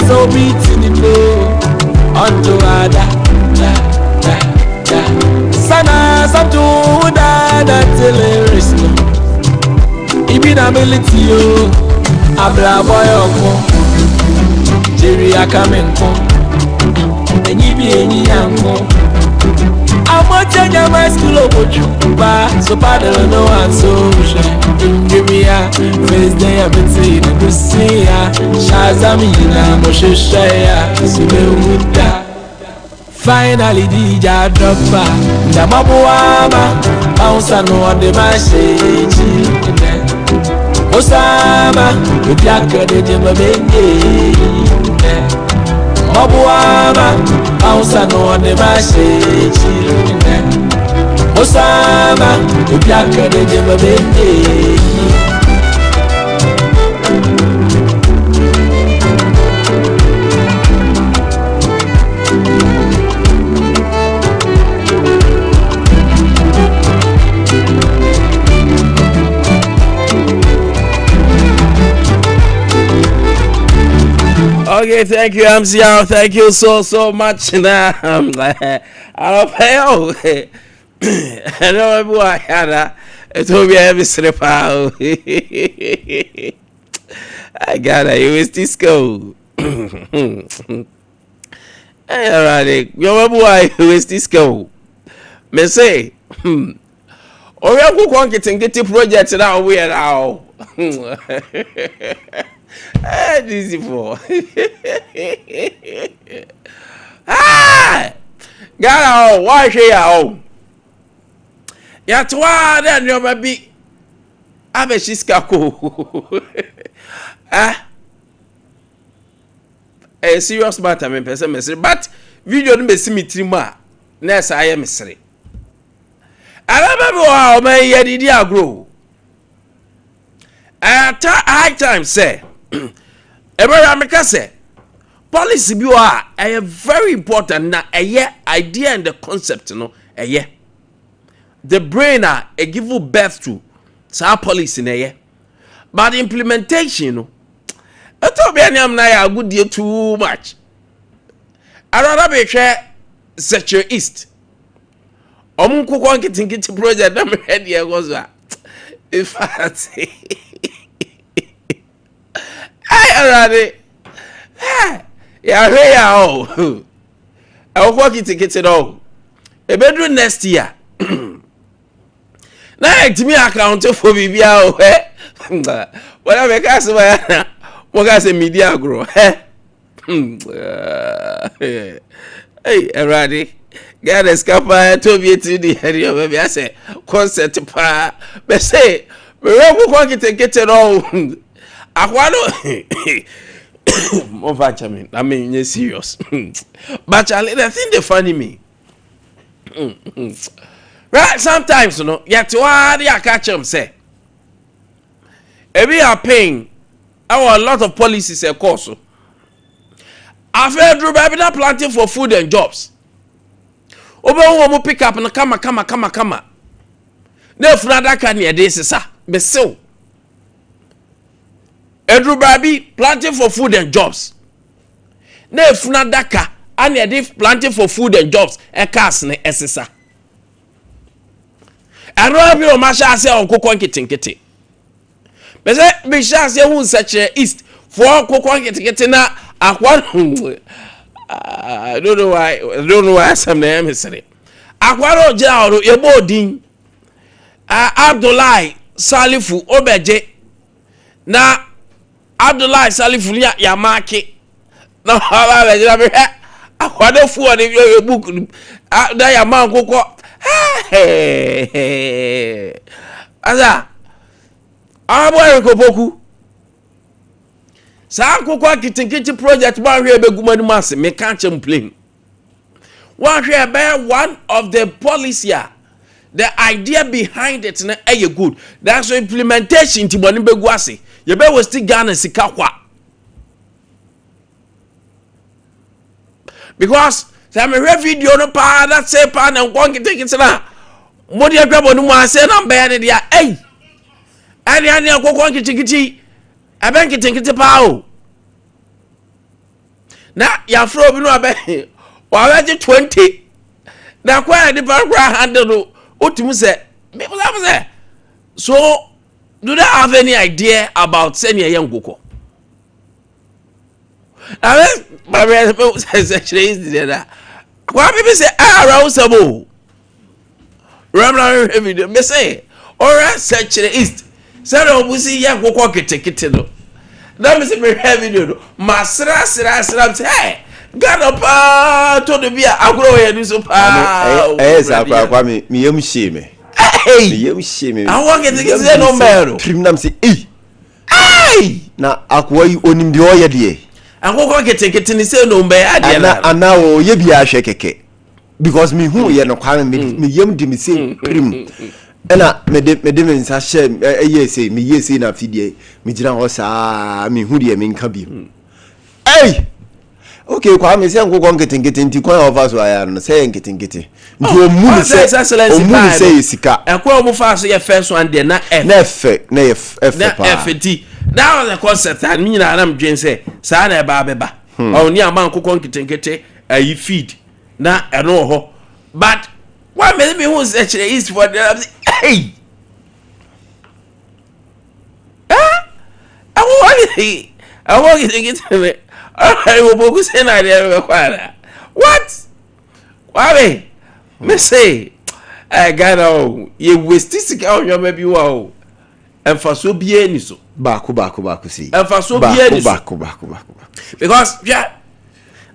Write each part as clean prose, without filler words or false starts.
Sɛ obi ti ne do ɔnto ada da da da. Sana samto da da teleris no. Ibi na militi o, abrabɔ yɛ ɔko. Jerry aka me nko, enyi bi enyi ya nko. Amoche my school oboju ba so paddle no one so she. Ndrimia first day I been see the Lucia. Shazam yina mo sheshe ya sube wuda. Finally DJ dropper. Ndamabuama bounce no on the machine. Osama obi akade jema benye. Mabuama bounce no on the machine. Osama obi akade jema benye. Okay, thank you, MCR. Thank you so, so much. Now, I don't pay. I don't know why I told me I have a slip out. I got it. It was disco. Hey, all right. You remember why it was disco? Me say, Ori akụkọ nketenkete project na we are now. Eh, this is for. Ah! Ghana oh, why hwɛ ya oh. Yɛatoa dɛ nneɛma bi abɛhye sika ko. Ah. A serious matter me pɛ sɛ mesere, but video no bɛsi me tirim a na ɛsɛ ayɛ mesere. Ɛbɛbɛ bi wɔ hɔ a ɔman yi yɛdidi agorɔ. Ɛyɛ high time sɛ ɛbɛyɛ ameka sɛ policy bi wɔ a ɛyɛ very important na ɛyɛ idea and the concept no, ɛyɛ the brain a ɛ give birth to saa policy na ɛyɛ, but implementation no, ɛtɔ bi ɛne amuna yɛ agodie too much. Arara bɛhwɛ Sekyere East, ɔmo nkokɔ nketenkete project na mehwɛ deɛ ɛkɔ so a, in fact, ɛyɛ Awurade, yɛahwɛ yɛ a o, ɛwokɔ ketekete no, ebeduru next year na yɛntumi account for biribiara o. Ɛ wɔn a mɛka asɛm a yɛn na wɔka sɛ midi agorɔ. Ɛ ɛy, Awurade, Ghana sika paa ɛtɔ bi etiri di ɛdi ɔbɛ bi asɛ concert paa bɛsɛ mɛwɛ nkokɔ nketenkete no akwa no. Mo fa kyɛ me na me nye serious, but Charlie, the thing dey funny me, right? Sometimes no, yɛte hɔ ara de aka kyerɛ m sɛ ebi yɛ pain ɛwɔ a lot of policies ɛkɔɔ so. Afei duru baabi na Planting for Food and Jobs, wobɛhu wɔn mu pick up no kama kama kama kama na efunu adaka ne yɛde sesa besew. Eduru baabi, Planting for Food and Jobs na efunu adaka ana yɛde Planting for Food and Jobs ɛkaas ne ɛsesa. Ɛno bi wɔn ahyɛ ase a nkokɔ nketenkete bɛsɛ mehyɛ ase ehu Nsɛkyerɛ East foɔ nkokɔ nketenkete na akwa. I don't know why, I don't know why asɛm na ɛyɛ me sere. Akwa no gyina hɔ no, yɛbɔ odin Abdullahi Salifu, ɔbɛgye na Abdullahi Salifu no yamaake na ɔba abɛgyina. Mehwɛ akwa no fu wɔ ne yɛ book no na yama nkokɔ asa. Ɔbɔ Eric Opoku saa nkokɔ nketenkete project mo ahwɛ ebegu mu anim ase. Meka kyɛm plain, wɔahwɛ ɛbɛyɛ one of the policy a the idea behind it no ɛyɛ good, nanso implementation ti bɔne bɛgu ase. Yɛbɛ waste Ghana sika kwa, because sɛ mehwɛ video no paa na se paa na nkɔ nketenkete no a mode adwa bɔ no mu ase na mbɛyɛ ne deɛ ɛyi ɛne ɛne nkokɔ nketenkete ɛbɛ nketenkete paa o. Na yɛafrɛ obi no wabɛ wabɛgye 20 na kwan a nipa no koraa handle no, wotumi sɛ bíbélì sɛ, so do they have any idea about sɛnea ɛyɛ nkokɔ? Ame maame sɛ kyerɛ yi deɛ na kwa bibi sɛ ara wosɛm o ramra hwɛ video me sɛ ɔrɛ sɛ kyerɛ east sɛdeɛ ɔmo si yɛ nkokɔ ketekete no, na me sɛ mehwɛ video no, ma sra sra sra sɛ ɛ Ghana paa to do bi a agorɔ wɔ yɛn ni so paa. Ɛyɛ saa koraa, Kwame, meyam hyee me. Meyam hyee me. Awɔ ketekete sɛ no mbɛɛ no. Pirim nam sɛ ei. Ei! Na akoa yi onim deɛ ɔyɛ deɛ. Akokɔ nketenkete ne sɛ no mbɛyɛ adeɛ na. Ana ɔyɛ bi ahwɛ kɛkɛ because me hu yɛ no, Kwame, me yam di me sɛ pirim, ɛna me de me nsa hyɛ ɛyɛ sɛ me yɛ sɛ na afi deɛ me gyina hɔ saa, me hu deɛ me nka bi. Ei! Okay, Kwame, sɛ nkokɔ nketenkete nti kwan a ɔfa so ayɛ no sɛ yɛ nketenkete nti ɔmu ne sɛ yɛ sika. Ɛkɔ a ɔmo fa so yɛ first one deɛ na ɛf na ɛfɛ, na yɛ ɛfɛ paa. Na ɛfɛ ti that was the concept a ne nyinaa nam dwen sɛ saa na ɛba abɛba. Ɔno ne ama nkokɔ nketenkete ayi feed na ɛno wɔ hɔ, but wɔn mɛ mi hu sɛ kyerɛ east for deɛ ɛm sɛ ɛy ɛwɔ nketenkete ne ɔyɛ wɔ boku sɛ na adeɛ bɛkɔ ana what. Kwame, me se Ghana o, yɛ waste sika wɔ nneɛma bi wa o, mfasoɔ biara ni so. Baako baako baako si. Mfasoɔ biara ni so. Baako baako baako baako. Because yeah,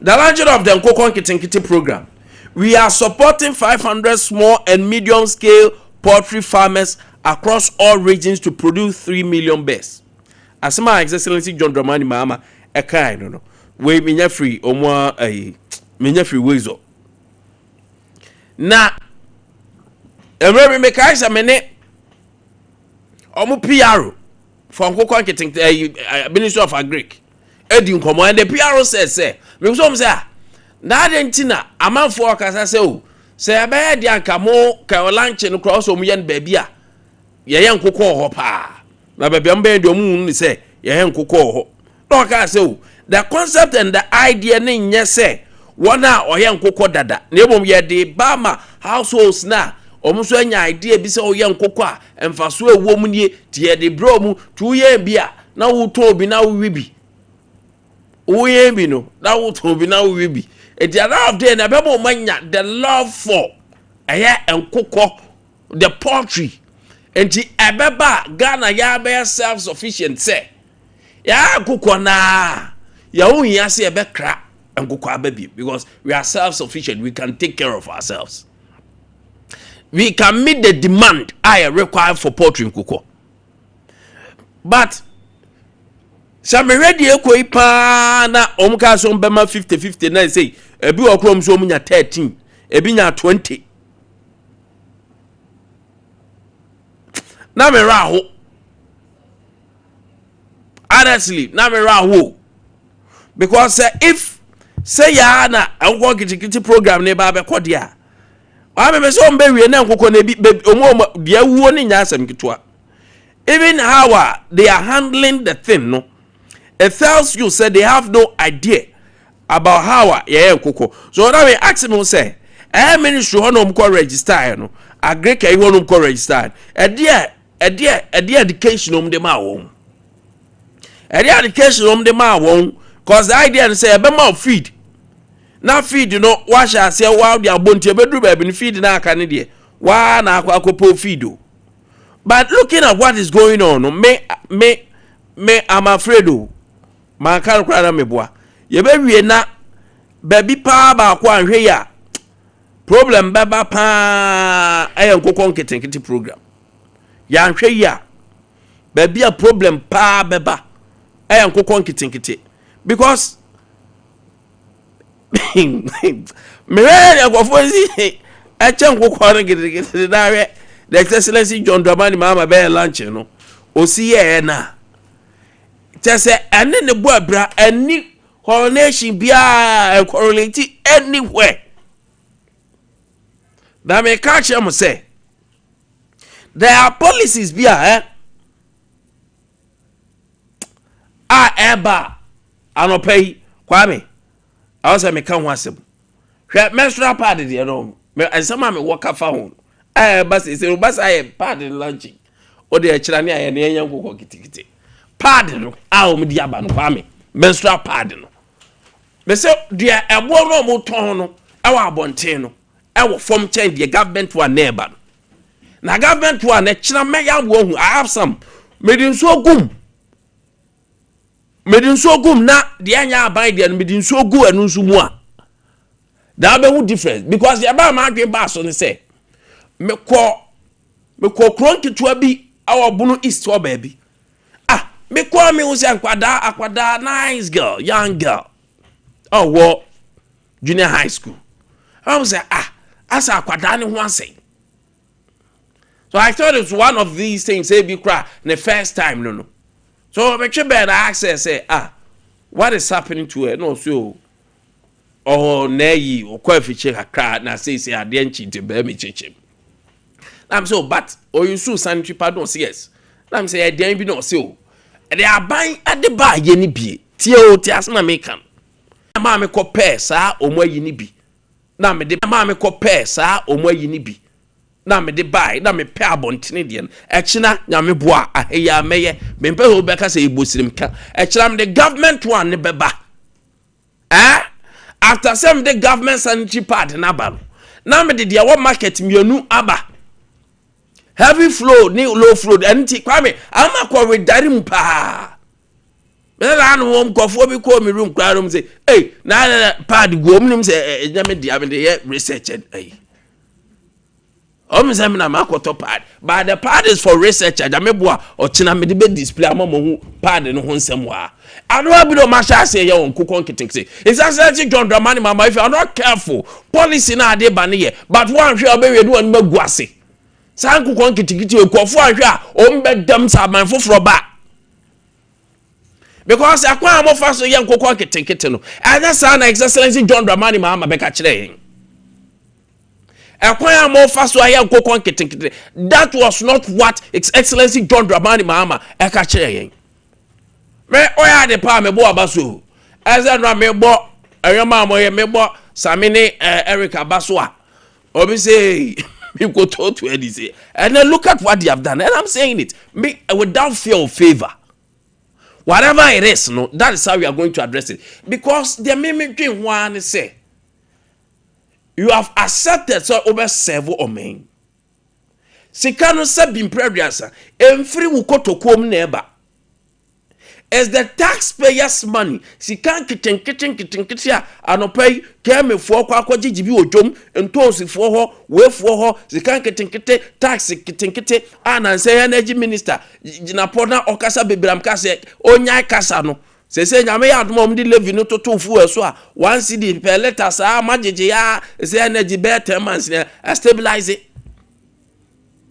the launching of the Nkokɔ Nketenkete program, we are supporting 500 small and medium scale poultry farmers across all regions to produce 3 million birds. Asɛm a His Excellency John Dramani Mahama ɛkae no, wei menya firi ɔmo a ɛyi, menya firi Wezo. Na mmerɛ bi mekae sɛ me ne ɔmo PR for nkokɔ nketenkete ɛyi, Ministry of Agric, edi nkɔmɔ, and the PR said sɛ mebisa ɔmo sɛ a na adi nti na amanfoɔ ɔkasa sɛ o sɛ ɛbɛyɛ deɛ anka mo ka ɔlaunch no koraa ɔsɛ ɔmo yɛ no baabi a yɛyɛ nkokɔ wɔ hɔ paa, na baabi a mo bɛyɛ deɛ ɔmo hu ne sɛ yɛyɛ nkokɔ wɔ hɔ. Na ɔkaa sɛ o the concept and the idea ne nyɛ sɛ wɔn a ɔyɛ nkokɔ dada, na mmom yɛde ba ma households na wɔn nso anya idea bi sɛ ɔyɛ nkokɔ a mfaso ɛwɔ mu nie, te yɛde brɛ wɔn te woyɛ bi a na wotɔn bi na wowi bi, woyɛ bi no na wotɔn bi na wowi bi. Eti at the end of the day na ɛbɛma wɔn anya the love for ɛyɛ nkokɔ, the poultry. Nti ɛbɛba a Ghana yɛ abɛyɛ self sufficient sɛ yɛayɛ nkokɔ naa yɛho hia sɛ yɛbɛkra nkokɔ aba bi because we are self sufficient, we can take care of ourselves, we can meet the demand a yɛ require for poultry, nkokɔ. But sɛ mehwɛ deɛ ekɔ yi paa na wɔn kaa so bɛma 50 50 na sɛ ebi wɔ kurom so wɔn nya 13, ebi nya 20, na mehwɛ aho, honestly, na mehwɛ aho because sɛ if sɛ yaa na nkokɔ nketenkete program ne ba abɛkɔ deɛ a, wɔn ameme sɛ wɔn bɛwie na nkokɔ na ebi bebi wɔn deɛ awuo ne nya asɛm ketewa. Even how a they are handling the thing no, it tells you say they have no idea about how a yɛyɛ nkokɔ. So ɔna mi ask me sɛ ɛyɛ ministry hɔ na wɔn kɔ register yɛ no, agric yi hɔ na wɔn kɔ register ɛdeɛ education wɔn de maa wɔn, ɛdeɛ education wɔn de maa wɔn? Cause the idea no sɛ ɛbɛma o feed na feed no wahyɛ aseɛ wa de abɔ, nti ebeduru baabi no feed na aka ne deɛ waa na akɔ akɔpɔ feed o. But looking at what is going on no, me I'm afraid o, maa ka no koraa na meboa yɛbɛwie na baabi paa baako anhwɛ yi a problem bɛba paa ɛyɛ nkokɔ nketenkete program. Yɛanhwɛ yi a baabi a problem paa bɛba ɛyɛ nkokɔ nketenkete because mehwɛ yɛ nkurɔfoɔ si ɛkyɛ nkokɔ no nketenkete na ahwɛ the Excellency John Dramani Mahama bɛyɛ launch no osi yɛɛ na kyɛ sɛ ɛne ne bɔ abira, ɛni correlation biara ɛcorrelate anywhere. Na meka kyerɛ mo sɛ there are policies bi a ɛba anɔpa yi, Kwame. Ɛwɔ sɛ meka ho asɛm. Hwɛ, menstrual pad deɛ no, nsɛm a mewɔ ka fa ho no, ɛɛ ba sɛ sɛ ba saa yɛ pad no launching. O de ɛkyerɛ ne ayɛ ne yɛnyɛ nkokɔ kitikiti. Pad no a wɔn de aba no, Kwame, menstrual pad no. Mɛ sɛ deɛ ɛboɔ no a wɔn tɔn no ɛwɔ abɔnten no ɛwɔ fam kyɛn deɛ government one na ɛba no. Na government one ɛkyerɛ mɛyɛ aboɔ hu. I have some. Mede nsuo gum. Mede nsuo gum na deɛ ɛnyɛ aban deɛ no, mede nsuo gu ɛno nso mu a, na abɛhu difference, because deɛ ɛbaa maa adwene baa so ne sɛ mekɔ kuro nketewa bi ɛwɔ Bono East hɔ baabi. Ah, mekɔ mi ho sɛ nkwadaa, akwadaa, nice girl, young girl, ɔwɔ junior high school. Ɛwɔ sɛ, ah, asa akwadaa ne ho asɛn. So I thought it's one of these things, ebi kora the first time no. So metwe bɛn na ask her say, "Ah, what is happening to her?" No, so ɔhɔ na ayi ɔkɔ afikyire kakra na seesei adeɛ nkyi nti bɛɛ mi kyekyem. Na m sɛ, "Oh, but ɔyi so sanitary pad?" No, ɔsɛ yes. Na m sɛ ɛdeɛn bi? Na ɔsɛ o, ɛde aban ɛde ba ayɛ ne bie tie o, tie asɛm a meka no. Maa mi kɔ pɛɛ saa ɔmo ayi ne bi na mede maa mi kɔ pɛɛ saa ɔmo ayi ne bi na mede bae na mepɛ abɔntene deɛ no. Ɛkyena Nyame boa ahɛyi a mɛyɛ mempɛ sɛ wobɛka sɛ ɛbɔ sirim ka. Ɛkyena mede government one ne bɛba. Eh? After sɛ mede government sanitary pad n'aba no, na mede deɛ ɛwɔ market mmienu aba, heavy flow ne low flow. Ɛno nti, Kwame, ama kɔ redare mu paa. Mɛ na ano wɔn nkɔfoɔ bi kɔɔ mi room koraa nom sɛ, "Ei, na pad gu wɔn nim sɛ ɛnyɛ me deɛ, mede yɛ research." Ɛyi ɔmo sɛ mi na ma akɔtɔ pad, but the pad is for research. Agya boa ɔkyena mede bɛ display ama mo ho pad no ho nsɛm wɔ ha. Anoa bi na ɔmo ahyɛ ase yɛ wɔn nkokɔ nketenkete. Excellency John Dramani Mahama, if you are not careful, policy na ade ba ne yɛ, but wɔn ahwɛ a ɔbɛwie ne wɔn anim agu ase. Saa nkokɔ nketenkete, nkurɔfoɔ ahwɛ a ɔmo bɛ dɛm sɛ aban foforɔ ba, because akwan a mofa so yɛ nkokɔ nketenkete no, ɛnyɛ saa na Excellency John Dramani Mahama bɛka kyerɛ yɛn. Ɛkwan a mofa so ayɛ nkokɔ nketenkete, that was not what His Excellency John Dramani Mahama ɛka kyerɛ yɛn. Mɛ ɔyɛ ade paa, mɛbɔ aba so ɛsɛ no a mebɔ ɛyɔma a moyɛ mebɔ Sami ne Eric aba so a obi say mikoto to ɛdi say, and then look at what they have done. And I'm saying it me without fear of favour. Whatever it is no, that is how we are going to address it, because deɛ mímí dwen ho ara ne sɛ you have accepted sɛ wobɛ serve ɔman. Sika no sɛ bi mpere aduasa emfiri wo kotokuom na ɛba. It's the taxpayers' money. Sika nketenkete nketenkete a anɔpa yi kɛmɛfoɔ kɔ akɔgyegye bi wɔ dwom, ntɔnsifoɔ hɔ, weefoɔ hɔ, sika nketenkete, tax nketenkete a nansɛ energy minister gyinapɔ na ɔkasa bebree am ka sɛ onyae kasa no sese. Nyame yɛ adom a ɔmo de levy no toto fuel so a 1 cedi per litre saa magyegye ya sɛ energy bɛyɛ 10 months na stabilize it,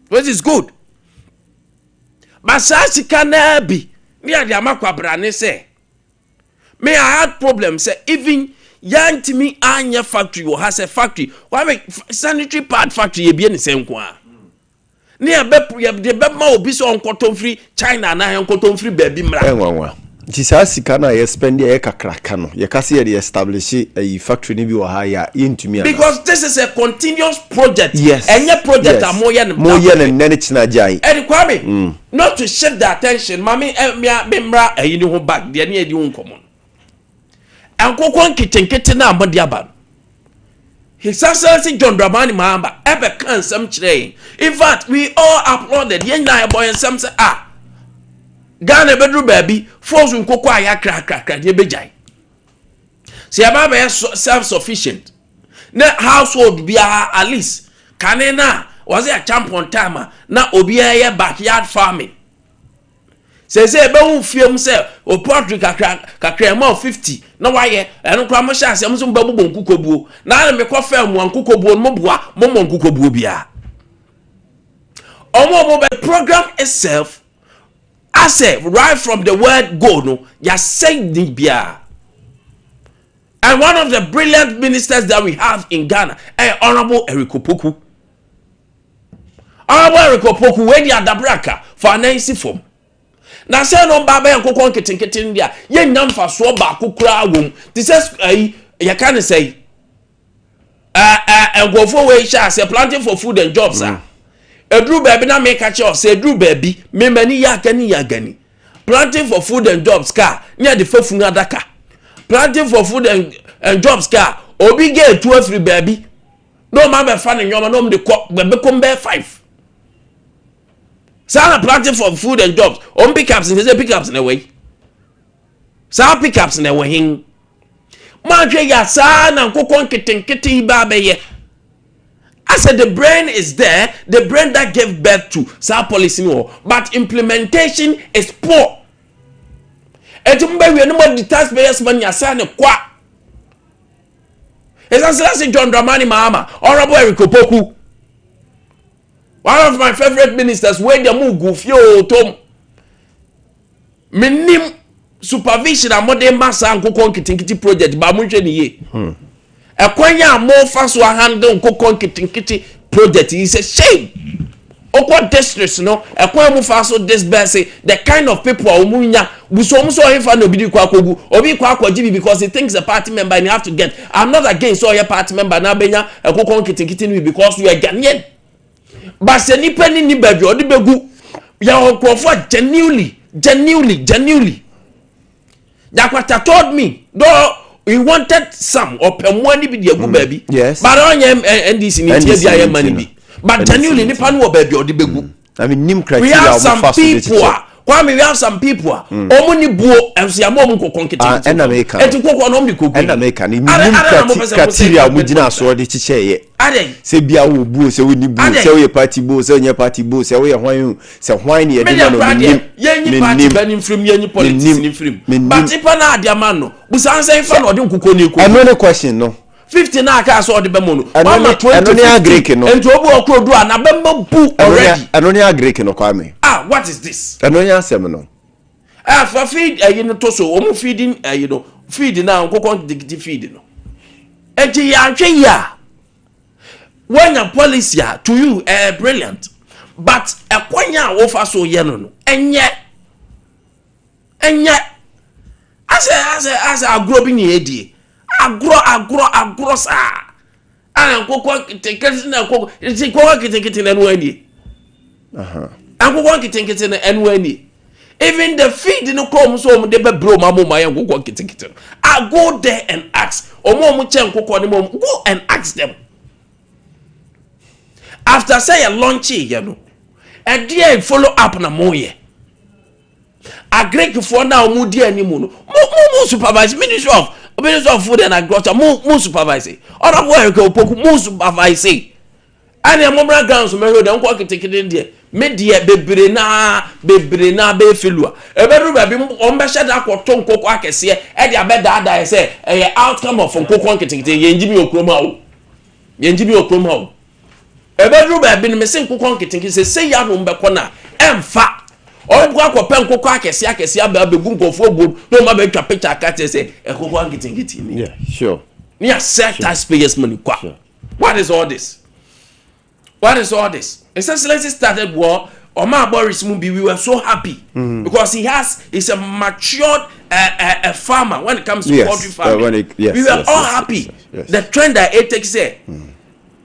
which is good. But saa sika naa bi ne yɛde ama kwabrane sɛ me, I had problem sɛ even yɛntumi anyɛ factory wɔ ha sɛ factory Kwame, sanitary pad factory yɛbie ne sɛ nko a ne yɛbɛ yɛde bɛma obi sɛ ɔnkɔtɔ mfiri China anaa yɛnkɔtɔ mfiri baabi mmra. Ɛnwanwa nti saa sika no a yɛ spend a ɛyɛ kakraka no, yɛka sɛ yɛde establish ayi factory no bi wɔ ha yɛ a yɛntumi ana? Because this is a continuous project. Yes. Ɛnyɛ project a moyɛ no moyɛ no nnɛ ne kyena gyae. Ɛdi Kwame, not to shift the attention, maame ɛ mia me mmra ɛyi ne ho back deɛ ne yɛ di ho nkɔmɔ no, nkokɔ nketenkete na mo de aba no, His Excellency John Dramani Mahama ɛbɛka nsɛm kyerɛ yɛn. In fact, we all applauded. Yɛn nyinaa yɛbɔ yɛn nsɛm sɛ, ah, Ghana bɛduru baabi fɔs nkokɔ a yɛakrakrakra deɛ bɛgyae sɛ yɛba bɛyɛ self sufficient na household biara at least kane na wɔsɛ yɛ champion time a na obiara yɛ backyard farming. Sɛ ɛbɛhu fie mu sɛ o poultry kakra kakra ɛma o 50 na wayɛ ɛno koraa. Mo hyɛ aseɛ mo nso mo bɛbobɔ nkukobuo na ana mekɔ fɛ mu a nkukobuo no mo boa mo mɔ nkukobuo biara ɔmo a mo bɛ program itself asɛ right from the word go no yasɛ ni biara. And one of the brilliant ministers that we have in Ghana, Honourable Eric Opoku, Honourable Eric Opoku wey di adabraka for anansi fam na sɛ no mba bɛyɛ nkokɔ nketenkete no deɛ a yɛnnya mfasoɔ baako koraa wɔ mu te sɛ ayi. Yɛka ne sɛ nkurɔfoɔ wei hyɛ aseɛ Planting for Food and Jobs a, ɛduru baabi na meka kyerɛ sɛ ɛduru baabi memani yɛ agani yɛ agani. Planting for Food and Jobs kaa ne yɛde fa funu adaka. Planting for Food and Jobs kaa, obi gye etu afiri baabi na ɔmo abɛfa ne nneɛma na ɔmo de kɔ bɛbɛkɔm bɛyɛ five saa na Planting for Food and Jobs ɔmo pickups n sɛ pickups na ɛwɔ yi, saa pickups na ɛwɔ hin. Mahwɛ yɛ saa na nkokɔ nketenkete yi ba abɛyɛ asɛ the brain is there, the brain that gave birth to saa policy ni wɔ, but implementation is poor. Eti mo bɛ wie no, mo di taxpayers' money asa ne kwa. His Excellency John Dramani Mahama, Honourable Eric Opoku, one of my favourite ministers, wey dey mu gu fie o tom menim supervision a mode ma saa nkokɔ nketenkete project ba, mo nhwɛ ne yie. Ɛkwan a mofa so ahandle nkokɔ nketenkete project yi sɛ shame. Okɔ districts no, ɛkwan mu fa so disburse, the kind of people a wɔn nya busu wɔn so, ɔhefa na obi di kɔ akɔgu, obi kɔ akɔgye bi because he thinks a party member and he have to get. I'm not against sɛ ɔyɛ party member na abɛnya ɛkokɔ nketenkete no bi because you are Ghanaian, but sɛ nipa ni ni baabi ɔde bɛgu yɛ nkurɔfoɔ a genuinely, genuinely, genuinely. Jakwata told me though he wanted some, ɔpɛ mmoa ni bi de agu baabi. But ɔnyɛ NDC ni tie bi ayɛ ma ni bi, but genuinely nipa no wɔ baabi ɔde bɛgu. I mean, nim We criteria have a some wɔfa so de people kyekyɛ. a, Kwame, we have some people a ɔmo ni buo ɛnso yà mo ɔmo nkokɔ Ah, nketenkete. ɛna meka no. Eti koko na ɔmo de koko. Ɛna meka no, menim criteria a wɔn gyina soɔ de kyekyɛ yɛ. Adɛ? Sɛ bia wo buo, sɛ wonni buo, Adɛ? sɛ woyɛ party buo, sɛ wonyɛ party buo, sɛ woyɛ hwan o, sɛ hwan ne yɛde ma Media no. kura deɛ, Menim. yɛnyi party Menim. bɛ ni nfirim, yɛnyi politics Menim. ni nfirim. Menim. But nipa naa adi ama no busa nsɛn fa na ɔde nkokɔ ni ekoko. Ɛno ne question no. 50 naa kaa sɛ ɔde bɛ mu no, Ɛno wama 20 ɛno ne agric no. Nti obi wɔ kuro du a n'abɛma bu already. Ɛno ne agric no, Kwame. Ah, what is this? Ɛno ne asɛm no. Ah, fa feed ɛyi no to so, wɔn feeding ɛyi no, feed na nkokɔ nketenkete feed no. Eti yɛahwɛ yi a, wɔnya policy a to you brilliant, but ɛkwan a wofa so yɛ no ɛnyɛ asɛ agorɔ bi na yɛdie, agorɔ, agorɔ, agorɔ saa ana nkokɔ nketenkete na nkokɔ nti nkokɔ nketenkete na ɛno anie, nkokɔ nketenkete na ɛno anie. Even the feed no kɔ ɔmo so, ɔmo de bɛ bere ɔmo ama ɔmo ayɛ nkokɔ nketenkete no. Ah, go there and ask ɔmo a ɔmo kyɛ nkokɔ no mu, ɔmo go and ask them after sɛ yɛ launch yɛ no, ɛdeɛ follow up na mo yɛ. Agricfoɔ na ɔmo di anim no, mo supervise, Ministry of Food and Agriculture, mo supervise, Honourable Eric Opoku, mo supervise. Ɛnna mo mmra ground so mɛhwɛ deɛ nkɔ ketekete deɛ, me deɛ bebree naa bɛyɛ failure. Ɛbɛduru baabi, wɔn bɛhyɛ da akɔtɔ nkokɔ akɛseɛ ɛde abɛdaadaa yɛ sɛ ɛyɛ outcome of nkokɔ nketekete. Yɛn gyi mi wɔ kurom ha o, yɛn gyi mi wɔ kurom ha o. Ɛbɛduru baabi no, mɛ sɛ nkokɔ nketenkete sɛ yɛ bɛkɔ na ɛnfa ɔmo kɔ akɔpɛ nkokɔ akɛseɛ akɛseɛ aba abɛgu nkɔfoɔ buom na ɔmo abɛtwa picture aka kyerɛ sɛ ɛkokɔ nketenkete ni. Ne yɛ sell taxpayers' money kwa. What is all this? What is all this? His Excellency started war ɔmo Boris mu bi, we were so happy because he's a matured farmer when it comes to poultry farming. We were all happy. The trend that it takes say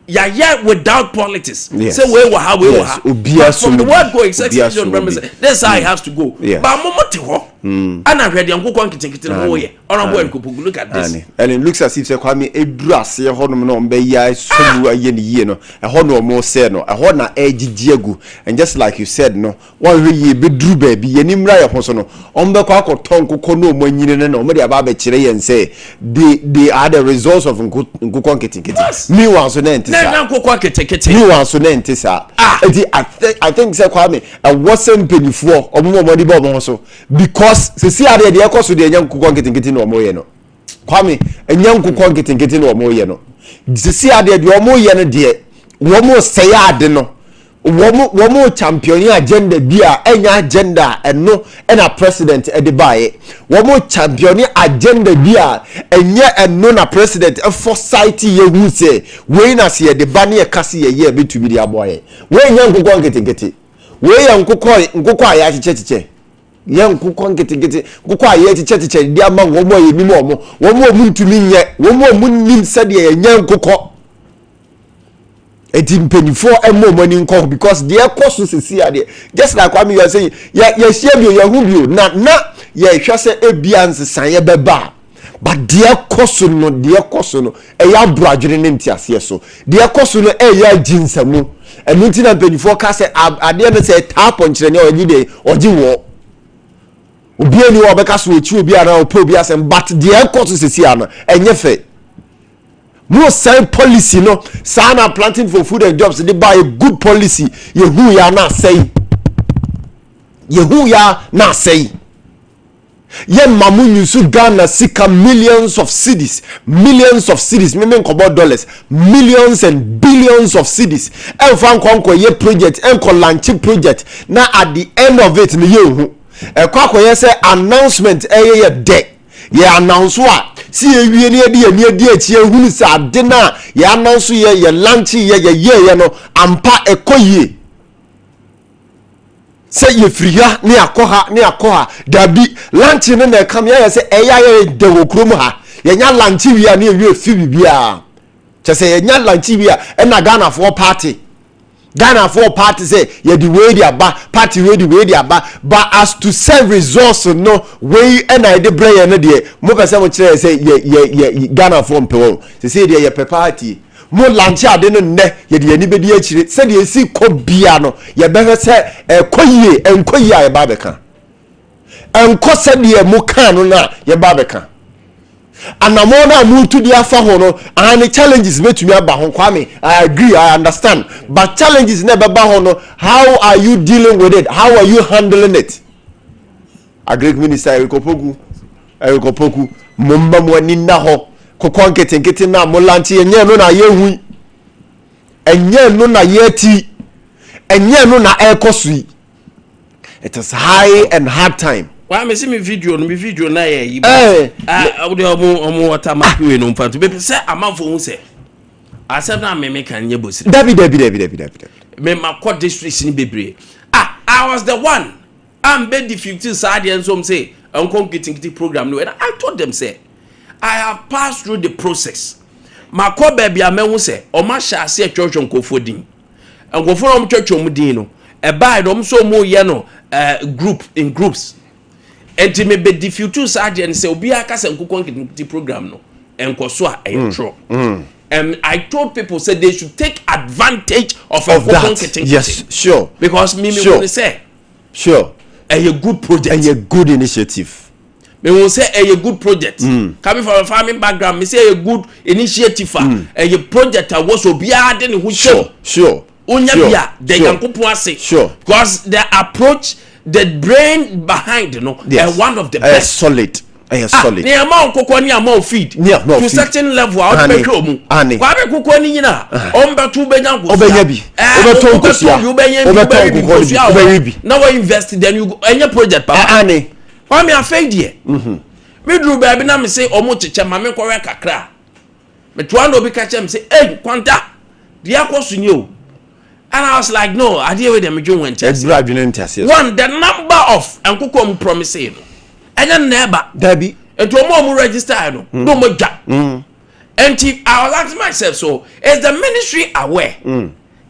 yàyẹ without politics. Say wey wɔ ha, wey wɔ ha. Obiara But from so the bi. word go, his Obiara Excellency so John Brahma bi. say this is how it has to go. But mo te hɔ ɛna hwɛ deɛ nkokɔ nketenkete no mo yɛ. Honourable Eric Opoku, look at this. Ani and it looks as if sɛ Kwame eduru aseɛ hɔnom na ɔmo bɛyɛ asɔ mu ayɛ ne yie no, ɛhɔ na ɔmo sɛ no, ɛhɔ na ɛgyegye agu. And just like you said no, wɔn ahwɛ yie, bɛduru baabi yɛn ni mmra yɛ ho so no, ɔmo bɛkɔ akɔtɔ nkokɔ na ɔmo anyini no na ɔmo de aba abɛkyerɛ yɛn sɛ they are the results of nkokɔ nketenkete. Meanwhile so na ɛnte Na saa. na nkokɔ nketenkete. Meanwhile so na ɛnte saa. Eti I think sɛ Kwame, ɛwɔ sɛ mpanyinfoɔ ɔmo mo ɔmo de bɔ ɔmo ho so because sisi adeɛ deɛ ɛkɔ so deɛ, ɛnyɛ nkokɔ nketenkete na ɔmo yɛ no. Kwame, ɛnyɛ nkokɔ nketenkete na ɔmo yɛ no. Sisi adeɛ deɛ ɔmo yɛ no deɛ, wɔn sɛɛ ade no, wɔn champion agenda bi a ɛnyɛ agenda a ɛno ɛna president ɛde baayɛ. Wɔn champion agenda bi a ɛnyɛ ɛno na president ɛfɔ yɛ hu sɛ wei na sɛ yɛde ba ne yɛ kase yɛ yɛ ɛbɛtumi de aboa yɛ. Wei nyɛ nkokɔ nketenkete, wei yɛ nkokɔ a yɛakyekyɛkyekyɛ. Yɛ nkokɔ nketenkete, nkokɔ a yɛkyekyɛkyekyɛ de ama wɔn a yɛnim wɔn, wɔn a wɔntumi nyɛ, wɔn a wɔnnim sɛdeɛ yɛnyɛ nkokɔ. Eti mpanyinfoɔ ɛmo wɔn ani nkɔ ho because deɛ ɛkɔ so sisi adeɛ, just like Kwame, you are saying, yɛ yɛhyia bio, yɛho bio na yɛhwɛ sɛ ebia nsesaeɛ bɛba a, but deɛ ɛkɔ so no, deɛ ɛkɔ so no ɛyɛ aboro adwene ne nteaseɛ so. Deɛ ɛkɔ so no ɛyɛ agyi nsamu. Ɛno nti na mpanyinfoɔ ka sɛ adeɛ no sɛ ɛtaa pɔnkyerɛni a, ɔgye deɛ ɔgye wɔ obi ani hɔ, ɔbɛka so ɔkyi obi anaa ɔpɛ obi asɛm, but deɛ ɛkɔ so sisi ano ɛnyɛ fɛ. Mo sɛn policy no saa na Planting for Food and Jobs de ba yɛ good policy, yɛhu ya na asɛe, yɛhu ya na asɛe. Yɛmma mo nyusu Ghana sika, millions of cedis, millions of cedis, meme nkɔbɔ dollars, millions and billions of cedis, ɛmfa nkɔ nkɔyɛ project, ɛnkɔ launch project, na at the end of it no yɛnhu. Ɛkɔ akɔyɛ sɛ announcement, ɛyɛ yɛ dɛ yɛ announce a si yɛwie ne yɛde yɛni adi akyi ehunu sɛ ade no a yɛ announce, yɛ launch, yɛ yɛyɛɛyɛ no ampa ɛkɔ yie, sɛ yɛfiri ha ne akɔ ha ne akɔ ha. Dabi, launch no na ɛka yɛyɛ sɛ ɛyɛ ayɛ dɛ wɔ kurom ha. Yɛnya launch wie a ne yɛwie fi biribiara kyɛ sɛ yɛnya launch wie a, ɛna Ghanafoɔ party, Ghanafoɔ party sɛ yɛde wei de aba, party wei de wei de aba, but as to sɛ resource no wei ɛna yɛde brɛ yɛn no deɛ, mo pɛ sɛ mo kyerɛ yɛ sɛ yɛ yɛ yɛ Ghanafoɔ mpɛ wɔn. Sɛ deɛ yɛpɛ party, mo launch ade no nnɛ, yɛde yɛn ani bɛdi akyire sɛdeɛ esi kɔ bia no, yɛbɛhwɛ sɛ ɛkɔ yie, ɛnkɔ yie a, yɛba abɛka. Ɛnkɔ sɛdeɛ mo kaa no a, yɛba abɛka. Anamɔ no a motu de afa ho no ane challenges bɛtumi aba ho. Kwame, I agree, I understand, but challenges na ɛbɛba ho no, how are you dealing with it? How are you handling it? Agric Minister Eric Opoku, Eric Opoku, mo mma mo ani nna hɔ. Kokɔ nketenkete na mo launch, ɛnyɛ no na yɛhu, ɛnyɛ no na yɛti, ɛnyɛ no na ɛrekɔ so yi. It is high and hard time. Wa me se me video no, me video na yɛ yi. Ah, wode ɔmo watermark wei no mfa nto bɛpɛ sɛ amanfo hu sɛ asɛm na me meka nyɛ bosire. Dabi, dabi, dabi, dabi, dabi, dabi. Me ma kɔ districts ni bebree. Ah, I was the one am bɛ defeat saa adeɛ nso m sɛ nkɔ nketenkete program no, and I told them say I have passed through the process. Ma kɔ baabi a mɛhu sɛ ɔmo ahyɛ ase atwerɛtwerɛ nkurɔfoɔ din. Nkurɔfoɔ na ɔmo twɛtwerɛ ɔmo din no, ɛbaa no, ɔmo nso ɔmo yɛ no group in groups, nti me bɛ defeat saa adeɛ no sɛ obiara kasa nkokɔ nketenkete program no nkɔ so a ɛyɛ trɔ, and I told people say they should take advantage of of nkokɔ that nketenkete because me hu sɛ ɛyɛ good project. Ɛyɛ good initiative. Me hu sɛ ɛyɛ good project. Coming from a farming background, me say ɛyɛ good initiative a ɛyɛ project a wɔ so obiara de ne ho kyɛm. Wonya bi a da Nyankopɔn ase because the approach, the brain behind no, one of the ɛyɛ best. Solid, ɛyɛ Ah, solid. ní ama nkokɔ ní ama feed Ní ama wo to feed. certain level a ɔde bɛhwɛ ɔmu. Ane. Kwame, kokɔ ni nyina ɔmbɛto, wobɛnya nkosua. Wobɛnya bi. Wobɛtɔ nkosua. Wobɛtɔ bi, wobɛnya bi. Wobɛtɔ Wobɛwe bi. nkokɔ no bi. Nkosua wɔ Wobɛwe hɔ. bi. Na wɔ invest, then you go, ɛnyɛ project papa. Ane. Kwame, afei deɛ meduru baabi na me se ɔmo kyekyɛ ma me nkɔwɛ kakra, metoa na obi ka kyerɛ me sɛ, "Ei, Kwanta, deɛ akɔ so ni o," and I was like, "No, adeɛ wei deɛ medwe wɔn nkyɛn." Ɛduru adwene nteaseɛ so. One, the number of nkokɔ mu promise no, ɛnyɛ nna ɛba. Dabi. Nti ɔmo a ɔmo register no na ɔmo adwa. Nti I was asking myself, so is the ministry aware,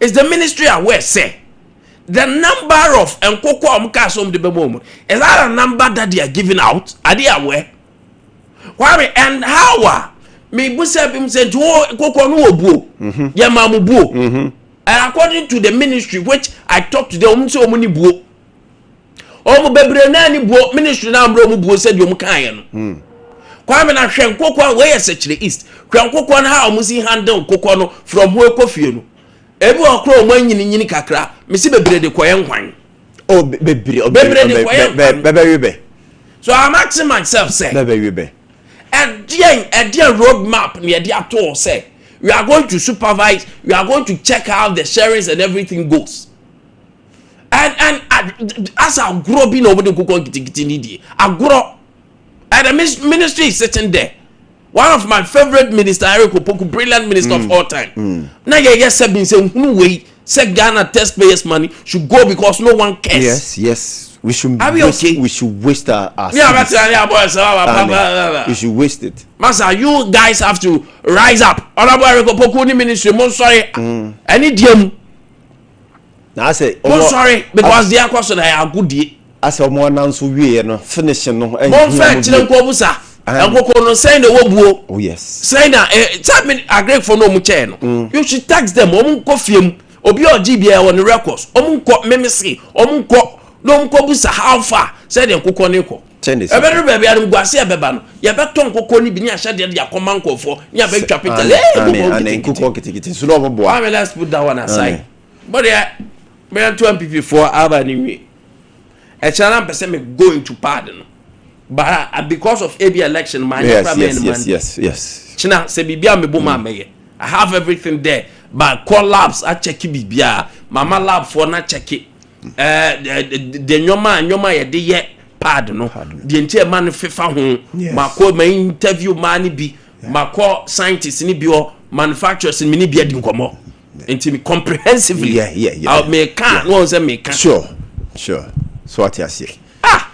is the ministry aware say the number of nkokɔ a ɔmo kaa so ɔmo de bɛ mu ɔmo, is that a number that they are giving out? Are they aware, Kwame? And how a mebusa bi mu sɛ, nti wo nkokɔ no wɔ buo, yɛ maa mo buo? And according to the ministry which I talk to them, ɔmo sɛ ɔmo ni buo, ɔmo bebree naa ni buo. Ministry naa mmerɛ ɔmo buo sɛdeɛ ɔmo kaa yɛ no. Kwame, na hwɛ nkokɔ a wɔyɛ Sɛkyerɛ East, hwɛ nkokɔ no, ha ɔmo si handle nkokɔ no from hɔ ekɔ fie no, ebi wɔ koro ɔmo anyininyini kakra, mesi bebree de kɔyɛ nkwan. Oh, bebree. Bebree de kɔyɛ nkwan. Bɛbɛwe bɛ. So I'm asking myself sɛ Bɛbɛwe bɛ. ɛdeɛn road map na yɛde ato hɔ sɛ we are going to supervise, we are going to check how the sharings and everything goes? And as agorɔ bi na wɔde nkokɔ nkitikiti ni die agorɔ, and the ministry is sitting there. One of my favourite minister, Eric Opoku, brilliant minister of all time, na yɛ yɛ sɛ bi nsɛ nhunu wei sɛ Ghana taxpayers' money should go because no one cares. Yes. We should Are we waste, okay? We should waste our Ne abɛtena ne abɔ ɛsɛ wa Amen. ba We should waste it. Masa, you guys have to rise up. Honorable Eric Opoku ni ministry mo nsɔre ɛne deɛ mu. Na asɛ Mo nsɔre because deɛ akɔ so na ɛyɛ agodie. Asɛ ɔmo anan so wie no, finish no. Mo nfɛ kyerɛ nkɔ busa nkoko no sɛn na ɛwɔ buo. Oh yes. Sɛn na ɛ sɛ mi agrikfo no ɔmo kyɛɛ no. You should tax them. Ɔmo nkɔ fie mu, obi a ɔgye biara wɔ ne records. Ɔmo nkɔ mímísì, ɔmo nkɔ na ɔmo nkɔ busa how far sɛdeɛ nkokɔ ne kɔ. Kyɛn de sika. Ɛbɛduru baabi a nguase ɛbɛba no, yɛbɛtɔ nkokɔ no bi ne ahyɛdeɛ de akɔma nkɔfoɔ ne abɛtwa pictures. Ee, nkokɔ ane nketenkete. Nkokɔ nketenkete so na ɔmo boa. Kwame, let's put that one aside. Amen. But yeah, me to NPP foɔ aba ne wie. Ɛkyɛn na mpɛ sɛ me go into pad no. But because of AB election, my Kyena sɛ biribi a mebɔ mu a mɛyɛ. I have everything there. But call labs akyɛke biribiara. Mama lab foɔ na kyɛke. De nneɛma a yɛde yɛ pad no. Deɛ nti ɛma no fefa ho. Makɔ ma interview maa ne bi. Makɔ scientists ni bi hɔ, manufacturers mi ni bi adi nkɔmɔ. Nti mi comprehensively. Meka na wɔn sɛ meka. Sure. So ate aseɛ. Ah,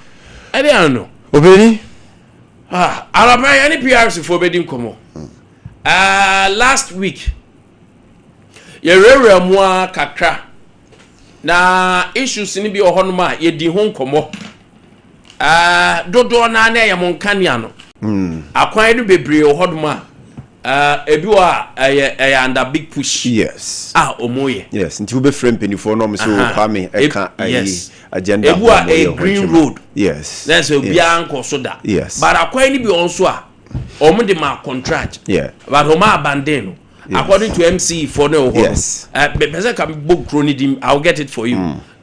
ɛde ano. Obìnrin. Ah, alaba yɛn ne PRC foɔ bɛdi nkɔmɔ. Ah, last week yɛwurawura mu a kakra na issues ni bi wɔ hɔnom a yɛdi ho nkɔmɔ. Ah, dodoɔ naa na ɛyɛ mo nkanea no. Akwan no bebree wɔ hɔnom a, ah, ebi wɔ a ɛyɛ under big push. A ɔmo yɛ. Yes, nti wobɛfrɛ mpanimfoɔ na ɔmo sɛ Kwame ɛka ayi agenda Ebu a ho a wɔyɛ ɛyɛ ho green adwuma. road. Na sɛ obiara nkɔ so da. But akwan no bi wɔ nso a ɔmo de ma contract. But ɔmo abandon no. According to MCE foɔ no ɛwɔ hɔ no. Pɛ sɛ ka bɔ kuro no din, I will get it for you.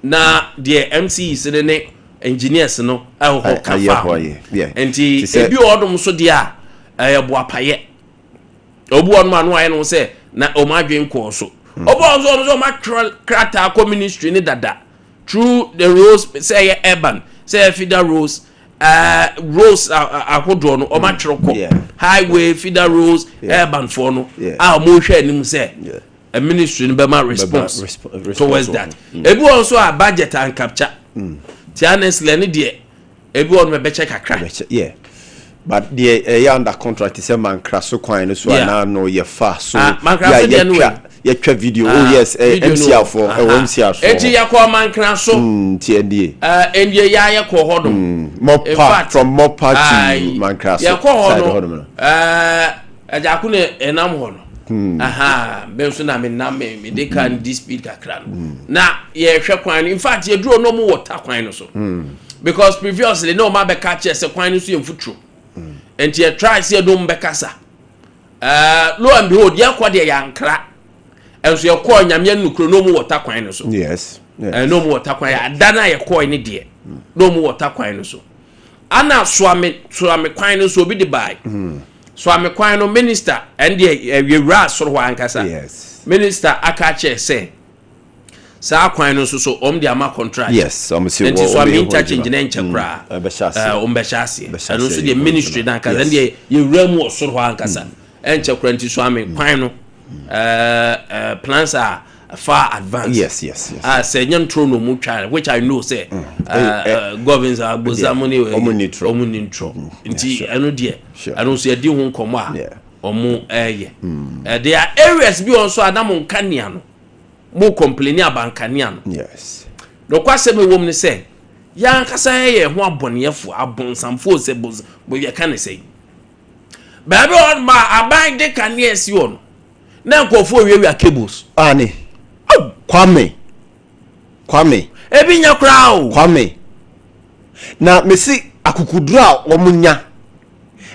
Na deɛ MCE si ne ne engineers no ɛwɔ hɔ ka Ayɛ fa hɔ ho. ayɛ. Nti Te sɛ- ebi wɔ hɔnom nso deɛ a ɛyɛ boapayɛ. Obi wɔ hɔnom a no ayɛ no sɛ na ɔmo adwene kɔɔ so. Obi wɔ hɔ nso, ɔmo nso ɔmo atwerɛ krataa kɔ ministry ne dada through the roads, sɛ ɛyɛ urban, sɛ ɛyɛ feeder roads, roads ahodoɔ no ɔmo atwerɛ kɔ highway, feeder roads, urban foɔ no a ɔmo hwɛ anim sɛ a ministry no bɛma response response towards wɔ that. ho. Ebi wɔ nso a budget an capture ti. Honestly, ɛne deɛ ebi wɔ no bɛkyɛ kakra. Bɛkyɛ, yeah, but deɛ ɛyɛ under contract sɛ Mankra so kwan no so anaa no yɛfa so. Ah, Mankra yeah, so deɛ no yɛtwa wei. Yɛtwa video. Ah, Oh yes, video no. MCR foɔ ɛwɔ MCR so. Eti yɛkɔ Mankra so. Nti ɛnie. Ɛndeɛ yɛ ayɛ kɔ hɔ nom. In Mɔpa fact, from Mɔpa ayi, to Mankra so yɛkɔ hɔ side no hɔ nom no. Ɛgyako ne ɛnam hɔ no. Aha, bɛ nso na me nam me de car no di speed kakra no na yɛhwɛ kwan no. In fact, yɛduro no, ɔmo wɔ ta kwan no so because previously na ɔmo abɛka kyerɛ sɛ kwan no so yɛ mfuturo, nti yɛ try sɛ yɛde ɔmo bɛkasa. Lo and behold, yɛkɔ deɛ yɛankra, ɛnso yɛkɔɔ Nyame nukuro na ɔmo wɔ ta kwan no so. Ɛna ɔmo wɔ ta kwan yɛ ada na yɛkɔɔ ne deɛ na ɔmo wɔ ta kwan no so. Ana Soame kwan no so, obi de baa Soame kwan no, minister ɛn deɛ yɛwura soro hɔ ankasa. Minister aka kyerɛ sɛ saa kwan no nso so ɔmo de ama contract. Yes, ɔmo si nti wɔ- ɔmo Soame yɛ ho interchange adwuma. ne nkyɛ koraa. Ɛbɛhyɛ aseɛ. Ɔmo bɛhyɛ aseɛ. Bɛhyɛ ɛno nso aseɛ deɛ yɛ ho ministry adwuma. na ankasa ɛn deɛ yɛwura mu wɔ soro hɔ ankasa, ɛnkyɛ koraa. Nti Soame kwan no plans are far advanced. Ah, sɛ nyɛ ntoro na ɔmu twa, which I know sɛ governors agbozamu ne Ɔmo ni ntoro. Ɔmo ni ntoro, nti ɛno deɛ ɛno nso yɛdi ho nkɔmɔ a ɔmo ɛɛyɛ. There are areas bi wɔ nso a na mo nkanea no, mo complain aba nkanea no. Nokwasɛm ɛwɔ mu ne sɛ yɛn ankasa yɛyɛ ho abɔneɛfo, abonsamfo, sɛ bons yɛka ne sɛ baabi wɔ hɔ ma aban de kanea si hɔ no na nkurɔfoɔ wiawia cables. Ani Kwame, Kwame. Ebi nya koraa o. Kwame, na mesi akukuduro a wɔn nya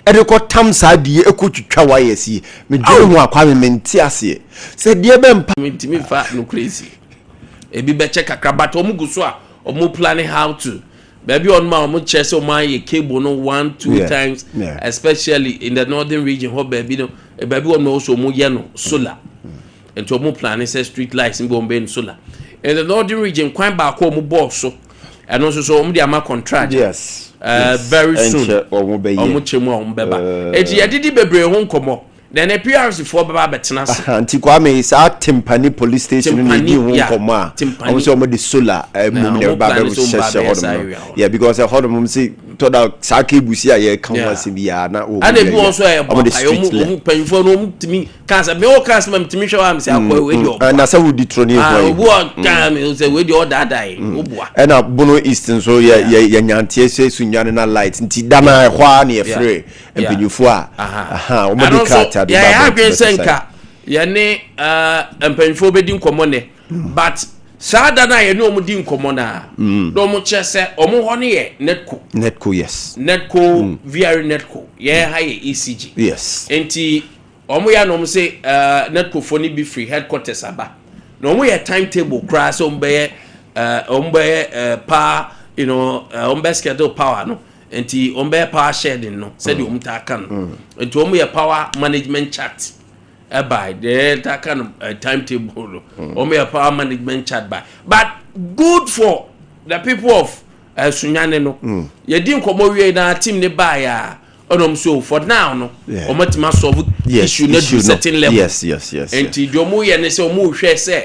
ɛde kɔ tam saa deɛ ɛkɔ twitwa wires yi, medwene ho a, Kwame, mente aseɛ sɛ deɛ bɛ mpa. Ntumi fa nokorɛ si ebi bɛkyɛ kakra, but ɔmo gu so a ɔmo planning how to baabi a ɔnom a ɔmo kyerɛ sɛ ɔmo ayɛ cable no one two times, especially in the Northern Region hɔ baabi no, baabi wɔ no also ɔmo yɛ no solar, nti ɔmo planning sɛ street lights bi ɔmo bɛ no solar in the Northern Region. Kwan baako a ɔmo bɔɔ so, ɛno nso so ɔmo de ama contract. Very soon ɛnkyɛ ɔmo bɛyɛ. Ɔmo kyɛ mu a ɔmo bɛba. Eti yɛdidi bebree ho nkɔmɔ. Then the PRC foɔ bɛba abɛtena ase. Nti Kwame, saa Timpani police station no na Timpani, ɛdi ho nkɔmmɔ a Timpani. Ɔmo sɛ ɔmo de solar mmom na ɔmo ɛba plan sɛ ɔmo ba bɛhyehyɛ abɛyɛ saa hɔnom no area hɔ. Yeah, because ɛhɔnom sɛ tɔda saa cables yi a yɛka ho asɛm yi a na wɔn Ɛna ebi wɔn nso yɛ ɔmo de bɔ apae ɔmo street light. Ɔmo mpanyinfoɔ no, ɔmo tumi kansa mi wɔ kansa ma mi tumi hwɛ wa mi sɛ akɔ wei deɛ ɔboa. Na sɛ wodi turo ne Ah, ehu obi wɔ kan mi sɛ wei deɛ ɔdaadaa yi ɔboa. Ɛna Bono East nso yɛ nyanteɛ sɛ Sunyane na light nti dana ɛhɔ a ne yɛfrɛ mpanyinfoɔ a aha wɔn de Ɛno nso krataa de ba yɛyɛ abɔnten adwene sɛ bɛsesa. Nka yɛne mpanyinfoɔ bɛdi nkɔmmɔ nɛ, but saa da no a yɛne ɔmo di nkɔmmɔ no a na ɔmo kyerɛ sɛ ɔmo hɔ no yɛ NEDCO. NEDCO, yes. NEDCO, VRA NEDCO, yɛn ha yɛ ECG. Nti ɔmo yɛ na ɔmo sɛ NEDCO fo no bi firi headquarters aba na ɔmo yɛ timetable koraa sɛ ɔmo bɛyɛ power ɔmo bɛ schedule power no, nti ɔmo bɛyɛ power shedding no sɛdeɛ ɔmo taa ka no. Nti ɔmo yɛ power management chart ɛba deɛ taa ka no timetable no, ɔmo yɛ power management chart by. But good for the people of Sunyane no, yɛdi nkɔmɔ wie na team ne baa a ɔna ɔmo so for now no ɔmo atumi asolve issue no issue to no. certain level. Nti deɛ ɔmo yɛ ne sɛ ɔmo hwɛ sɛ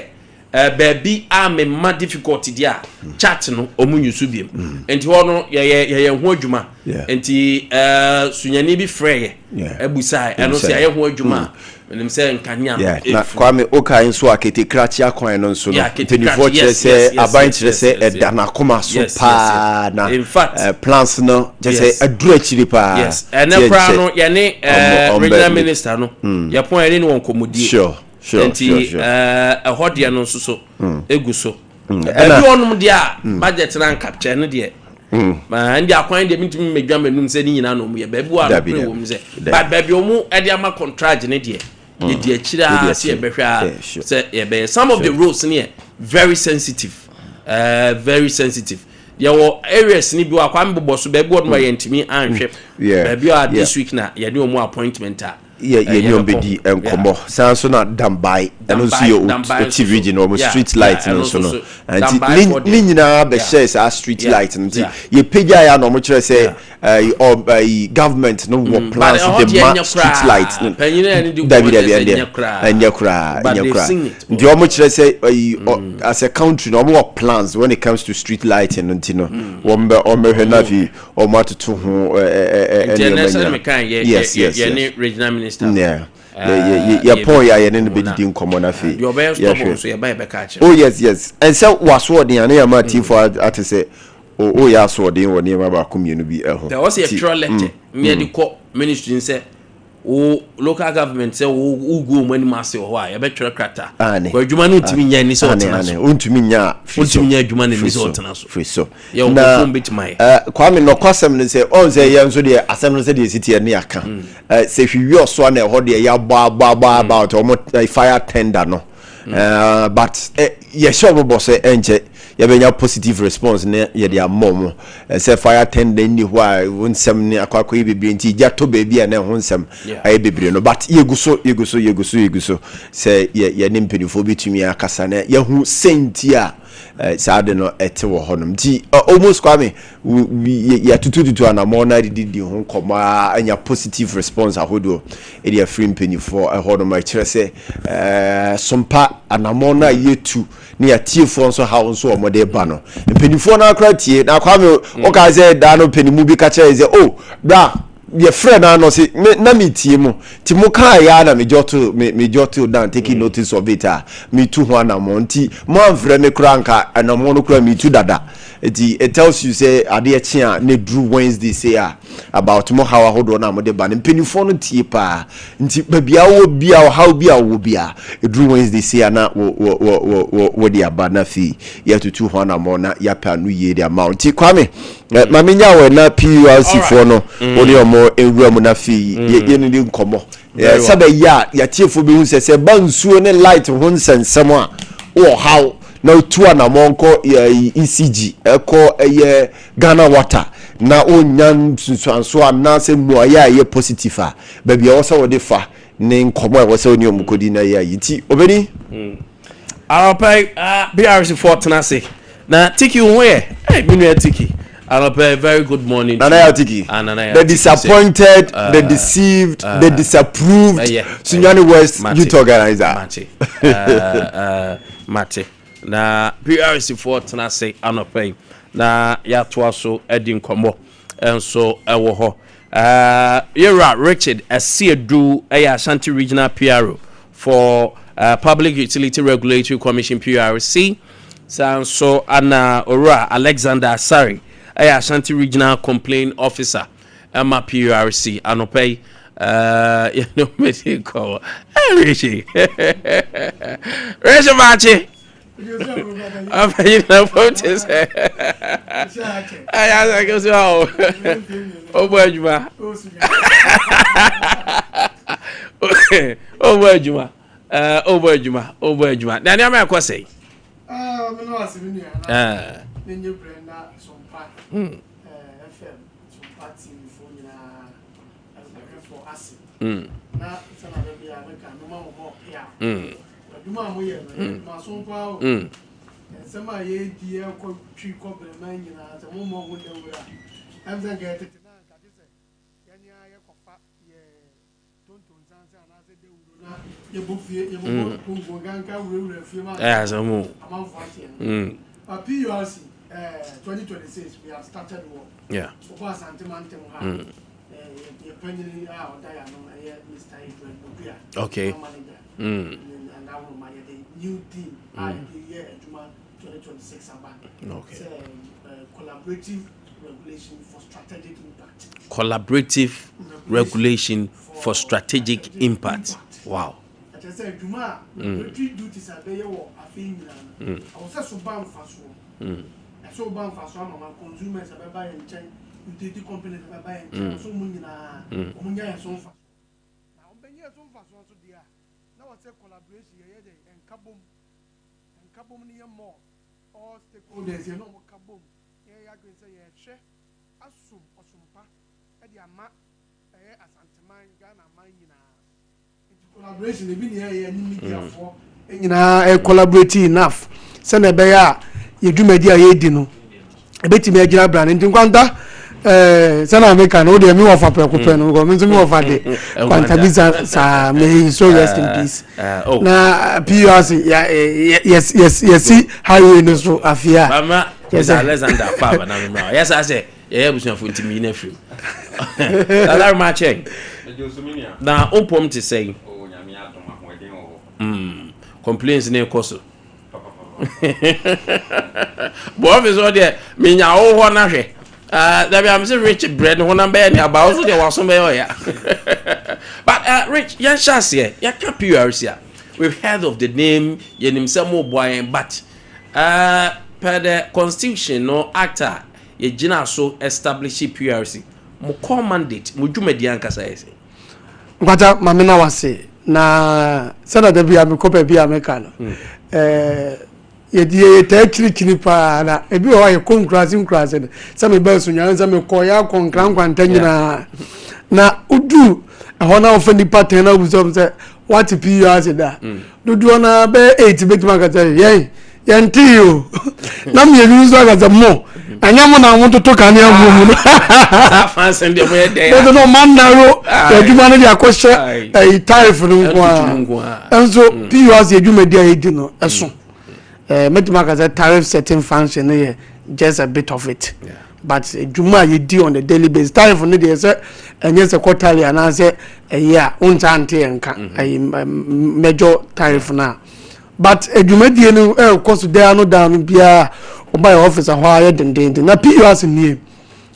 baabi a mema difficulty deɛ a chart no ɔmo nyi so biem, nti hɔ no yɛyɛ ho adwuma. Nti Sunyani bi frɛ yɛ ɛbusa ɛno sɛ Ebusa. yɛyɛ ho adwuma a menim sɛ nkanea no Na ɛfiri. Kwame, okae nso a Ketekrakye akwan no nso no Ketekrakye, mpanimfoɔ kyerɛ sɛ aban kyerɛ sɛ ɛda n'akoma so paa na In fact, plans no kyerɛ sɛ aduru akyiri paa. Yes, ɛnɛ Tie koraa nkyɛ. no yɛne Ɔmo regional minister no yɛpɔn yɛne ne wɔ nkɔmmɔdie. Nti ɛhɔ deɛ no nso so egu so baabi hɔnom deɛ a budget no ancapture no deɛ ma ɛnde akwan deɛ mentumi mmɛdwa m'anum sɛ ne nyinaa na ɔmu yɛ baabi wɔ a Dabi, nokore dabi. wɔ mu sɛ Dabi. but baabi ɔmu ɛde ama contract ne deɛ, yɛdi akyire a Yɛdi sɛ akyire. yɛbɛhwɛ a sɛ yɛbɛyɛ. Some of the roads ne yɛ very sensitive, very sensitive. Yɛwɔ areas ni bi wɔ akwan bobɔ so baabi wɔ no a yɛntumi anhwɛ baabi a this week na yɛde ɔmu appointment a yɛ ne ɔmo yɛbɛkɔ. Bɛdi nkɔmmɔ saa nso na Dambai ɛno nso yɛ Dambai Oti nso so. region, ɔmo street light no ɛno nso nso no so. nti Dambai ne fɔ deɛ. ne nyinaa bɛhyɛ saa street light no nti yɛpagya yɛ a na ɔmo kyerɛ sɛ ɛyi ɔ ɛyi government no wɔ plans But ɛhɔ de deɛ ma ɛnyɛ street koraa. light no. Panyin a ɛne di Dabi, nkɔmmɔ dabi, kyerɛ sɛ ɛndeɛ ɛnyɛ koraa. Ɛnyɛ koraa. But Ɛnyɛ they've koraa seen it. Nti ɔmo kyerɛ sɛ ɛyi ɔ as a country no, ɔmo wɔ plans when it comes to street lighting no, nti no wɔn bɛ ɔmo bɛhwɛ na afei ɔmo atoto ho ɛ ɛ ɛ Nti ɛnɛ nneɛma sɛ nyinaa. meka yɛ yɛ ne regional minister. Yɛpɔn yɛ a yɛne no bɛdidi nkɔmmɔ no afei Deɛ ɔbɛyɛ stubborn yɛhwɛ. so yɛba yɛbɛka akyerɛ. Oh yes, ɛnsɛ wasoɔden a ne yɛma atifoɔ ate sɛ woyɛ asoɔden wɔ nneɛma baako mmienu bi ɛho. Sɛ ɔsɛ Nti, yɛtwerɛ letter ne yɛde kɔ ministry sɛ wo local government sɛ wo wogu wɔn anim ase wɔ hɔ a, yɛbɛtwerɛ krataa. Kɔ adwuma no ntumi nyɛ ni sɛ ɔtena Ane, so. wontumi nya a, firi so. Wontumi nya adwuma no ni Firi sɛ so, ɔtena so. Firi so. Yɛ Na, nkurɔfoɔ mbɛtumi ayɛ. Kwame, nɔkwasɛm no sɛ ɔn sɛ yɛn nso deɛ asɛm no sɛ deɛ ɛsi teɛ ne yɛaka. Sɛ hwiwi ɔsoa na ɛhɔ deɛ yɛabɔ abɔ abɔ about ɔmo fire tender no. But yɛhyɛ ɔmo bɔ sɛ ɛnkyɛ yɛbɛnya positive response ne yɛde ama ɔmo. Sɛ fire tender nni hɔ a, wo nsɛm ne akɔ akɔyɛ bebree nti gya tɔ baabi a na ɛho nsɛm ayɛ bebree no, but yɛgu so, yɛgu so, yɛgu so, yɛgu so sɛ yɛne mpanimfoɔ bɛtumi akasa na yɛhu sɛnti a saa de no ɛte wɔ hɔnom. Nti almost Kwame, yɛtutututu anammɔ na dididi ho nkɔmmɔ a anya positive response ahodoɔ ɛde afiri mpanimfoɔ ɛhɔnom a ɛkyerɛ sɛ sompa anammɔ no a yɛtu ne yɛtiefoɔ nso haw nso ɔmɔde ba no, mpanimfoɔ no akora tie. Na Kwame, wokaa sɛ daa no panimu bi ka kyerɛ yɛ sɛ, "Oh bra," yɛfrɛ no ano se me na metie mu nti mo kaa yɛ a na mejot me jot down, taking notice of it a metu ho anammɔ. Nti mo amfrɛ me koraa nka anammɔ no koraa metu dada. Nti it tells you sɛ adeɛ kye a ne duru Wednesday say a about mo haw ahodoɔ no a mode ba no, mpanimfoɔ no tie paa. Nti baabi a wowɔ bia, ɔhaw bi a wowɔ bia, ɛduru Wednesday say a na wode aba na afei yɛatutu ho anammɔ na yɛapɛ ano yie de ama wo. Nti Kwame, ma menya wɔ na PURC foɔ no, wo ne ɔmo nwura mu na afei yɛne di nkɔmmɔ. Very sɛ bɛyɛ a yɛatiefoɔ bɛhu sɛ ba nsuo ne light ho nsɛnsɛm a wowɔ haw na otu anammɔ nkɔ ECG ɛkɔ ɛyɛ Ghana Water na wonya nsunsuanso anaasɛ mmuayɛ a ɛyɛ positive a, baabi a ɛwɔ sɛ wɔde fa ne nkɔmmɔ a ɛwɔ sɛ wo ne ɔmo kɔdi na ɛyɛ ayi. Nti obɛni. Anɔpa yi PRC foɔ tena ase na Tiki wo ho yɛ. Ɛy, me nua Tiki. Anɔpɛ, very good morning. Nana Yaw Tiki, Ah, Nana the Yaw Tiki disappointed, the deceived, the disapproved Sunyani West Mate. youth organizer. Mate. Mate. Na PRC foɔ tena ase anɔpɛ yi na yɛatoa so adi nkɔmmɔ nso ɛwɔ hɔ. Yɛwura Richard Asiedu ɛyɛ Ashanti Regional PRO for Public Utility Regulatory Commission, PRC. Saa nso ana Owura Alexander Asare ɛyɛ Ashanti Regional Complaint Officer ɛma PRC. Anɔpɛ yi yɛne ɔmɛdi nkɔmmɔ. Richie, Richie Maakye ɔbɛyi na fom te sɛ ɛyɛ asɛ kɛ sɛ ɔ ɔbɔ adwuma, ɔbɔ adwuma, ɔbɔ adwuma, ɔbɔ adwuma na nneɛma ɛkɔ sɛ. Nenye Brenda Sompa FM, Sompa TV fo nyinaa ɛhwɛfo ase na sɛna bɛ bia meka mema wo mɔ pia adwuma a moyɛ no, adwuma so paa o. Nsɛm a yɛdi ɛkɔ twi kɔ brɛma nyinaa sɛ mommɔ ho dawura a, ɛm sɛ nka yɛtete na nka gye sɛ yɛne a yɛkɔfa yɛ tonto nsanse anaasɛ dawuro na yɛbɔ fie, yɛbɔbɔ konko nkanka wurawura fie ma ɛyɛ asɛm o. Amanfo ateɛ no. But PURC 2026, we have started work. Ɔbɔ Asante mantam ha, yɛ panyin a ɔda yɛ ano ɛyɛ Mr. Edward Bodua, manager and ahoma yɛde new team a yɛde yɛ adwuma 2026 aba sɛ collaborative regulation for strategic impact. Collaborative regulation for strategic impact, wow. Ɛkyerɛ sɛ adwuma a regulatory duties a bɛyɛ wɔ afei nyinaa no, ɛwɔ sɛ so ba mfasoɔ, ɛsɛ ba mfasoɔ ama ma consumers a bɛba yɛn nkyɛn, utility companies a bɛba yɛn nkyɛn, ɔsɛ wɔn nyinaa wɔn nya yɛn so mfasoɔ. Na wɔn bɛnya yɛn so mfasoɔ nso deɛ a, na wɔsɛ collaboration, yɛyɛ de nkabom, nkabom no yɛ more all stakeholders yɛn na wɔn ka bom yɛyɛ adwene sɛ yɛhwɛ asom ɔsompa ɛde ama ɛyɛ Asanteman, Ghana man nyinaa. Nti collaboration ebi ne yɛyɛ ne mediafoɔ nyinaa ɛ collaborate enough sɛnɛ ɛbɛyɛ a yɛ dwumadi a yɛredi no ebɛtumi agyina brane. Nti Nkwanta, sɛnɛ ameka no, o deɛ mi wɔ fa prɛko pɛ no, mi nso mi wɔ fa de Kwanta bi sa saa. May he so rest in peace. Oh. Na PURC yɛsi highway no so afei a Mama. Yes, Mr. sir. Alexander akɔ aba na mema yɛ saa sɛ yɛyɛ abusuafo nti meyi no afiri mu. Salarema kyɛn na wompɔm te sɛn? Complaints ne kɔ so bɔ office hɔ deɛ, menya wo hɔ na hwɛ. Ah, dabi am sɛ Rich brɛ ne honam bɛyɛ ne aba wo so deɛ waso bɛyɛ ɔya. But Rich, yɛnhyɛ aseɛ. Yɛka PRC a, we've heard of the name, yɛnim sɛ moboa yɛn, but per the constitution no, act a yɛgyina so establish PRC, mo core mandate, mo dwumadi ankasa yɛ sɛ? Nkwata, maame na wase na sɛnɛ da bi a mekɔ baabi a meka no, yɛde yɛtaa kyirikyiri paa na ebi wɔ hɔ a yɛkɔ nkuraase nkuraase no sɛ meba Sunyane, sɛ mekɔ yɛ akɔ Nkra Nkwanta nyinaa na woduru ɛhɔ na wofa nipa 10 na wobisa wɔn sɛ wate PURC da, dodoɔ na bɛyɛ 8 bɛtumi aka sɛ yɛn yɛntee o, na mmienu nso aka sɛ mo ɛnyɛ mo na mototo kanea mu mu no. Saa fansen deɛ moyɛ dɛn bɛsɛ a na ɔma nnaro adwuma no de akɔhyɛ ɛyi tariff no nko ɛtutu nko a a. Nso PURC adwumadi a yɛdi no ɛso, mɛtumi aka sɛ tariff setting function no yɛ just a bit of it, but adwuma a yɛdi on a daily basis, tariff no deɛ sɛ ɛnyɛ sɛ quarterly anaasɛ ɛyɛ a wonsa nte yɛn nka ɛyi major tariff no a, but adwumadie no ɛrekɔ so daa no daa no biara. Ɔba yɛ office hɔ a yɛ dendenden na PURC nie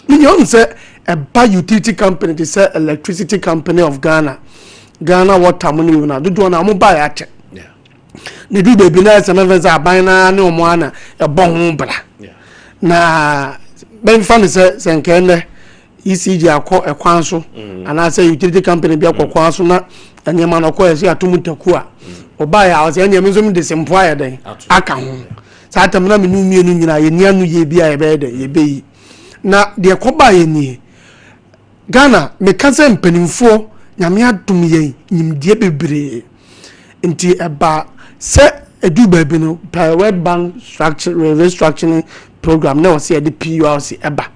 ne ɔn sɛ ɛba utility company te sɛ Electricity Company of Ghana, Ghana Water mu ne na dodoɔ no a wɔn ba yɛ akyɛ ne du baabi na ɛsɛ mɛfɛ sɛ aban naa ne wɔn ana ɛbɔ ho bra na bɛnfa ne sɛ nkɛn nɛ ECG akɔ ɛkwan so anaasɛ utility company bi akɔ kwan so na nneɛma no ɔkɔ ɛsɛ ato mu taku a ɔbaa yɛ a ɔsɛ ɛnneɛma nso de sempo ayɛ dɛn aka ho. Saa tam na menu mmienu nyinaa yɛni ano yie bi a yɛbɛyɛ dɛn yɛbɛyi na deɛ kɔbaa yɛ nie. Ghana, meka sɛ mpanimfoɔ Nyame adom yɛn nimdeɛ bebree nti ɛba sɛ ɛdu baabi no, per World Bank structure restructuring program na wɔsɛ yɛde PURC ɛba.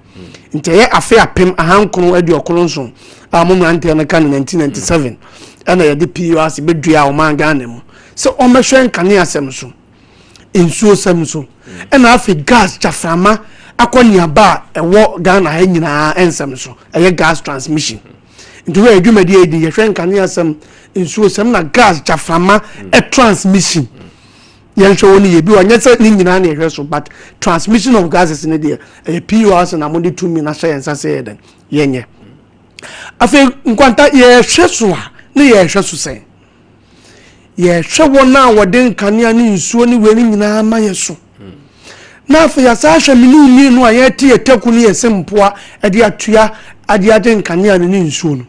Nti ɛyɛ afe 1997 a mo mmeranteɛ no ka no 1997 ɛna yɛde PURC bɛdua ɔman Ghana mu sɛ ɔmmɛhwɛ nkanea asɛm so, nsuo sɛm so, ɛna afei gas gyaframa akɔneaba a ɛwɔ Ghana ha nyinaa nsɛm so, ɛyɛ gas transmission. Nti wɔ adwumadi a yɛdi, yɛhwɛ nkanea sɛm, nsuo sɛm na gas gyaframa transmission. Yɛnhwɛ wɔ no yɛ bi wɔ nyɛ sɛ ne nyinaa na yɛhwɛ so, but transmission of gases ne deɛ ɛyɛ PURC na mode tumi na hyɛ yɛn nsa sɛ yɛ dɛn yɛnyɛ. Afei nkwanta yɛhwɛ so a ne yɛhwɛ so sɛn yɛhwɛ wɔn a wɔde nkanea ne nsuo ne wei ne nyinaa ma yɛ so, na afei yɛasa ahwɛ me ne mmienu a yɛte yɛ taku ne yɛse mpoa de atua ade agye nkanea no ne nsuo no.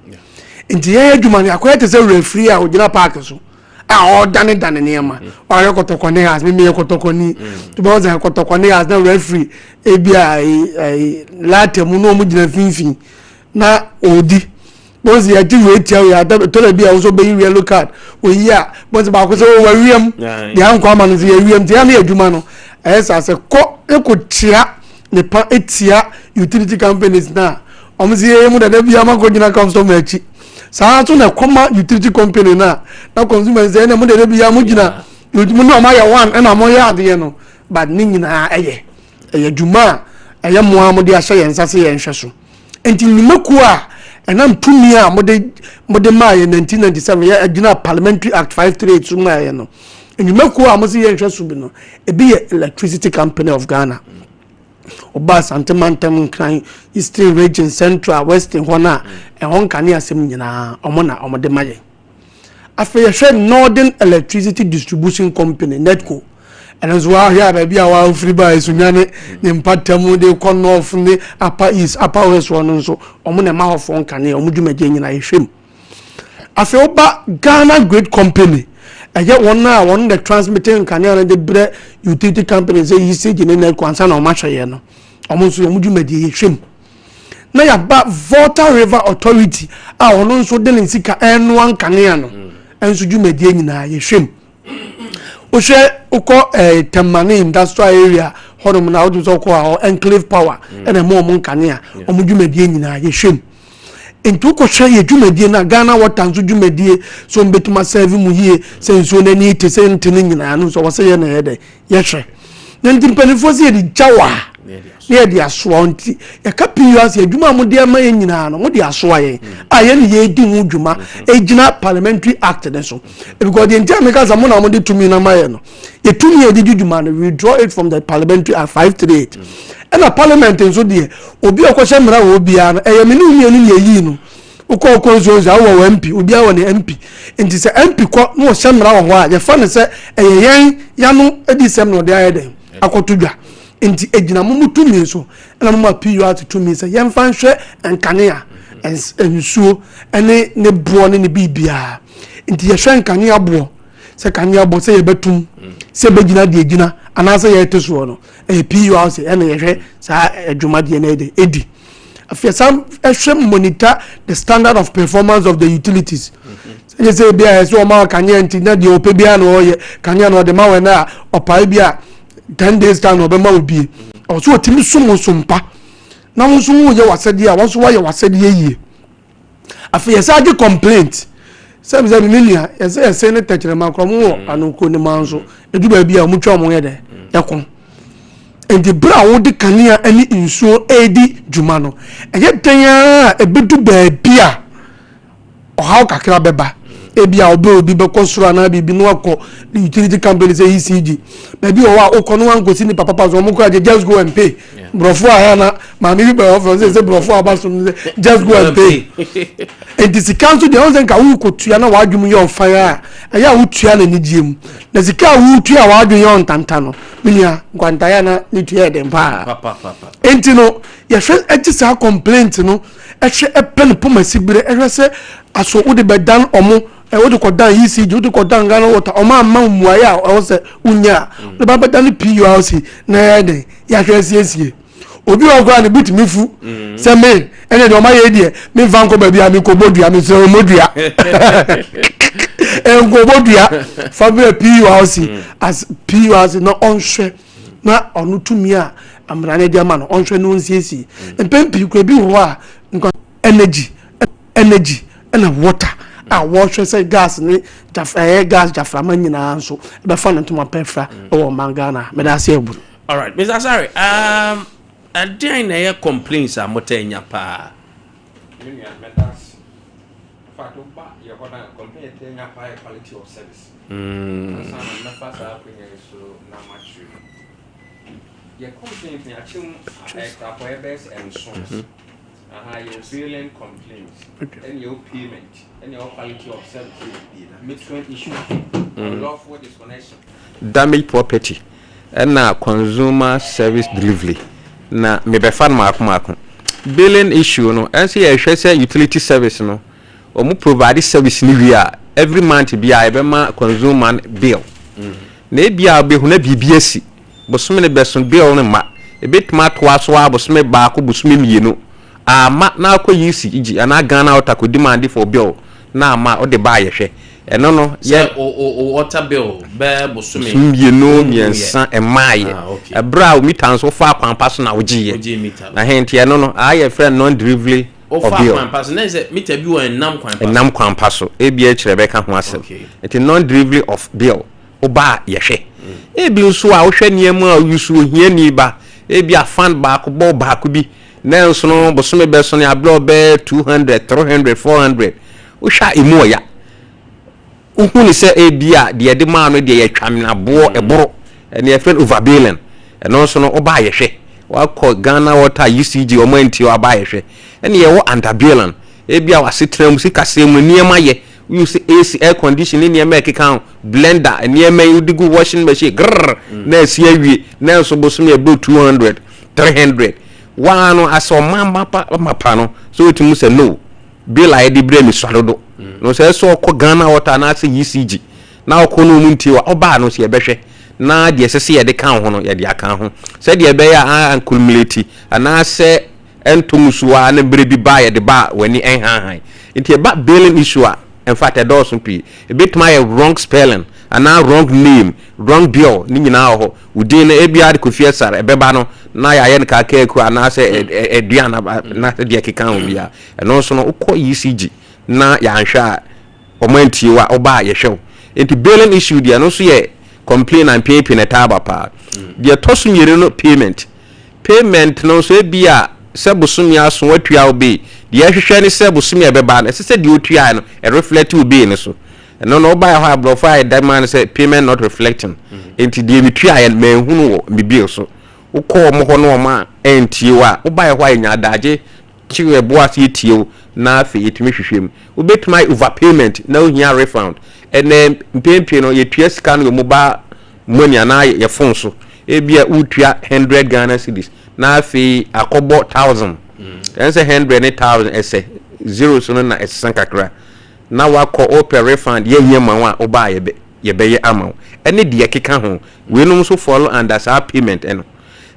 Nti yɛyɛ adwuma no akɔyɛ te sɛ referee a ogyina park so a ɔredane dane nneɛma. Ɔyɛ Kɔtɔkɔ ne Hearts, mímí yɛ Kɔtɔkɔ ni, tó bá wɔn sɛ Kɔtɔkɔ ne Hearts na referee ebi a ɛyi laata mu na wɔn gyina mfimfini na ɔredi wɔn sɛ yɛgye wei tia wei ada tɔrɔ bi a wɔn nso bɛyi yellow card oyi a wɔn sɛ baako sɛ ɔwɔ wiem deɛ ankɔ ama no sɛ yɛ wiem. Nti yɛn yɛ adwuma no ɛyɛ sɛ asɛ kɔ ekɔ tia nipa etia utility companies na wɔn sɛ yɛyɛ mu dada bi ama kɔ gyina customer akyi. Saa nso na ɛkɔma utility company na consumer sɛ ɛna mu dada bi ama gyina mu na wɔn ayɛ one ɛna wɔn yɛ adeɛ no, but ne nyinaa ɛyɛ adwuma a ɛyɛ mmoa mo de ahyɛ yɛn nsa sɛ yɛn hwɛ so. Nti nnwumakuo a ɛnam tumi a mode maa yɛ 1997 yɛ agyina Parliamentary Act 538 so maa yɛ no, nnwumakuo a mo sɛ yɛnhwɛ so bi no, ebi yɛ Electricity Company of Ghana. Ɔba Asante Mantam, Nkran, Eastern Region, Central, Western hɔ no a ɛhɔ nkanea asɛm nyinaa ɔmo na ɔmo de ma yɛn. Afei yɛhwɛ Northern Electricity Distribution Company, NEDCO. Ɛno nso wahwɛ a baabi a wafiri ba Esunyane ne mpatamu de kɔ north ne Upper East, Upper West hɔ no nso, ɔmo na ɛma hɔfoɔ nkanea. Ɔmo dwumadie nyinaa yɛhwɛ mu. Afei woba Ghana Grid Company, ɛyɛ wɔn a wɔn na transmitting nkanea no de brɛ utility company sɛ ECG ne NEDCO ansa na wɔn ahwɛ yɛn no, wɔn nso wɔn dwumadie yɛhwɛ mu. Na yaba Volta River Authority a ɔno nso de ne sika ɛnoa nkanea no nso dwumadie nyinaa yɛhwɛ mu. Wohwɛ wokɔ Temane Industrial Area hɔnom na wotumi sɛ wokɔ hɔ Enclave Power ɛna ɛma ɔmo nkanea, ɔmo dwumadie nyinaa yɛhwɛ mu. Nti wokɔhwɛ yɛ dwumadie no a, Ghana Water nso dwumadie so mbɛtumi asɛve mu yie sɛ nsuo no ani te sɛ nte no nyinaa no nso wɔ sɛ yɛ na yɛ dɛ yɛhwɛ. Na nti mpanimfoɔ sɛ yɛde gya wɔ a na yɛde asoa. Nti yɛka pii ase adwuma a mode ama yɛn nyinaa no, mode asoa yɛn a yɛne yɛdi ho dwuma ɛgyina Parliamentary Act ne so, because deɛ nti a meka sɛ mo na mode tumi no ama yɛ no, yɛtumi yɛde di dwuma no, we draw it from the Parliamentary Act 538. Ɛna parliament nso deɛ, obi a ɔkɔhyɛ mmara wɔ obiara no, ɛyɛ me ne mmienu ne yɛyii no. Wokɔ constituency a wowɔ wɔ MP, obiara wɔ ne MP. Nti sɛ MP kɔ na ɔhyɛ mmara wɔ hɔ a, yɛfa no sɛ ɛyɛ yɛn yano adi sɛm na ɔde ayɛ dɛn akɔto dwa. Nti egyina mo mo tumi so ɛna mo ma PURC tumi sɛ yɛmfa nhwɛ nkanea, nsuo ɛne ne boɔ ne ne biribiara. Nti yɛhwɛ nkanea boɔ sɛ kanea boɔ sɛ yɛbɛtum sɛ yɛbɛgyina deɛ gyina anaasɛ yɛte soɔ no, ɛyɛ PURC ɛna yɛhwɛ saa adwumadeɛ no ɛde ɛdi. Afei san ɛhwɛ monitor the standard of performance of the utilities, sɛ ebi a ɛsɛ ɔma kanea nti na deɛ ɔpɛ biara na ɔyɛ kanea na ɔde ma wɔn a ɔpae bi a 10 days time na ɔbɛma obie. Ɔso ɔtumi som nsompa na wɔn nso wɔyɛ w'asɛdeɛ a wɔn nso wɔayɛ w'asɛdeɛ yie. Afei yɛsɛ agye complaint sɛbi sɛbi mi nua yɛsɛ ne tɛkyerɛma korɔ mo wɔ anoko ne ma nso edu baabi a wɔn twa wɔn yɛ dɛ ɛko. Nti bere a wɔde kanea ne nsuo redi dwuma no, ɛyɛ dan a ebedu baabi a ɔhaw kakra bɛba. Ebi a ɔbɛ obi bɛkɔ soro anaa biribi no akɔ utility company sɛ ECG baabi wɔ hɔ a wokɔ no wankɔsi nipa papa so ɔmo kɔ agye just go and pay. Borɔfo a yɛ na maame bi bɛyɛ ɔfɛ sɛ borɔfo aba so no sɛ just go and pay. Nti sika nso deɛ ɔn sɛ nka wokɔtua na wadwom yɛ ɔfan a ɛyɛ a wotua na anigyeɛ mu, na sika a wotua a wadwom yɛ ɔntanta no, me nua nkwantaeɛ na ne tua yɛ den paa. Nti no yɛhwɛ agye saa complaint no, ɛhwɛ ɛpɛ ne poma sibire, ɛhwɛ sɛ aso wode bɛdan ɔmo ɛ wode kɔdan ECG, wode kɔdan Ghana Water, ɔmo ama mmuaeɛ a ɛwɔ sɛ wonya a wode ba bɛdan ne PURC na ɛyɛ den yɛahwɛ asiesie. Obi wɔ koraa ne bu tumi fu sɛ me ɛne deɛ ɔma yɛ deɛ memfa nkɔ baabi a mekɔbɔ dua, mesrɛ ɔmɔ dua nkɔbɔ dua fa berɛ PURC as PURC na ɔnhwɛ na ɔno tumi a. Mmara no de ama no, ɔnhwɛ na ɔnsiesie. Mpɛn pii koraa, ebi wɔ hɔ a, nkwa energy, energy ɛna water a wɔhwɛ sɛ gas ne gyaf ɛyɛ gas gyaframa nyinaa nso ɛbɛfa ne ntoma pɛ fra ɛwɔ ɔman Ghana. Meda ase abu. Alright, Mr. Asare, ɛdeɛn na ɛyɛ complaints a motɛ nya paa? Me nua, mɛda ase. In fact, woba yɛ hɔ na complaint yɛ nya paa yɛ quality of service. Ansa na mɛfa saa akonnwa yi so na makyerɛ mu. Yɛ complaint no yɛakyɛ mu ɛkrapɔeɛ bɛyɛ sɛ 7. Aha, yɛwɔ billing complaint, ɛne yɛwɔ payment, ɛne yɛwɔ quality of service, metering issues, unlawful disconnection, damage property, ɛna consumer service delivery. Na mebɛfa no maako maako. Billing issue no, ɛnso yɛhwɛ sɛ utility service no, wɔn provide service no wie a, every month bi a yɛbɛma consumer bill, na ebi a wobɛhu na biribi asi, bosome no bɛso, bill no ma ebɛtumi atoa so a bosome 1, bosome 2 ama na akɔ ECG anaa Ghana Water kɔ demand for bill na ama ɔde ba ayɛhwɛ ɛno no. Sɛ o water bill bɛɛ bosome 2, 3 ɛmaayɛ. Ɛberɛ a o meter nso fa akwanpa so na wogyeeɛ. Wogye meter. Na hɛn nti ɛno no ayɛ frɛ non delivery of wofa bill. Kwan pa so na sɛ meter bi wɔ ɛnam kwan pa so. Ɛnam kwan pa so, ebi akyerɛ bɛka ho asɛm. Nti non delivery of bill, woba a yɛhwɛ. Ebi nso a wohwɛ nneɛma a oyusu ohiani ba, ebi a fan baako bɔ baako bi na nso no bosome bɛ so no abrɛ ɔbɛyɛ 200, 300, 400. Wohwɛ a emu ɔya, wohu ne sɛ ebi a deɛ yɛde maa no deɛ yɛtwa naboɔ ɛboro, ɛne yɛfrɛ no overbilling. Ɛno nso no woba a yɛhwɛ. Wakɔ Ghana Water, ECG, ɔmo antie, waba a yɛhwɛ. Ɛne yɛwɔ underbilling, ebi a wasetena mu sikasɛm mu nneɛma yɛ woyi AC, air condition ne nneɛma a ɛkeka ho, blender, nneɛma yi wode gu washing machine grrr na asi awie, na nso bosome ɛbɛ 200, 300. Waa no asɛ ɔma mapa no so wotumi sɛ no bill a yɛde brɛ mi sua dodo no sɛ ɛsɛ ɔkɔ Ghana Water anaasɛ ECG na ɔkɔ no mu ntie wa ɔbaa no so yɛbɛhwɛ na deɛ ɛsɛ sɛ yɛde ka ho no yɛde aka ho sɛdeɛ ɛbɛyɛ a accumulate anaasɛ ɛnto musuo a ne berɛ bi ba yɛde ba a w'ani ɛnhanhan. Nti ɛba billing issue a, in fact ɛdɔɔso pii. Ebɛtumi ayɛ wrong spelling anaa wrong name, wrong bill ne nyinaa wɔ hɔ. Wo din no ebia de Kofi Asare ɛbɛba no na yɛayɛ no kaakaaku anaasɛ aduan na deɛ keka ho bia. Ɛno nso no wokɔ ECG na yɛanhwɛ a ɔmo antie wo a, ɔba a yɛhwɛ wo. Nti billing issue deɛ, ɛno nso yɛ complain and pay na ɛtaa ba paa. Deɛ ɛtɔ so mmienu no, payment. Payment no nso, ebi a sɛ bosome aso watua wo bill, deɛ ɛhwehwɛ ne sɛ bosome a ɛbɛba no ɛsɛ sɛ deɛ otua no ɛreflect wo bill no so. Ɛno no wobaeɛ hɔ a, aborɔfo a yɛda ma no sɛ payment not reflecting. Nti deɛ metua yɛ no manhunu wɔ me bill so. Wokɔ ɔmo hɔ no ɔmo a ɛntie wo a, wobaeɛ hɔ a yɛnya adagye kyew ɛboa ase yɛtie wo na afei yɛtumi hwehwɛ mu. Wobɛtumi ayɛ overpayment na wohia refund. Ɛnɛ mpɛn no yɛtua sika no yɛ mobile money anaa yɛ phone so. Ebi a wotua 100 Ghana cedis na afei akɔbɔ 1,000. Ɛn sɛ 100 ne 1,000 ɛsɛ zero so no na ɛsesa kakra na wakɔ wopɛ refund, yɛnyɛ ma wo a, wobaa yɛbɛyɛ ama wo. Ɛne deɛ ɛkeka ho weinom nso fall under saa payment. Ɛno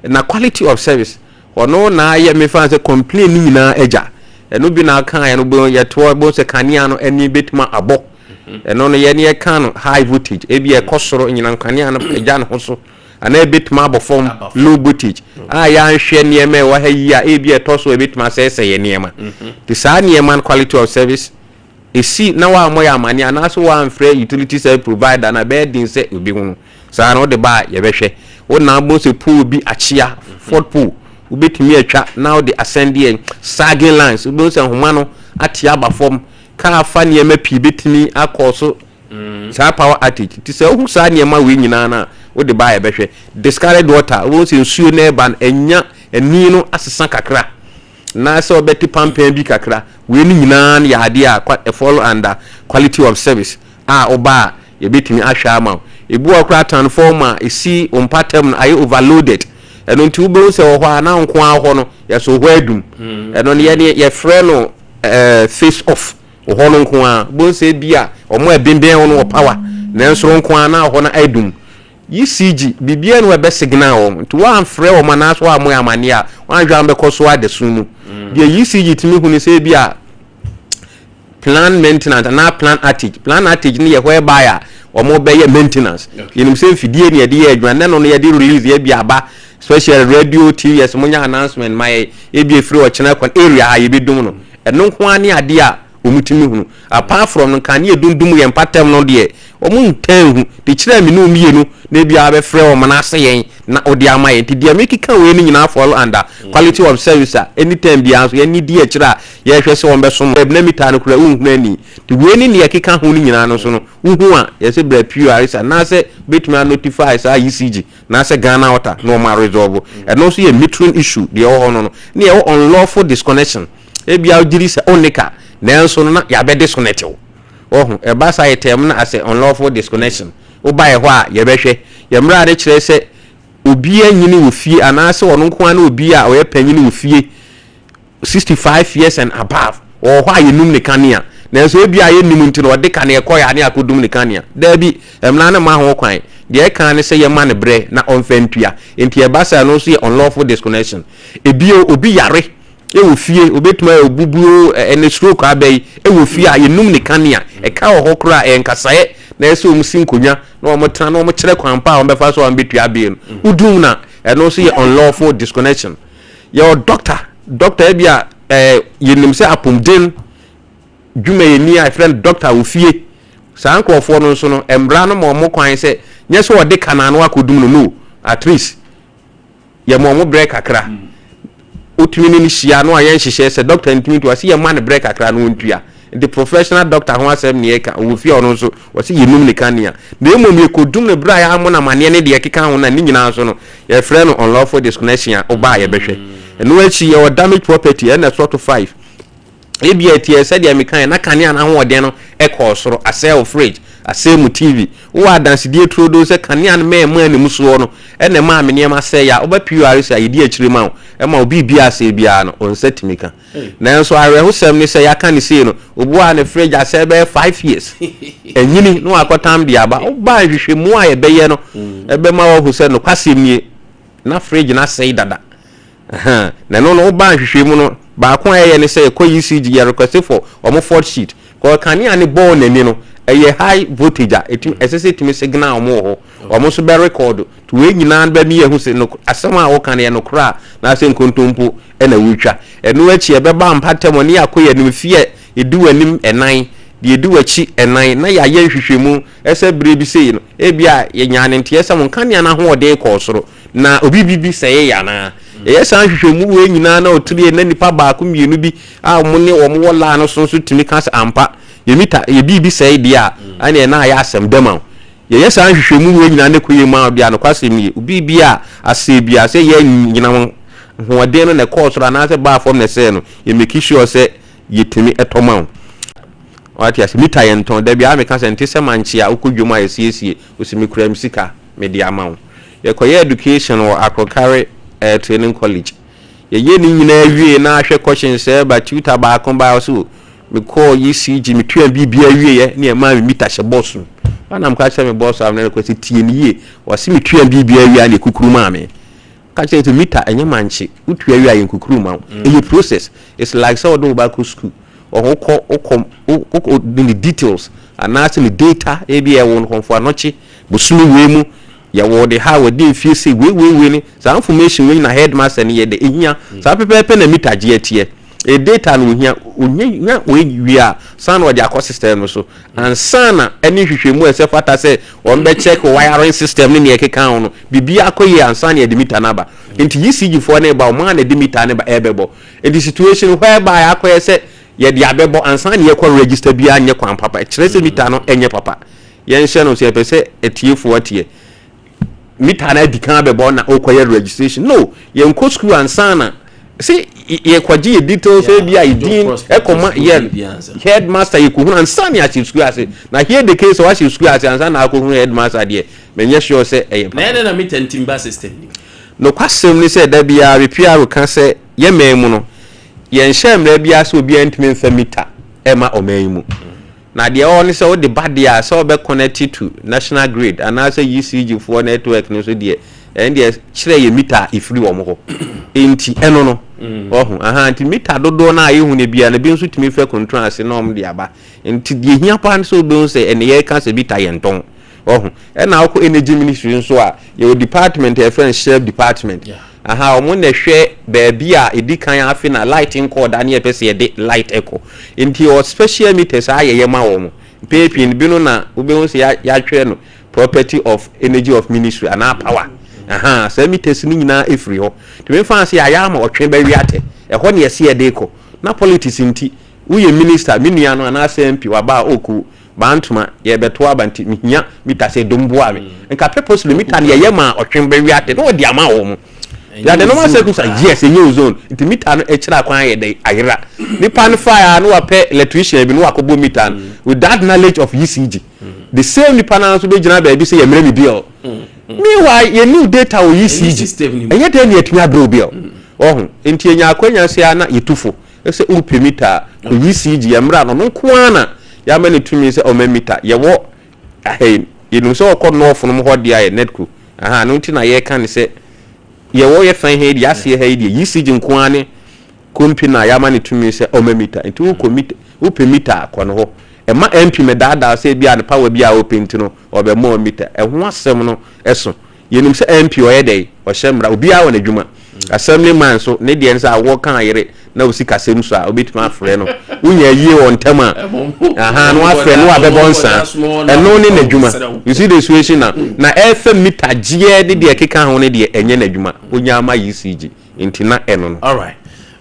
na quality of service, ɔno na ayɛ mefa sɛ complain ne nyinaa agya. Ɛno bi na aka yɛ no bɛ yɛtoɔ bɛ sɛ kanea no ani bɛtumi abɔ. Ɛno no yɛne yɛka no high voltage, ebi ɛkɔ soro nyina kanea no agya ne ho so, anaa ebɛtumi abɔ fam, low voltage a yɛanhwɛ nneɛma ɛwɔ ha yi a ebi ɛtɔ so ebɛtumi asɛesɛ yɛ nneɛma. Te saa nneɛma no, quality of service esi na wammɔ yɛ amane anaasɛ waamfrɛ utility service provider na bɛyɛ den sɛ obi ho no saa na wode ba a yɛbɛhwɛ wo. Na abɔ sɛ pole bi akyea, fault pole, wobɛtumi atwa na wode asɛndeɛ sagging lines, wobɛhu sɛ nhoma no ate aba fam kaa fa nneɛma pii bɛtumi akɔ so saa power outage. Nti sɛ wohu saa nneɛma wei nyinaa no a, wode ba a yɛbɛhwɛ. Discarded water, wobɛhu sɛ nsuo no ɛba no ɛnya ani no asesa kakra na sɛ wɔbɛte pampan bi kakra. Wei no nyinaa no yɛ adeɛ a follow under quality of service a woba a yɛbɛtumi ahwɛ ama wo. Ebi wɔ koraa transformer a esi wo mpatam no ayɛ overloaded. Ɛno nti wobɛhu sɛ wɔ hɔ a na nko ara hɔ no yɛsɔ hɔ adum. Ɛno no yɛne yɛfrɛ no face off wɔ hɔ no nko ara. Wobɛhu sɛ bi a ɔmo a ɛbɛnbɛn wo no wɔ power, nanso nko ara na hɔ no adum. ECG biribiara no ɛbɛ signal wɔn nti wɔamfrɛ wɔn anaasɛ wɔammɔ amanneɛ a wɔanhwɛ a wɔbɛkɔ so ada sum mu. Deɛ ECG tumi hu no sɛ bi a plan maintenance anaa plan outage. Plan outage no yɛ whereby a wɔn bɛyɛ maintenance. Yɛnim sɛ mfidie ne yɛde yɛ adwuma ne no yɛde release yɛ bi aba. Especially radio, TV, yɛsɛ mo nya announcement ma yɛ, ebi efiri ɔkyena kwan area ha yɛbɛdum no. Ɛno nko ara ne adeɛ a wɔn tumi hunu. Apart from no, nkanea dundum yɛn mpatam no deɛ, wɔn ntɛn hu de kyerɛ mi ne wɔn mmienu na ebi abɛfrɛ wɔn na ase yɛn na ɔde ama yɛn. Nti deɛ mekeka wei no nyinaa fall under quality of service a anytime biara nso yɛn ni di akyire a yɛhwɛ sɛ wɔn bɛsom ɛbi na mita no kura nhunu ani. Nti wei ne deɛ ɛkeka ho no nyinaa no so no, wohu a, yɛsɛ brɛ PURC anaasɛ bɛtumi a notify saa ECG anaasɛ Ghana Water na wɔn aresolve. Ɛno nso yɛ metering issue deɛ ɛwɔ hɔ no. Ne yɛwɔ unlawful disconnection. Ebi a wogyiri sɛ ɔnne ka, nanso no na yɛabɛ disconnect wo. Ɔho ɛba saa, yɛ term no asɛ unlawful disconnection. Woba yɛ hɔ a, yɛbɛhwɛ yɛ mmara no kyerɛ sɛ obi anyini wɔ fie anaasɛ ɔno nko ara ne obi a ɔyɛ panyin wɔ fie 65 years and above ɔwɔ hɔ a, yɛnum ne kanea. Nanso ebi a yɛnum nti no, ɔde kanea kɔ yɛ ane akɔdum ne kanea. Daabi, mmara no ma ho kwan. Deɛ ɛka ne sɛ yɛma ne berɛ na ɔmfa ntua. Nti ɛba saa no nso yɛ unlawful disconnection. Ebio, obi yare ɛwɔ fie, obɛtumi ayɛ obubuo, ɛne stroke aba yi ɛwɔ fie a, yɛnum ne kanea. Ɛka wɔ hɔ koraa, ɛyɛ nkasaeɛ na ɛsɛ wɔn si nkonnwa na wɔn tena na wɔn kyerɛ kwan pa a wɔn bɛfa so a wɔn bɛtua bill no. Wodum na ɛno nso yɛ unlawful disconnection. Yɛwɔ doctor bi a yɛnim sɛ apɔmuden dwumayɛni a yɛfrɛ no doctor wɔ fie. Saa nkurɔfoɔ no nso no, mmara no ma wɔn kwan sɛ nyɛ sɛ wɔde kanea no akɔdum no, at least yɛma wɔn brɛ kakra. Wotumi ne no hyia no a, yɛn nhyehyɛ sɛ doctor ntumi ntua, sɛ yɛma no brɛ kakra no wɔntua. Nti professional doctor ho asɛm ne yɛka. Ɔwɔ fie a, ɔno nso wɔsɛ yɛnum ne kanea, na mmom yɛkɔdum no berɛ a yɛamo no amanneɛ ne deɛ ɛkeka ho no. Ne nyinaa nso no, yɛfrɛ no unlawful disconnection a woba a yɛbɛhwɛ. Ɛno akyi, yɛwɔ damage property, ɛna ɛsɔ to five. Ebi a ɛteɛ sɛdeɛ mekaeɛ na kanea no ahoɔden no ɛkɔɔ soro, asɛe wo fridge, asɛe mu TV. Wowɔ adansedie turodoo sɛ kanea no mɛɛmaa ne mu soɔ no ɛna ɛmaa me nneɛma sɛe a, woba PURC a, yɛdi akyire ma wo ɛma wo biribi asɛe biara no, wo nsa tumi ka. Nanso awerɛhosɛm ne sɛ yɛaka ne sei no, obi a ne fridge asɛe bɛyɛ 5 years ɛnyini na wakɔtam de aba, wobaa nhwehwɛmu a yɛbɛyɛ no ɛbɛma wahu sɛ nokwasɛm nie, na fridge no asɛe dada. Na ɛno no, wobaa nhwehwɛmu no baako a ɛyɛ ne sɛ yɛkɔ ECG, yɛ request for ɔmo fault sheet kɔ kanea ne bɔɔl n'ani no, ɛyɛ high voltage a ɛtumi ɛsɛ sɛ ɛtumi signal ɔmo wɔ hɔ, ɔmo nso bɛ record to. Wei nyinaa bɛ mi yɛ hu sɛ no asɛm a wɔka no yɛ nokorɛ a na sɛ nkontompo ɛna wotwa. Ɛno akyi, ɛbɛba mpatam ne yɛakɔ yɛ anim fie, ɛdi w'anim ɛnan deɛ, ɛdi w'akyi ɛnan, na yɛayɛ nhwehwɛmu. Ɛsɛ berɛ bi sei no, ebi a yɛnya ne nteɛ sɛ mo nkanea no ahoɔden kɔɔ soro na obi bi sɛe yɛ anaa. Ɛyɛ saa nhwehwɛmu wei nyinaa na ɔtiri na nipa baako mmienu bi a wɔn ne wɔn wɔ laa no so nso tumi ka sɛ ampa, yɛ mita yɛ biribi sɛe deɛ a, ɛna ɛna ayɛ asɛm dɛm a yɛyɛ saa nhwehwɛmu wei nyinaa ne kɔ yɛ mu a, ɔde anokwasɛm yie, obi bi a asɛe bi a sɛ yɛ nyinam hoɔden no na ɛkɔɔ soro anaasɛ baa fam na ɛsɛe no, yɛ make sure sɛ yɛtumi ɛtɔ ma wo. Wate ase? Mita yɛ ntɔn dabi a meka sɛ nte sɛ mankye a wokɔ dwom a yɛsiesie osi mekura m sika mede ama wo. Yɛkɔyɛ education wɔ Akrokare Training College. Yɛyɛ ne nyinaa wie na ahwɛ question sɛ ba tutor baako ba ɔso mekɔɔ ECG, metua biribia wieɛ ne ɛmaa me mita hyɛ box mu. Ana mka kyerɛ me boss a mene no kɔ sɛ tie ne yie, ɔse metua biribia wie a ne kukuru maa me. Ka kyerɛ sɛ mita ɛnyɛ mankye, wotua wie a yɛ nkukuru ma wo. Ɛyɛ process. It's like sɛ wɔde wo ba kɔ school, ɔho kɔ wokɔ wokɔ de ne details anaasɛ ne data, ebi ɛwɔ no kɔnfo anɔkye bosome wei mu yɛwɔ de ha wɔde mfie sɛ wei wei wei ne saa information wei na headmaster no yɛ de ehia. Saa pɛpɛɛpɛ na mita gye ɛteɛ. E data no ohia ohia nya wei wie a, san na ɔde akɔ system no so ansa na ɛne nhwehwɛmu a ɛsɛ fata sɛ wɔn bɛ check wiring system ne nea ɛkeka ho no, biribi akɔ yie ansa na yɛde mita no aba. Nti ECG foɔ ne ba, wɔn a na ɛde mita no ba ɛbɛbɔ. Nti situation whereby akɔyɛ sɛ yɛde abɛbɔ ansa na yɛkɔ register biara nyɛ kwan papa. Kyerɛ sɛ mita no ɛnyɛ papa. Yɛnhyɛ no sɛ yɛpɛ sɛ atiefoɔ teɛ mita no adi kan abɛbɔ na ɔkɔyɛ registration no. Yɛnkɔ school ansa na sɛ yɛkɔgye yɛ details, ebi a yɛdin ɛkɔma yɛ headmaster, yɛkɔhunu ansa na yɛahyɛ school ase. Na here the case, wahyɛ school ase ansa na akɔhunu headmaster deɛ, menyɛ sure sɛ ɛyɛ papa. Na ɛdɛ na mita ntim ba system ni. Nokwasɛm ne sɛ da biara PR ka sɛ yɛ man mu no, yɛnhyɛ mmerɛ biara sɛ obiara ntumi mfa mita ɛma ɔman yi mu. Na deɛ ɛwɔ ne sɛ wode ba deɛ a, sɛ wobɛ connect to national grid anaasɛ ECG foɔ network no so deɛ, ɛn deɛ kyerɛ yɛ mita a ɛfiri wɔn hɔ. Nti ɛno no ɔho aha. Nti mita dodoɔ no a yɛhu no biara no, bi nso tumi fɛ control ase na wɔn de aba. Nti deɛ hia paa no sɛ wobɛhu sɛ ɛne yɛka sɛ mita yɛn tɔn. Ɔho ɛna wokɔ Energy Ministry nso a, yɛwɔ department a yɛfrɛ no Shell Department. Aha, wɔn na ɛhwɛ baabi a ɛdi kan afe na light nkɔɔ da ne yɛpɛ sɛ yɛde light ɛkɔ. Nti yɛwɔ special meters a yɛyɛ ma wɔn. Mpɛn pii no, bi no na wobɛhu sɛ yɛatwerɛ no property of energy of ministry anaa power. Aha, saa meters no nyinaa ɛfiri hɔ. Nti memfa no sɛ yɛayɛ ama ɔtwe bɛwe atɛ. Ɛhɔ na yɛse yɛde rekɔ. Na politics nti, woyɛ minister, me nua no anaasɛ MP waba a, ɔɔku Bantoma, yɛrebɛto aba nti mehia mita sɛ dom boa me. Nka purposely mita no yɛyɛ maa ɔtwe bɛwe atɛ na ɔde ama wɔn. Yɛ the normal circumstance, yes, ɛnyɛ ozone. Nti mita no akyiri akwan ayɛ dɛn? Ayera. Nipa no faeɛ a na wapɛ electrician bi na wakɔbɔ mita no with that knowledge of ECG. The same nipa no ara nso bɛgyina baabi sɛ yɛmmerɛ me bill. Meanwhile, yɛnni data wɔ ECG. Ɛnyɛ dɛn na yɛatumi abrɛ wo bill. Ɔho, nti yɛnya akwanya sɛ a na yɛtu fo. Sɛ wopɛ mita a, kɔ ECG, yɛ mmra no, ɔno nko ara na yɛama no tumi sɛ ɔma mita. Yɛwɔ ha yi, yɛnim sɛ ɔkɔ North nom hɔ deɛ a yɛ NEDCO. Aha, ɛno nti na yɛreka no sɛ yɛwɔ yɛ fɛn ha yi deɛ, aseɛ ha yi deɛ, ECG nko ara ne company a yɛama no tumi sɛ ɔma mita. Nti wokɔ mita, wopɛ mita a, kɔ no hɔ. Ɛma MP mɛdaadaa sɛ ebia ne power bi a ɔpɛ nti no, ɔbɛma wo mita. Ɛho asɛm no so. Yɛnim sɛ MP ɔyɛ dɛn? Ɔhyɛ mmara. Obiara wɔ n'adwuma. Assembly man nso, ne deɛ ne sɛ awoɔ ka yere na osi kasɛm so a, wobɛtumi afrɛ no. Wonya ayie wɔ ntɛm a, aha, na wafrɛ no wabɛbɔ nsa. Ɛno ne n'adwuma. You see the situation now? Na ɛfɛ mita gyeɛ ne deɛ ɛkeka ho no deɛ, ɛnyɛ n'adwuma. Ɔnya ama ECG. Nti na ɛno no. Alright.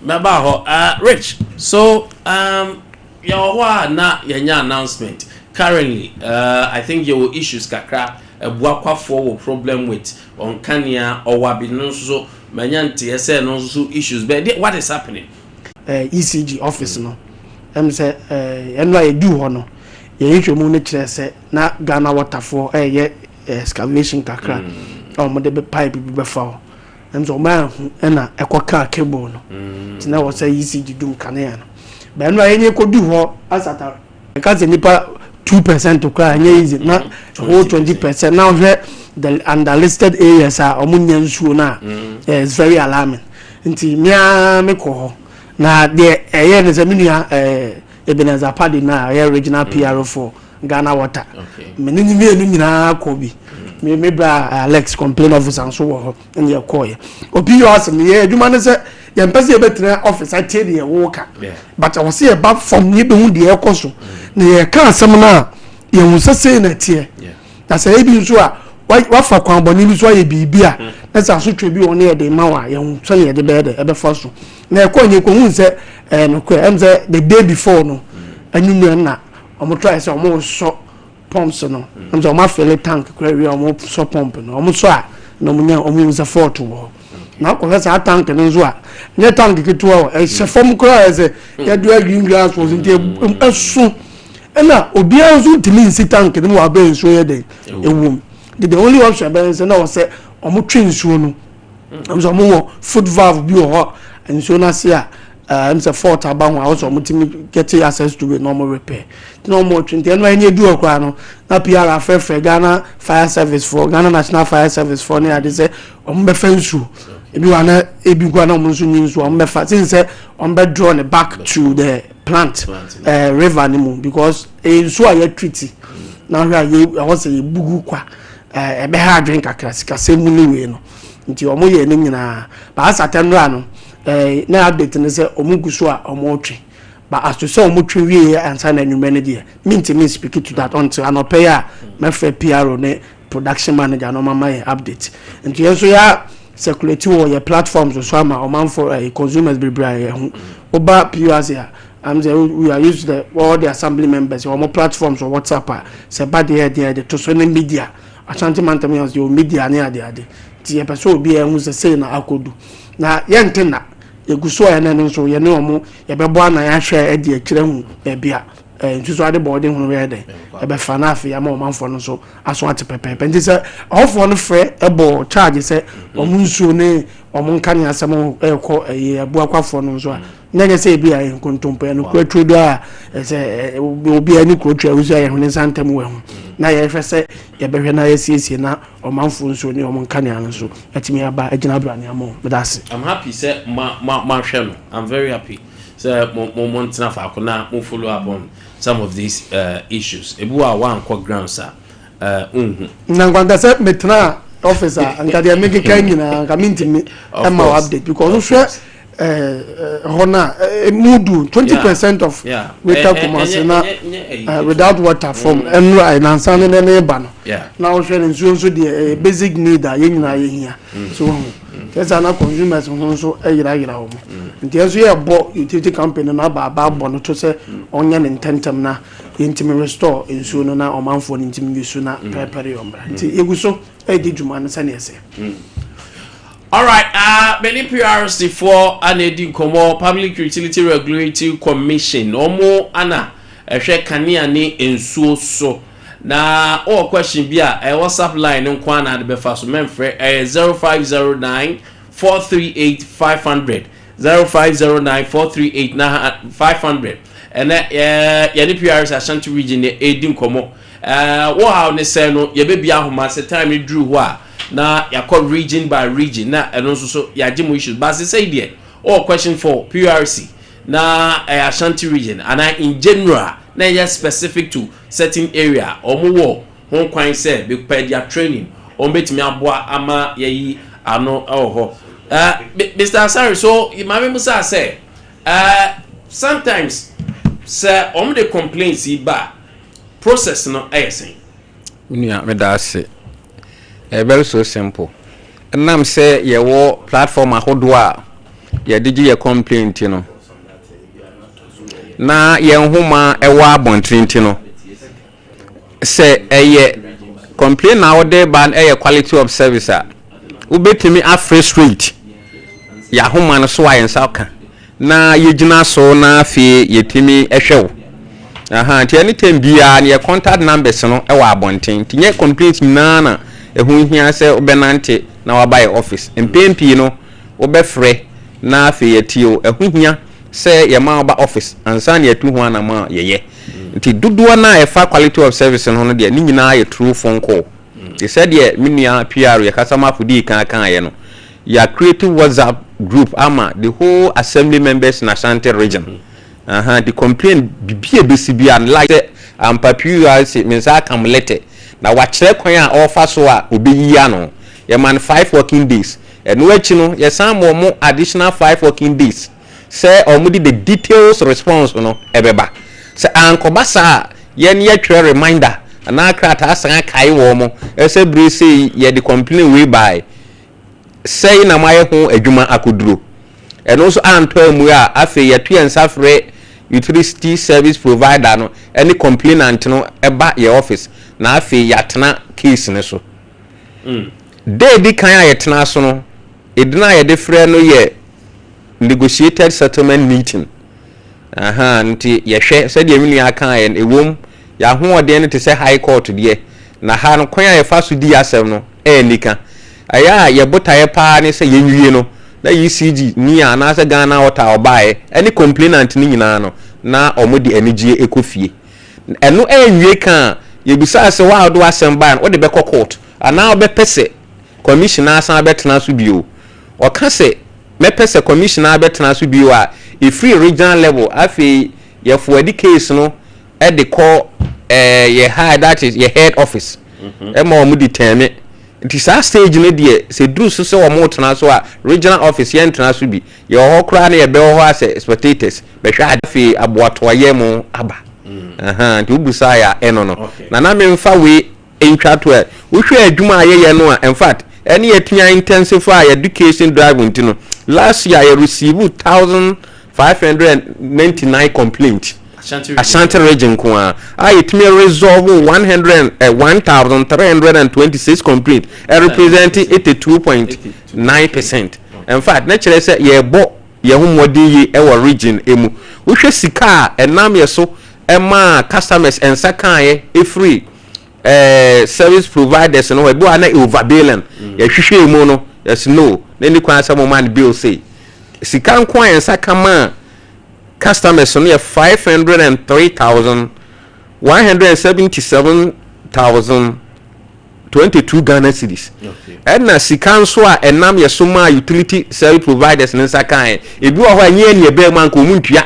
Mɛba hɔ. Rich, so um, yɛwɔ hɔ a na yɛnya announcement. Currently, I think yɛwɔ issues kakra. Abuakwafoɔ wɔ problem with ɔnkanea, ɔwabi no nso so manya nteɛ sɛ ɛno nso so issues bɛɛ deɛ, what is happening? ECG office no, ɛm sɛ ɛno a yɛduu hɔ no, yɛn nhwɛmu no kyerɛ sɛ na Ghana Waterfoɔ ɛreyɛ excavation kakra a wɔde pipe bi bɛfa hɔ. Ɛm sɛ wɔn anhu ɛna ɛkɔkaa cable no, nti na ɛwɔ sɛ ECG dum kanea no. Bɛn no a yɛn yɛkɔduu hɔ asata Ɛka sɛ nipa 2% koraa ɛnyɛ easy na whole 20% na wohwɛ the underlisted areas a wɔn nya nsuo no a mm. eh, it's very alarming. Nti mmea me kɔ hɔ na deɛ ɛyɛ ne sɛ me nua eh, Ebenezer Padi na ɔyɛ regional mm. PR for Ghana Water. Me ne ne mmienu nyinaa kɔ bi. Mm. Me me bra Alex complain officer nso wɔ hɔ. Ɛna yɛkɔɔyɛ. Obi yɛ ɔsɛ meyɛ adwuma no sɛ yɛmpɛ sɛ yɛbɛtena office atie deɛ woka, but ɛwɔ sɛ yɛba fam na yɛbɛhu deɛ ɛkɔ so na yɛka asɛm no a yɛhu sɛ sei na ɛteɛ. Na sɛ ebi nso a wafa kwan bɔne bi so ayɛ biribi a na sɛ asotwe bi wɔ ne yɛde ma wo a, yɛhu sɛnea yɛde bɛyɛ dɛ ɛbɛfa so. Na ɛkɔ nyɛ kɔhu sɛ ɛyɛ nokorɛ. Ɛm sɛ the day before no anwummerɛ na wɔn try sɛ wɔn resɔ pumps no, ɛm sɛ wɔn afele tank koraa wie a wɔn sɔ pump no, wɔn sɔ a na wɔn nya wɔn hu sɛ fault wɔ hɔ. Na akɔhwɛ saa tank no nso a, nyɛ tank ketewa o, ɛhyɛ fam koraa, ɛsɛ yɛdua green grass wɔ so nti ɛso, ɛna obiara nso ntumi nsi tank no mu wɔ abɛn nsuo yɛ dɛn ɛwom. The only option bɛyɛ sɛ na wɔ sɛ wɔn twe nsuo no, ɛm sɛ wɔn wɔ foot valve bi wɔ hɔ nsuo no ase a ɛm sɛ fault aba ho a wɔsɛ wɔn tumi get access to it na wɔn repair, nti na wɔn twe. Nti ɛno ɛnyɛ edu hɔ koraa no na PR afrɛfrɛ Ghana Fire Service foɔ, Ghana National Fire Service foɔ ne ade sɛ wɔn bɛfa nsuo ebi wɔ ana ebi koraa na wɔn nso nyi nsuo wɔn bɛfa sin sɛ wɔn bɛ draw ne back to the plant river ne mu, because ɛyɛ nsuo a yɛ treat na ahwɛ a yɛ ɛwɔ sɛ yɛ bugu kwa ɛbɛha adwene kakra sikasɛm mu ne wei no. Nti wɔn yɛ ne nyinaa baasa tɛnra no na update ne sɛ wɔn gu so a wɔn retwe, but as to sɛ wɔn twe wie yɛ ansa na anwummerɛ no deɛ, mintimi speak to that until anɔpɛ yi a mɛfrɛ PRO ne production manager na wɔn ama yɛ update. Nti yɛn nso yɛ circulate wɔ yɛ platforms so ama ɔmanfo consumers bebree a yɛn ho woba PURC a am sɛ we are used to the all the assembly members wɔn platforms wɔ WhatsApp a sɛ ba deɛ deɛ de to so ne media Ashanti mantam yɛn nso yɛwɔ media ne ade ade, nti yɛpɛ sɛ obiara hu sɛ sei na akɔdu na yɛnte na yɛgu so a ɛnɛ no nso yɛne wɔn yɛbɛbɔ anan ahwɛ adi akyerɛ hu baabi a nsusu ade bɔ ɔde ho bɛyɛ dɛn ɛbɛfa na afei ama ɔmanfoɔ no nso aso ate pɛpɛɛpɛ. Nti sɛ ɔfoɔ no frɛ ɛbɔ charge sɛ wɔn nsuo ne wɔn nkanea asɛm ɛrekɔ ɛyɛ abuakwafoɔ no nso a, na nyɛ sɛ ebi a ɛyɛ nkontompo, ɛno kura turo do a ɛsɛ obiara ne kuro tua wusu a yɛhwene nsa ntam wɔ ho na yɛhwɛ sɛ yɛbɛhwɛ na yɛsiesie na ɔmanfoɔ nsuo ne wɔn nkanea no nso atumi aba agyina abrane ama wɔn. Meda ase. I'm happy sɛ ma ma mahwɛ no. I'm very happy sɛ mo mo mo ntena faako na mo follow up on some of these issues. Ebi wɔ a wankɔ grounds a. Nhu. Na nkwanta sɛ metena office a, nka deɛ mekeka nyinaa nka mentumi ɛma wo update, because wohwɛ hɔ no a, mu du 20% of Greater Kumasi na without water from ɛnura nansa ne ne ba no. Na wohwɛ no, nsuo nso deɛ, ɛyɛ basic need a yɛn nyinaa yɛhia so ho kyerɛ sɛ na consumers ho nso yerayera wɔ mu. Nti ɛnso yɛbɔ utility company no aba abɔ no to sɛ ɔnyɛ ne ntɛntɛm na yɛntumi restore nsuo no na ɔmanfoɔ no ntumi nsu na pɛrɛpɛrɛ yɛ ɔmmra. Nti yɛgu so ɛdi dwuma no sɛneɛ sɛ. Alright, many PURC foɔ ana edi nkɔmɔ, Public Utility Regulatory Commission. Wɔn ana ɛhwɛ kanea ne nsuo so. Na ɔwɔ question bi a, ɛyɛ WhatsApp line no nko ana ade bɛfa so. Mɛmfrɛ, ɛyɛ 0509 438 500, 0509 438 na 500. Ɛnɛ yɛne PURC Ashanti Region ne edi nkɔmɔ. Wɔ ha ne sɛ no yɛbɛbi ahoma sɛ time ne duru hɔ a, na yɛakɔ region by region na ɛno nso so yɛagye mo issues. Baasi sɛ deɛ ɔwɔ question for PURC na ɛyɛ Ashanti Region anaa in general na ɛyɛ specific to certain area, wɔn wɔ ho kwan sɛ per their training wɔn bɛtumi aboa ama yɛyi ano ɛwɔ hɔ. Mr Asare, so maame musa sɛ sometimes sɛ wɔn de complaints yi ba, process no ɛyɛ sɛn? Nua, meda ase. Ɛyɛ very so simple. Ɛnam sɛ yɛwɔ platform ahodoɔ a yɛde gye yɛ complaint no na yɛn nhoma ɛwɔ abɔnten ti no, sɛ ɛyɛ complaint na wɔde ba no, ɛyɛ quality of service a, wobɛtumi afrɛ straight yɛahoma no so a, yɛn nsa ka na yɛgyina so na afei yɛtumi ɛhwɛ wo. Aha, nti anytime biara no, yɛ contact numbers no ɛwɔ abɔnten. Nti nyɛ complaint nyinaa na ɛho hia sɛ wobɛnante na waba yɛ office. Mpɛn pii no, wobɛfrɛ na afei yɛtie o. Ɛho hia sɛ yɛma woba office ansa na yɛtu ho anam a yɛyɛ. Nti dodoɔ no a ɛfa quality of service no ho no deɛ, ne nyinaa yɛ through phone call. Te sɛ deɛ me nua PR yɛkasa ma afɔdi kan kaeɛ no, yɛ create WhatsApp group ama the whole assembly members in Ashanti Region. The complaint bibi a ebesi bi a, like sɛ ampa PURC me nsa aka mo letter na wakyerɛ kwan a ɔrefa so a obeyi ano, yɛma no 5 working days. Ɛno akyi no, yɛsan ma ɔmo additional 5 working days sɛ ɔmo de the details response no ɛbɛba. Sɛ ankɔba saa a, yɛn yɛtwerɛ reminder anaa krataa san akae wɔn mo ɛsɛ bere sei yɛde complaint wei bae, sɛyi na moayɛ ho adwuma akɔduro. Ɛno nso antɔ amu a, afei yɛto yɛn nsa frɛ utility service provider no ɛne complainant no ɛba yɛ office na afei yɛatena case no so. Da edi kan a yɛtena so no, edina a yɛde frɛ no yɛ negotiated settlement meeting. Aha, nti yɛhwɛ sɛdeɛ me nua aka yɛn, ewom yɛahoɔden no te sɛ High Court deɛ, na ha no kwan a yɛfa so di asɛm no ɛyɛ nika. Ɛyɛ a yɛbotaeɛ paa ne sɛ yɛnwie no na ECG ni a anaasɛ Ghana Water a ɔbaeɛ ɛne complainant no nyinaa no na ɔmo de anigye ɛkɔ fie. Ɛno ɛnwie ka a, yɛbisaa sɛ waa wode w'asɛm baeɛ no, wode bɛkɔ court anaa wobɛpɛ sɛ commission asan bɛtena so bio? Ɔka sɛ mɛpɛ sɛ commissioner bɛtena so bio a, ɛfiri regional level, afei yɛforward case no ɛde kɔ yɛ high, that is yɛ head office, ɛma wɔn determine. Nti saa stage no deɛ, sɛ duru so sɛ wɔn tena so a, regional office yɛn tena so bi. Yɛwɔ hɔ koraa na yɛbɛwɔ hɔ asɛ spectators bɛhwɛ ade. Afei aboatoayɛ mu aba. Nti wobusa yɛ a, ɛno no na memfa wei ntwa to ɛ. Wohwɛ adwuma a yɛyɛ no a, in fact, ɛne yɛtumi intensify education drive. Nti no last year yɛ receive 1,599 complaint. Ashanti Region. Ashanti Region nko a a yɛtumi resolve 1,326 complaint, ɛ represent 82.9%. In fact, ne kyerɛ sɛ yɛbɔ yɛn ho mmɔden yie ɛwɔ region emu. Wohwɛ sika a ɛnam yɛ so ɛmaa customers nsa kaeɛ ɛfiri service providers no hɔ, ebi wɔ ha na overbilling, yɛhwehwɛ mu no, yɛsi no na ni kwan sɛ mo ma no bill sei. Sika nko a yɛn nsa ka maa customers no yɛ 503,177,022 Ghana cedis. Ɛna sika nso a ɛnam yɛ so maa utility service providers ne nsa kan, ebi wɔ hɔ a nyɛ nea ɛbɛn mu anka wɔn ntua,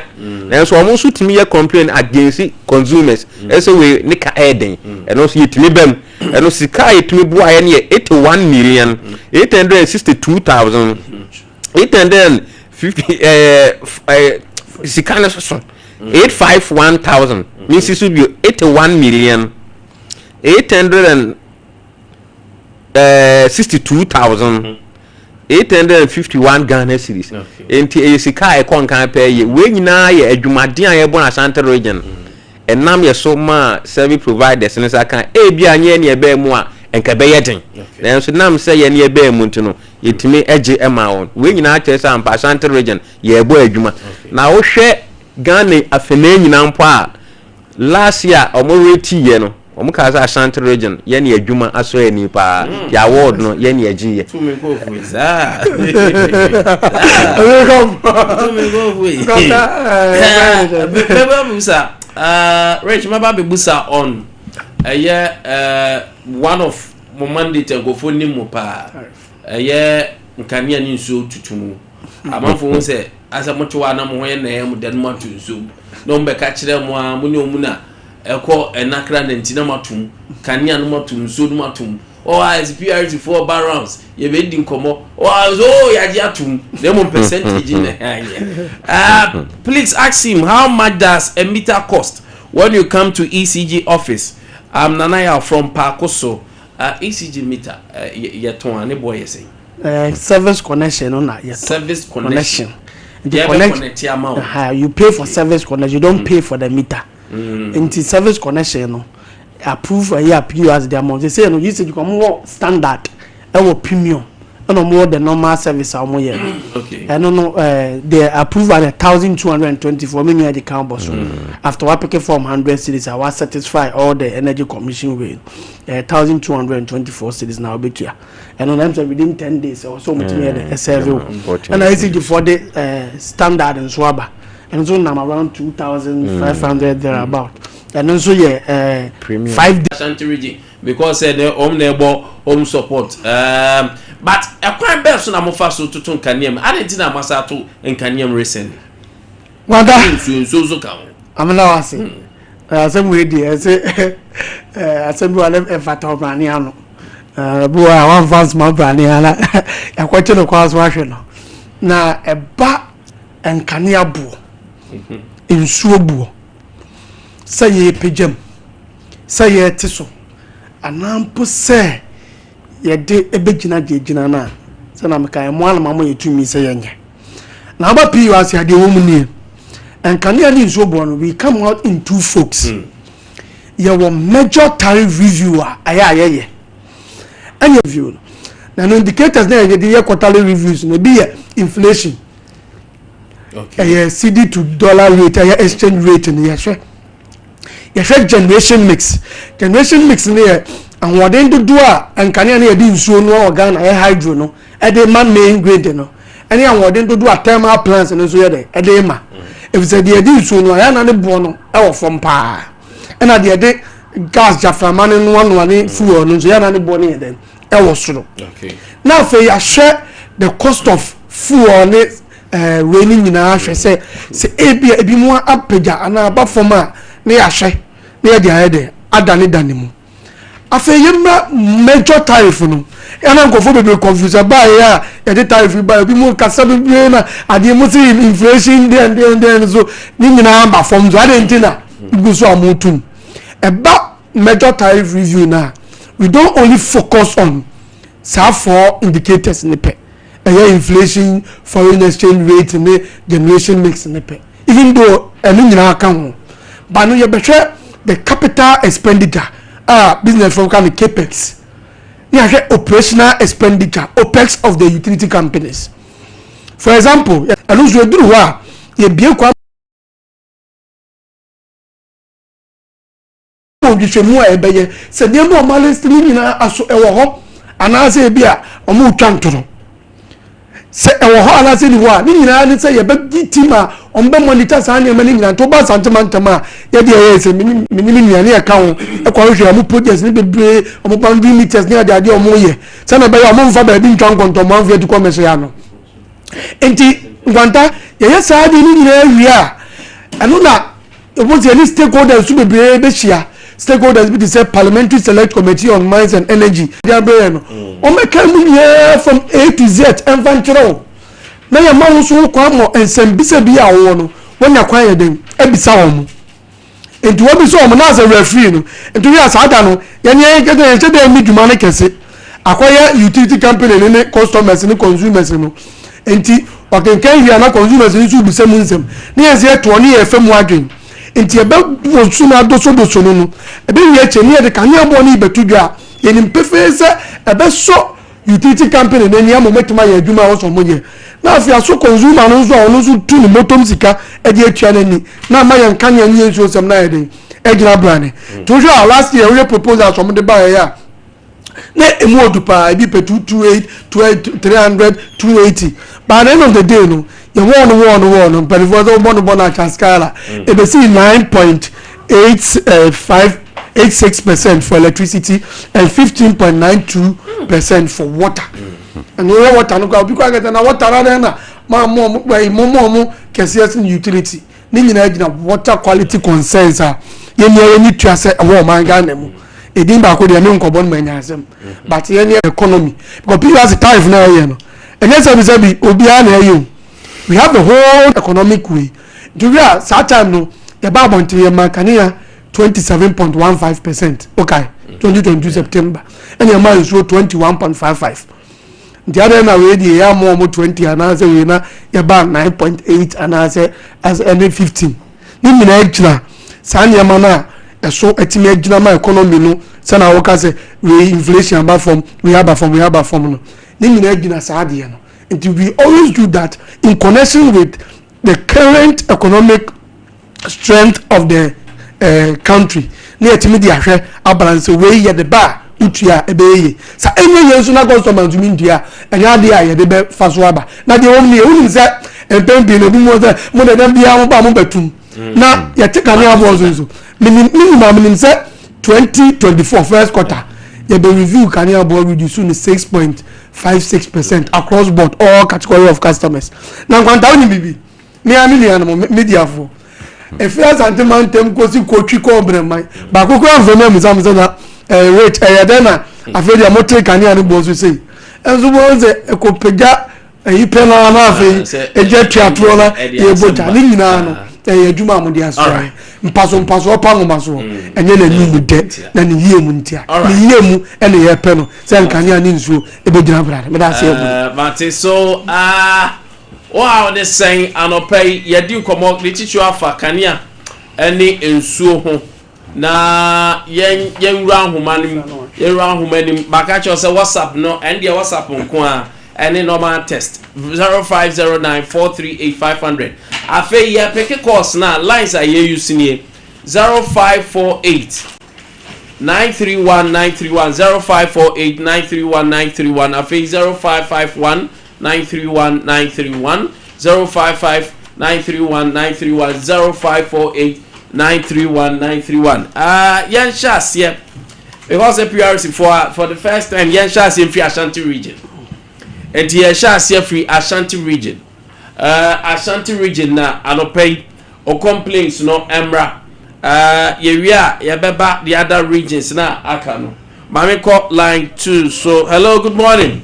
nanso wɔn nso tumi yɛ complain against consumers ɛsɛ wei ne ka ɛɛden, ɛno nso yɛtumi bɛm. Ɛno sika a yɛtumi boaeɛ no yɛ 81,862,850 ɛɛ ɛɛ sika no soso 851,000. Mensi so bio, 81,862,851 Ghana cedis. Nti ɛyɛ sika a ɛkɔ nkan pɛɛ yie. Wei nyinaa yɛ adwumaden a yɛbɔ no Ashanti Region. Ɛnam yɛ so ma service providers no nsa ka. Ebi a nyɛ ne ɛbɛɛ mu a nka ɛbɛyɛ den, nanso nam sɛ yɛ ne ɛbɛɛ mu nti no, yɛtumi gye ma wɔn. Wei nyinaa kyerɛ sɛ ampa Ashanti Region yɛrebɔ adwuma. Na wohwɛ Ghana afenaa nyinaa mpo a, last year a wɔn rate yɛ no, wɔn kaa sɛ Ashanti Region yɛ ne adwuma asɔ ani paa. Yɛ award no yɛ ne agye yɛ. Tumi nkɔɔfo yi saa. Tumi nkɔɔfo yi. Mɛba busa, Rich, mɛba bɛbusa on ɛyɛ one of mo mandate nkurɔfoɔ nim mo paa, ɛyɛ nkanea ne nsuo tutu mu. Amanfo ho sɛ asɛ mote hɔ a na mo ho yɛ nɛɛ, mo dɛ no mo ato nsuo mu na wɔn bɛka kyerɛ mo a mo ne wɔn na ɛkɔ ɛnakra na nti na mo atom kanea no, mo atom nsuo no, mo atom ɔ a PRT foɔ ba rounds, yɛbɛdi nkɔmɔ ɔ a so o yagye atom na emu percentage na ɛnyɛ. Please ask him, how much does a meter cost when you come to ECG office? I'm Nanaya from Pakoso. ECG meter yɛtɔn a, ne bɔ yɛ sɛn? Service connection no na yɛtɔ. Service connection. Connection nti yɛ bɛ connect connect ama o. You pay for service connection, you don't pay for the meter. Nti service connection no approve ɛyɛ a PURC de ama wo sɛ no usage kɔ, ɔmo wɔ standard, ɛwɔ premium, ɛna ɔmo wɔ the normal service a ɔmo yɛ no. Ɛno no the approve at 1,224. Mi nua de kan bɔ so after wa pick form 100 cedis a wa satisfy all the Energy Commission way, 1,224 cedis na ɔbɛtua. Ɛno na ɛm sɛ within 10 days ɛwɔ sɛ ɔmo tumi yɛ de ɛserve wo. Ɛna ECG foɔ de standard nso aba, ɛno nso nam around 2,500 there about. Ɛno nso yɛ Premium. 5 days. Ashanti Region because ɛ ɔm na ɛbɔ home support, but ɛkwan bɛɛ so na mofa so toto nkanea mu adi nti na masa ato nkanea mu recently? Wada. Nsuo nsuo nso ka ho. Amena wase asɛm wei deɛ, ɛsɛ asɛm bi wa ne ɛfata ɔbrane ano bi wɔ a wamfa nsoma brane ana yɛakɔkye no kwan so ahwɛ no na ɛba nkanea boɔ, nsuo boɔ, sɛ yɛpagya mu, sɛ yɛte so, anaa mpo sɛ yɛde ɛbɛgyina gyinagyina no a, sɛ na meka ɛmo anama mo yɛtumi sɛ yɛnyɛ na aba pii wɔ ase adeɛ wɔ mu nie. Nkanea ne nsuo boɔ no, we come out in two folks. Yɛwɔ major tariff review a ɛyɛ a yɛyɛ ɛnyɛ review no na no indicators na yɛde yɛ quarterly reviews no, ebi yɛ inflation, ɛyɛ cedi to dollar rate, ɛyɛ exchange rate no. Yɛhwɛ generation mix. Generation mix no yɛ ahoɔden dodoɔ a nkanea no yɛde nsuo no wɔ Ghana, ɛyɛ hydro no, ɛde ma main grid no, ɛne ahoɔden dodoɔ a thermal plants no nso yɛ dɛ ɛde ma, efisɛ deɛ yɛde nsuo no ayɛ na ne boɔ no ɛwɔ fam paa, ɛna deɛ yɛde gas gyaframa no noanoa ne fuel no nso yɛ na ne boɔ no yɛ dɛ ɛwɔ soro. Na afei yɛahwɛ the cost of fuel ne wei ne nyinaa, hwɛ sɛ ebi a ebi mu apagya anaa aba fam a, ne yɛahwɛ ne yɛde ayɛ dɛ adane dane mu. Afei yɛmmra major tariff no. Ɛna nkurɔfoɔ bebree confuse baayɛ a yɛde tariff yi baayɛ, obi mu kasa bebree na adeɛ mu sɛ inflation deɛn deɛn deɛn so ne nyinaa ba fam so adeɛ nti na gu so a mo tum. Ɛba major tariff review na we don't only focus on saa four indicators ne pɛ, ɛyɛ inflation, foreign exchange rate ne generation mix ne pɛ, even though ɛno nyinaa ka ho, but no yɛbɛhwɛ the capital expenditure a business firm ka no capex, ne yɛahwɛ operational expenditure, opex, of the utility companies. For example, ɛno nso eduru hɔ a yɛbie kwan nhwehwɛmu a ɛbɛyɛ sɛ nneɛma a ɔmo alist no nyinaa aso ɛwɔ hɔ anaasɛ ebi a ɔmo twa ntoro sɛ ɛwɔ hɔ anaasɛ ni hɔ a, ne nyinaa ne sɛ yɛbɛdi team a ɔmo bɛ monitor saa nneɛma ne nyinaa. Nti ɔba Asantema ntɛm a yɛde ɛyɛ sɛ mene mene me nua ne yɛka ho ɛkɔ ahwehwɛ ɔmo projects ne bebree, ɔmo boundary meters ne ade adeɛ ɔmo yɛ sɛnɛ ɛbɛyɛ ɔmo nfa baabi ntwa nkɔntɔmɔ anfa ati kɔ mɛsɛ ya no. Nti nkwanta yɛyɛ saa de ne nyinaa wie a, ɛno na ɛbɔ sɛ yɛne stakeholders nso bebree bɛhyia. Stakeholders bi te sɛ Parliamentary Select Committee on Mines and Energy de abrɛ yɛn no, wɔmmɛka mu nyinaa from A to Z ɛmfa nkyerɛ wo, na yɛma wo nso wo kwan ma nsɛmbisa bi a wowɔ no, woanya kwan yɛ dɛn abisa wɔn. Nti wɔbisa wɔn na asɛ referee no, nti woyɛ a saa da no yɛne yɛn kɛsɛ yɛnhyɛ da nni dwuma no kɛse, akɔyɛ utility company no ne customers ne consumers no. Nti ɔkenkan wie a na consumers no nso rebisa mu nsɛm, na yɛn nso yɛtoɔ ne yɛfa mu adwene. Nti yɛbɛwoso no adosodoso no no, ɛbɛwie akyire no yɛde kanea boɔ no rebɛto dwa a, yɛnim pefee sɛ ɛbɛsɔ utility company no ani ama wɔatumi ayɛ adwuma a ɛwɔ sɛ wɔyɛ. Na afei aso consumer no nso a ɔno nso tu ne bɔtɔm sika de atua no ani, na ama yɛn kanea ne yɛn nsuo nsɛm no ayɛ den agyina brane. Nti wohwɛ a last year wohwɛ proposals wɔde baeɛ a, na emu odu paa, ebi pɛ 228, 300, 280, but at the end of the day no yɛ wɔɔ no wɔɔ no wɔɔ no mpanimfoɔ sɛ wɔbɔ no bɔ no akyɛ skala ebesi 9.8586% for electricity and 15.92% for water. Ɛna wɔyɛ water no kora obi kora kɛtɛ na water na dɛn na maa mo ɔmo ɛyi mo mo ɔmo kɛseɛ sen utility ne nyinaa gyina water quality concerns a yɛn nyinaa yɛn ni tua sɛ ɛwɔ ɔman Ghana mu. Edin baako deɛ me nkɔbɔ no ma nya asɛm, but yɛn yɛ economy because PURC tariff na ɛyɛ no ɛnyɛ sɛbi sɛbi obiara na ɛyɛ o. We have the whole economic way. Nti wi a saa time no yɛba abɔnten yɛ ma kanea 27.15%, okay, 2022 September, ɛna yɛ ma nsuo 21.55. Nti adan na wei deɛ yɛ ama wɔn 20 anaasɛ wei na yɛba 9.8 anaasɛ ɛne 15. Ne nyinaa gyina saa nneɛma no a ɛso atumi agyina ma economy no sɛna wɔka sɛ wei inflation aba fam, wei aba fam, wei aba fam no, ne nyinaa gyina saa adeɛ no. Nti we always do that in connection with the current economic strength of the country ne yɛtumi de ahwɛ abalance wei yɛde ba a wotua a ɛbɛyɛ yie sa ɛnyɛ yɛn nso na customer ntumi ntua ɛnyɛ adeɛ a yɛde bɛ fa so aba. Na deɛ wɔm nie, wonim sɛ mpɛn pii na ebi mu sɛ mo dɛdɛm biara mo ba mo bɛtum na yɛte kanea aboɔ so nso minim minim a minim sɛ 2024 first quarter yɛbɛ review kanea aboɔ, reduce ne 6.56% across board, all category of customers. Na nkwanta wonim bibi mea me nuanom mediafoɔ efi Asante mantam kosi kotwi kɔɔ brɛman baako kura nfɛn mu amusa musa na ɛɛ rate ɛyɛ dɛ na afei deɛ mo te kanea no bɔ so sei ɛnso mo sɛ ɛkɔpagya ɛyi pɛ naa na afei ɛgya tuatoɔ na yɛbɔ gya ne nyinaa no ɛyɛ adwuma a mo de aso mpaso mpaso ɔpa nwoma so ɛnyɛ n'anim dɛ na ne yie mu ntia ne yie mu ɛna yɛpɛ no sɛ nkanea ne nsuo ɛbɛgyina brade mɛda ase ɛmu. Mate so wo a wɔde sɛn anɔpa yi yɛdi nkɔmmɔ de kyikyi afa kanea ne nsuo ho na yɛn yɛnwura ahoma no mu, yɛnwura ahoma no mu. Maka kyerɛ sɛ WhatsApp no ɛn deɛ WhatsApp nko a ɛne normal text 0509438500. Afei yɛ pick calls na lines a yɛ use nie: 0548931931, 0548931931, afei 0551931931, 055931931, 0548931931. Yɛn hyɛ aseɛ because PURC for the first time yɛn hyɛ aseɛ firi Ashanti Region. Nti yɛn hyɛ aseɛ firi Ashanti Region, Ashanti Region na anɔpɛ yi o complaints no mmra. Yɛwie a yɛbɛba the other regions na aka no. Maame kɔ line two so. Hello, good morning.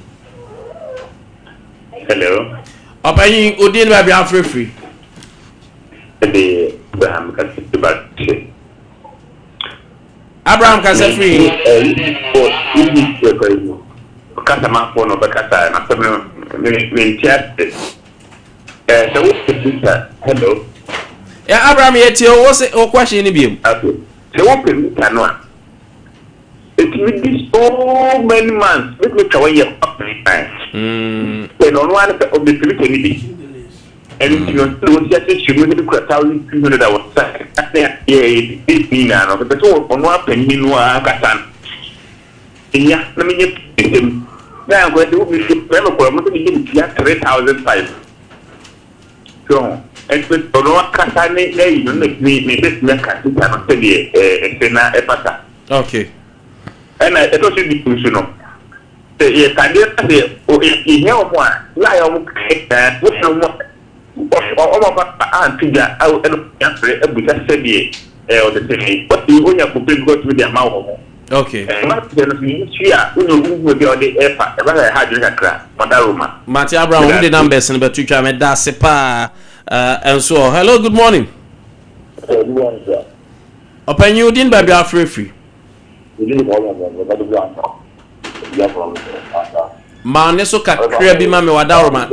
Hello. Ɔpanyin, odi ne baabi afirifiri? Ɛde Abraham kasa ba se. Abraham kasa firi? Kasa manfoɔ na ɔbɛkasa na asɛm no mente ase. Sɛ wopɛ meter, hello. Yɛ Abraham, yɛ tie wo se wo question ni biem. Okay. Sɛ wopɛ meter no a, ɛtumi di so many months, bɛtumi twa wɔn yɛ ɔpɛ pɛ na ɔno ara sɛ ɔbɛpɛ meter no bi. Ɛno nti no sɛ wɔsi ahyehyɛ mu ne kura 1,200 a wɔsa ne yɛ yɛ nyinaa no pɛpɛ sɛ ɔno apanyin no ara kasa no nya na menyɛ nsɛm na nkɔyɛ sɛ wobi fɛ me kɔrɔ mo sɛ menyɛ metua 3,500 so ɛnti ɔno akasa ne n'ayi no na me me bɛtumi aka sika no sɛdeɛ ɛsɛ na ɛfata. Ɛna ɛtɔ so bi nso no sɛ yɛ kadeɛ na sɛ yɛhia wɔn a na ayɛ wɔn kɛkɛ wɔn wɔn ɔmo afa anto dwa ɛna yɛafrɛ abusa sɛdeɛ. Ɛɛ ɔde sɛ ɔte onya complain bi ɔtumi de ama wɔn. Okay. Ɛma sɛ no so yi si a wonya obi hu bi a ɔde ɛfa ɛba sɛ ɛha adwene kakra mɔda Roma. Mate Abraham, wɔn de numbers no bɛto twa meda ase paa ɛnso ɔ. Hello, good morning. Ɔpanyin odin baabi afrɛfiri. Ma ne so kakra bi ma me wadaworoma.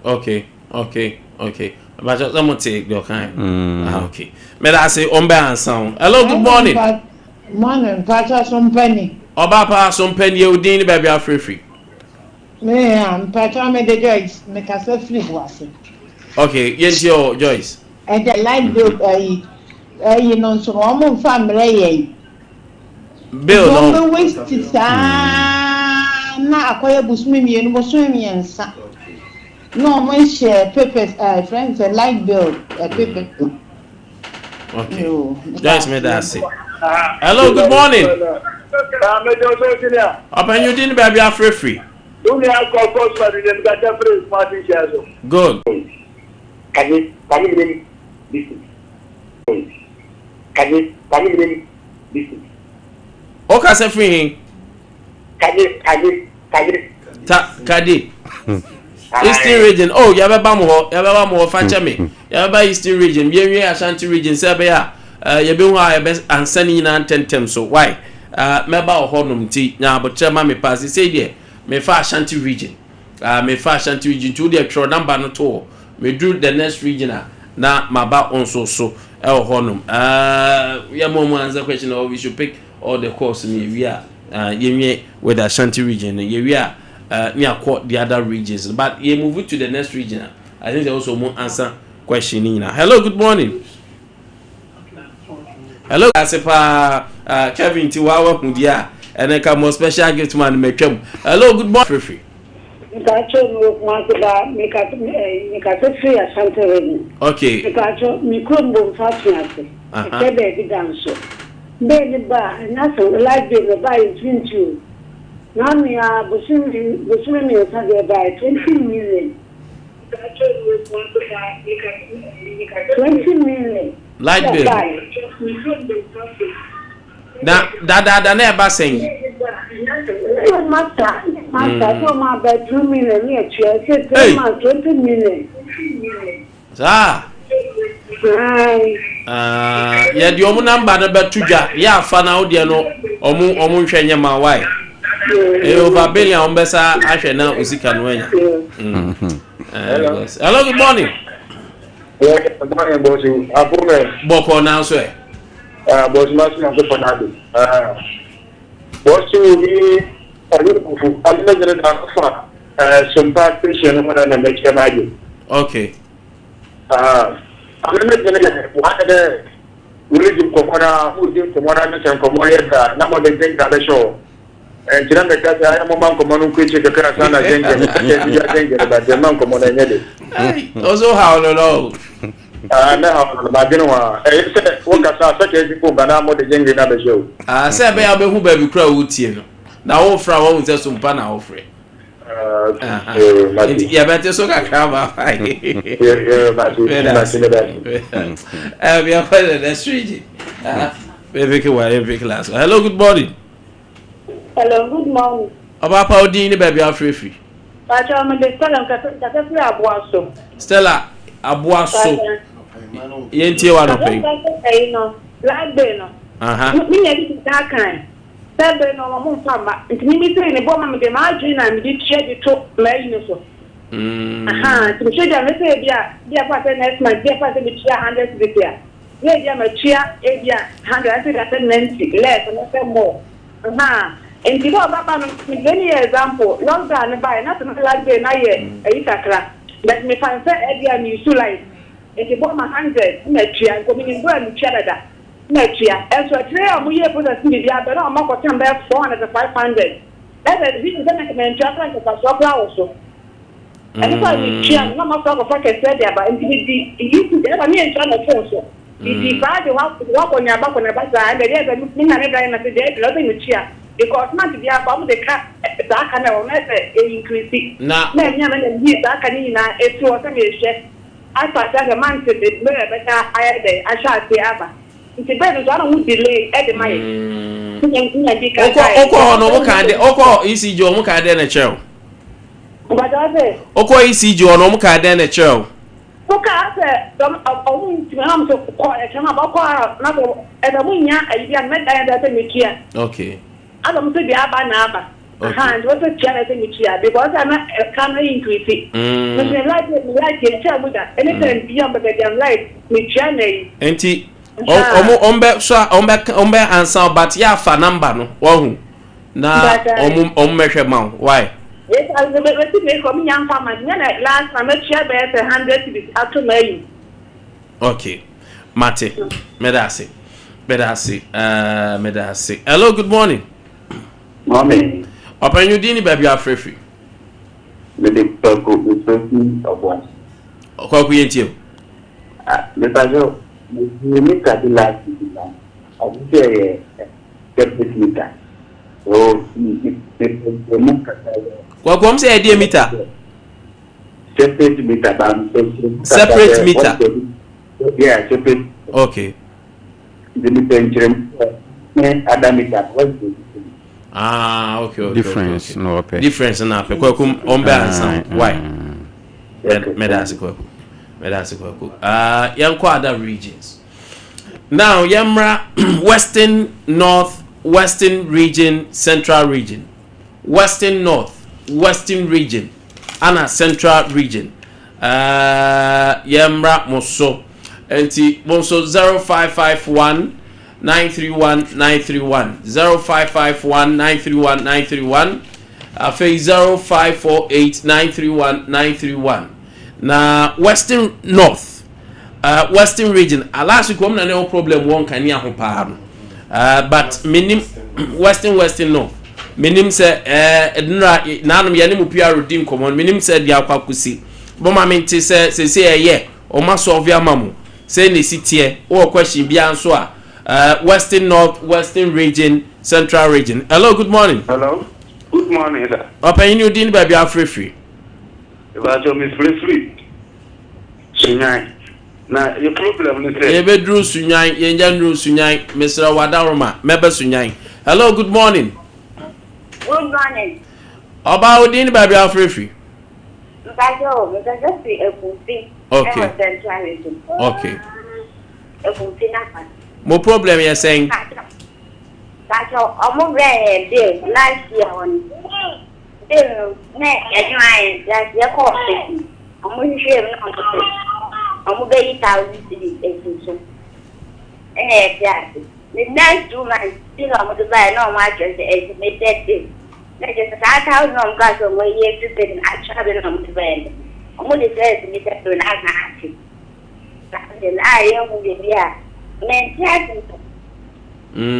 Okay, okay, okay. Bàtà sɛ mo te deɛ ɔka yɛ. Ah, okay. Mɛda ase wɔn bɛ ansa o. Hello, good morning. Morning, mpatsɔ so mpani. Ɔbaa paa so mpani yɛ odin ne baabi afirifiri. Me a mpatsɔ me de Joyce me kasa firi Boase. Okay, yɛn ti o Joyce. Ɛdɛ light bill ɛyi ɛyi no nso no wɔn nfa mmerɛ yɛn. Bill no. Wɔn bɛ waste saa na akɔyɛ bosome mmienu bosome mmiɛnsa na wɔn nhyɛ papers ɛɛ friends sɛ light bill ɛ papers no. Okay. Joyce me da ase. Hello, good morning. Ɔpanyin din baabi afirifiri. Good. O kasa firi hin? Ta kade. Eastern region. Oh, yɛbɛba mo hɔ. Yɛbɛba mo hɔ. Fa kyɛ me. Yɛbɛba Eastern region. Yɛnwie Ashanti region sɛ ɛbɛyɛ a eh, yɛbɛhu a yɛbɛ ansa ne nyinaa ntɛntɛm so. Why? Uh, mɛba wɔ hɔnom nti nya abotrɛ ma me paa. Sesei deɛ mefa Ashanti region. Uh, mefa Ashanti region nti wo deɛ twerɛ number no to hɔ. Meduru the next region a na maba wo nso so ɛwɔ hɔnom. Uh, yɛma mu answer question or we should pick all the calls no yɛwie a uh, yɛnwie with the Ashanti region no yɛwie a uh, ne akɔ the other regions but yɛ move to the next region a I think they also mo answer question ni nyinaa. Hello, good morning. Hello, ase paa uh, Kevin ti wa wa hu di a ɛnɛ ka mo special gift man mɛtwam. Hello, good morning. Free. Mpacho mi wɔ Kumasi ba mekasa mekasa firi Ashanti region. Okay. Mpacho mi kurom Bomfa Atuase. Ɛkyɛ baabi da nso. Bɛɛ ne ba a ɛnyɛ asɛm light bill na ɛbaa yɛ ntumi ntu o. N'ano a bosome bosome mmiɛnsa deɛ ɛbaa yɛ 20 million. 20 million. Light bill. Na dadaada na ɛba sɛn? Sɛ masa masa sɛ ɔmo aba 2 million ne atua sɛ 3 months 20 million. Saa. Ayi. Ah, yɛde ɔmo number no bɛto dwa yɛ afa na wodeɛ no ɔmo ɔmo nhwɛ nyɛ ma wae ɛyɛ over billion ɔmo bɛsa ahwɛ na osika no anya. Hello, good morning. Yeah, good morning, boss. Apume. Bɔkɔ nanso ɛ. Boss, masu na ko fanado. Boss, ni ayi kufu. Alina jere da fa Sompa station no na na mekyerɛ ma agye. Ah, alina jere wa de wuli nkɔmɔ na mo di nkɔmɔ na ne sɛ nkɔmɔ yɛ da na mo de gyɛngyɛ abɛhyɛ hɔ. Nkyerɛ mɛka sɛ ayɛ mo ma nkɔmɔ no nkɔ akyire kakra sa na gyɛngyɛ no sɛ bi gyɛngyɛ no ba deɛ ma nkɔmɔ no ɛnyɛ de. Ɔso haw no no. Ah, ne haw no ma dwene ho a ɛyɛ sɛ wokasa sɛ kɛsi fo ba na mo de gyɛngyɛ no abɛhyɛ o. Ah, sɛ ɛbɛyɛ a wobɛhu baabi kora a wotie no na wofrɛ a woahu sɛ Sompa na wofrɛ. Nti yɛbɛte so kakra ma fa. Yɛkɔ the next region. Bɛpeke wa yɛpeke last. Hello, good morning. Hello, good morning. Ɔbaa pa, odin ne baabi afrɛfiri? Pacho, me de Stella nkasa firi Aboa so. Stella Aboa so, yɛntie wa nɔpɛ yi. Ɛyi no, light bill no. Me nya bi da kan. Sɛ bill no ɔmo mfa mma. Nti mi mi sɛ ne bɔ ma me de maa adwene na me de tua de to maa yi no so. Aha, nti mehwɛ bi a me sɛ ebi a bi a fa sɛ next month bi a fa sɛ me tua 100 cedis a. Na ebi a ma tua ebi a 100 ase bi a sɛ 90 less na sɛ more. Aha. Nti dɛ ɔbaba no, me de ne yɛ example, lockdown ne baeɛ na sɛ na light bill na yɛ ayi kakra. But me fa sɛ ebi a me use light. Nti bɔ ma 100 na tua, nko minim bɔ a me tua dada. Na tua. Ɛnso akyire a ɔmo yɛ process no biribi abɛ na ɔmo akɔtam bɛyɛ 400 to 500. Ɛsɛ bi sɛ na nka mantua koraa nka mfasoɔ koraa wɔ so. Ɛno sɛ metua no na mafra akɔfa kɛseɛ de aba nti medi YouTube ɛba ne yɛntua no phone so. Medi saa de hɔ akɔneaba akɔneaba saa ɛnna ɛdeɛ sɛ me na me bra yɛ na sɛ deɛ ɛduru sɛ metua because month biara kɔ ɔmo de ka saa ka no ɛwɔ na sɛ ɛincrease Na na ɛnyɛ me na meyii saa ka no nyinaa ɛfiri hɔ sɛ mehwɛ asase ahwɛ month de bɛrɛ bɛsa ayɛ dɛ ahyɛ aseɛ aba. Nti bɛɛ no nso ana ɔmo delay ɛde ma yɛ. Nya di kan Wokɔ wokɔ hɔ no ɔmo kan dɛ wokɔ ECG ɔmo kan dɛ na kyerɛ wo. Mpakyɛw sɛ. Wokɔ ECG hɔ no ɔmo kan dɛn na kyerɛ wo. Woka sɛ dɔm ɔmo ntumi na ɔmo sɛ kɔ ɛkyɛn aba kɔ a na sɛ ɛsɛ mo nya ayi bi a mɛ dan sɛ metua. Okay. Ana ɔmo sɛ deɛ aba na aba. Okay. Aha nti wɔsɛ tua na ɛsɛ metua because ana ɛka no increase. Me me light me light yɛ tua mu da anytime bi a mbɛbɛ deɛ light metua na yi. Nti ɔmo ɔmo bɛ so a ɔmo bɛ ɔmo bɛ ansa but yɛ afa number no wɔhu na ɔmo ɔmo mɛhwɛ ma wo why. Yes, I will be me come nya mfa ma nya na last na metua bɛyɛ sɛ 100 cedis ato ma yi. Okay. Mate. Meda ase. Meda ase. Meda ase. Hello, good morning. Morning. Ɔpanyin din ni baabi afrɛfiri. Mede Kwaku mefrɛfiri Ɔboase. Kwaku yɛn tie o. Mepa sɛ me meter bi last week na ɔmo sɛ ɛyɛ separate meter. So mepɛ mu kasa yɛ. Kwaku ɔmo sɛ ɛyɛ deɛ meter. Separate meter ba mepɛ mu kasa Separate meter. Yeah, separate. Okay. Nti mepɛ nkyerɛmu sɛ ne other meter what's the difference? Ah, okay, okay. Difference okay, okay. na ɔpɛ. Difference na apɛ. Kwaku ɔmo bɛ ansa. Why? Meda ase Kwaku. Meda ase Kwaku. Yɛnkɔ other regions. Now yɛmmra Western North, Western Region, Central Region. Western North, Western Region, ana Central Region. Yɛmmra mo so. Nti mo nso 0551 931 931 0551 931 931 afei 0548 931 931 na Western North, Western Region last week wɔn na ne wɔ problem wɔ nkanea ho paa no, but menim Western North menim sɛ nnura nanom yɛne mo PR di nkɔmɔ no menim sɛ deɛ akɔ akɔsi bɔma me nte sɛ sese ɛyɛ ɔma solve ama mo sɛ na esi teɛ wɔ question biara nso a Western North, Western Region, Central Region. Hello, good morning. Hello, good morning sir. Ɔpanyin ni odi ni baabi afirifiri. Ìbàjọ́ mi firifiri Sunyan na yɛ problem ni sɛ. Yɛbɛduru Sunyan, yɛnya nnuru Sunyan, mesrɛ wadaroma mɛbɛ Sunyan. Hello, good morning. Good morning. Ɔbaa odi ni baabi afirifiri. Mpacho, mpacho fi Ekumfi. Okay. Ɛwɔ Central Region. Okay. Ekumfi nafa. Mo problem yɛ sɛn? Mpacho, ɔmo brɛ yɛ bill last year hɔ no. Bill no, na yɛdwuma yɛ last year kɔ ɔfisi. Ɔmo hwehwɛ mu na ɔmo sɛ ɔmo bɛyi 1,000 cedis esi so. Ɛna yɛte ase. The next 2 months, bill a ɔmo de baeɛ na ɔmo atwerɛ sɛ estimated bill. Na kyerɛ sɛ saa 1,000 a ɔmo kaa sɛ ɔmo ayi afiri bill no atwerɛ bill na ɔmo de baeɛ no. Ɔmo de sɛ estimated bill no asa ate. Saa bill no a yɛnhu baabi a mente ase mpo.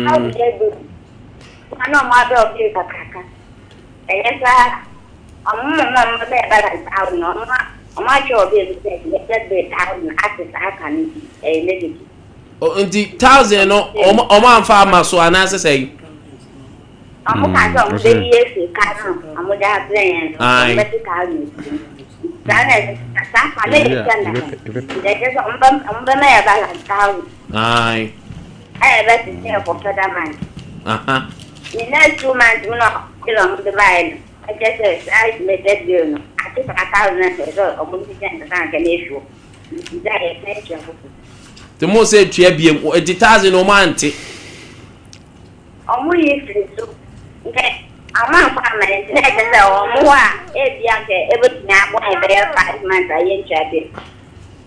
How do they do? Wɔn a ɔmo abɛ ɔbill kakraka. Ɛyɛ saa ɔmo mama ɔmo bɛyɛ balance 1,000 ɔmo atwerɛ ɔbill no sɛ estimated bill 1,000 ate saa ka no nti ɛyɛ negative. Nti 1,000 no ɔmo amfa ama so anaasɛ sɛ? Ɔmo ka sɛ ɔmo bɛyi efiri ka no ɔmo de abrɛ yɛn no ɔmo bɛte 1,000 esi. Saa na saa ka no yɛ sɛ na ɛkyɛ sɛ ɔmo bɛma yɛ balance 1,000. Aye. Ɛyɛ bɛ sisi yɛ for further month. The next 2 months mu na ɔmo ɔmo de baeɛ no ɛkyɛ sɛ saa estimated bill no ate saa 1,000 na sɛ sɛ ɔmo sisi yɛn nkaka nkɛ na efi hɔ. Nti sɛ yɛ sɛ etua foforɔ. Nti mo sɛ etua biem nti 1,000 ɔmo ante. Ɔmo yi firi so nkɛ ɔmo anfa ama yɛn nti na ɛkyɛ sɛ ɔmo hɔ a ebi anka ebetumi abɔ yɛn bɛyɛ 5 months a yɛntua bill.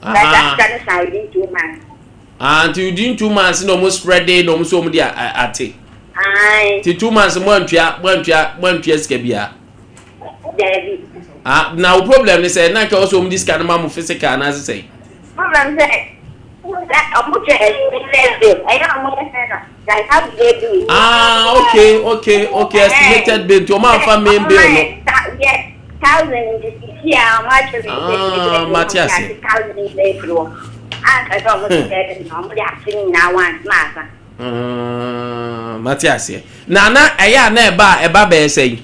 But after no san within 2 months. Ah, nti within 2 months na ɔmo spread na ɔmo sɛ ɔmo de ate. Aye. Nti 2 months mo antua sika bia. Dabi. Ah, na wo problem ne sɛ na nka ɔsɛ ɔmo di sika no ma mo physical na sɛ. Problem sɛ ɔmo twɛ estimated bill. Ɛyɛ ɔmo yɛ sɛ no. Like how do they do it? Ah, okay. Estimated bill. Nti ɔmo anfa main bill no. Yes, Thousand nti sisi a ɔmo akyɛ mi sɛ Ah, mate ase. Thousand nyinaa efiri hɔ. Anka sɛ ɔmo de sɛ na ɔmo de ase ne nyinaa once na asa. Ah, mate aseɛ. Na na ɛyɛ a na ɛba a ɛba bɛyɛ sɛ yi.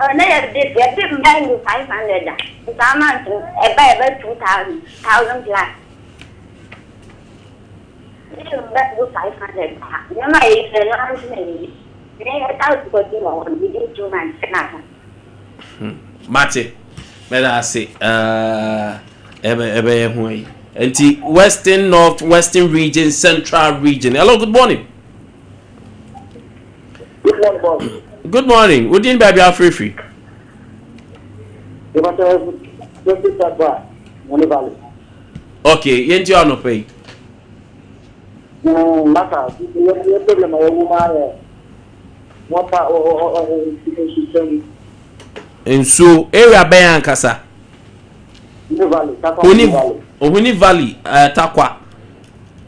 Ɔ na yɛde mmaa yi 500 a nsaa month no ɛba 2000, 1000 plus. Ne mba do 500 a nneɛma a yɛyi no ano nso na yɛyi. Ne yɛ 1000 kɔdi wɔ hɔ no within 2 months na asa. Mate, mɛda ase. Ɛbɛyɛ ho yi nti Western, North Western Region, Central Region. Hello, good morning. Good morning, boss. Good morning. Wodin, baabi afirifiri? Yɛbɛsɛ Joseph Tagba, Money Valley. Okay, yɛnti anɔpɛ yi. Maka, yɛ problem a yɛwɔ mu ayɛ water nsuo. Nsuo, area bɛn ankasa? Money Valley, Takwa. Huni Money Valley. Ohuni Valley, Takwa.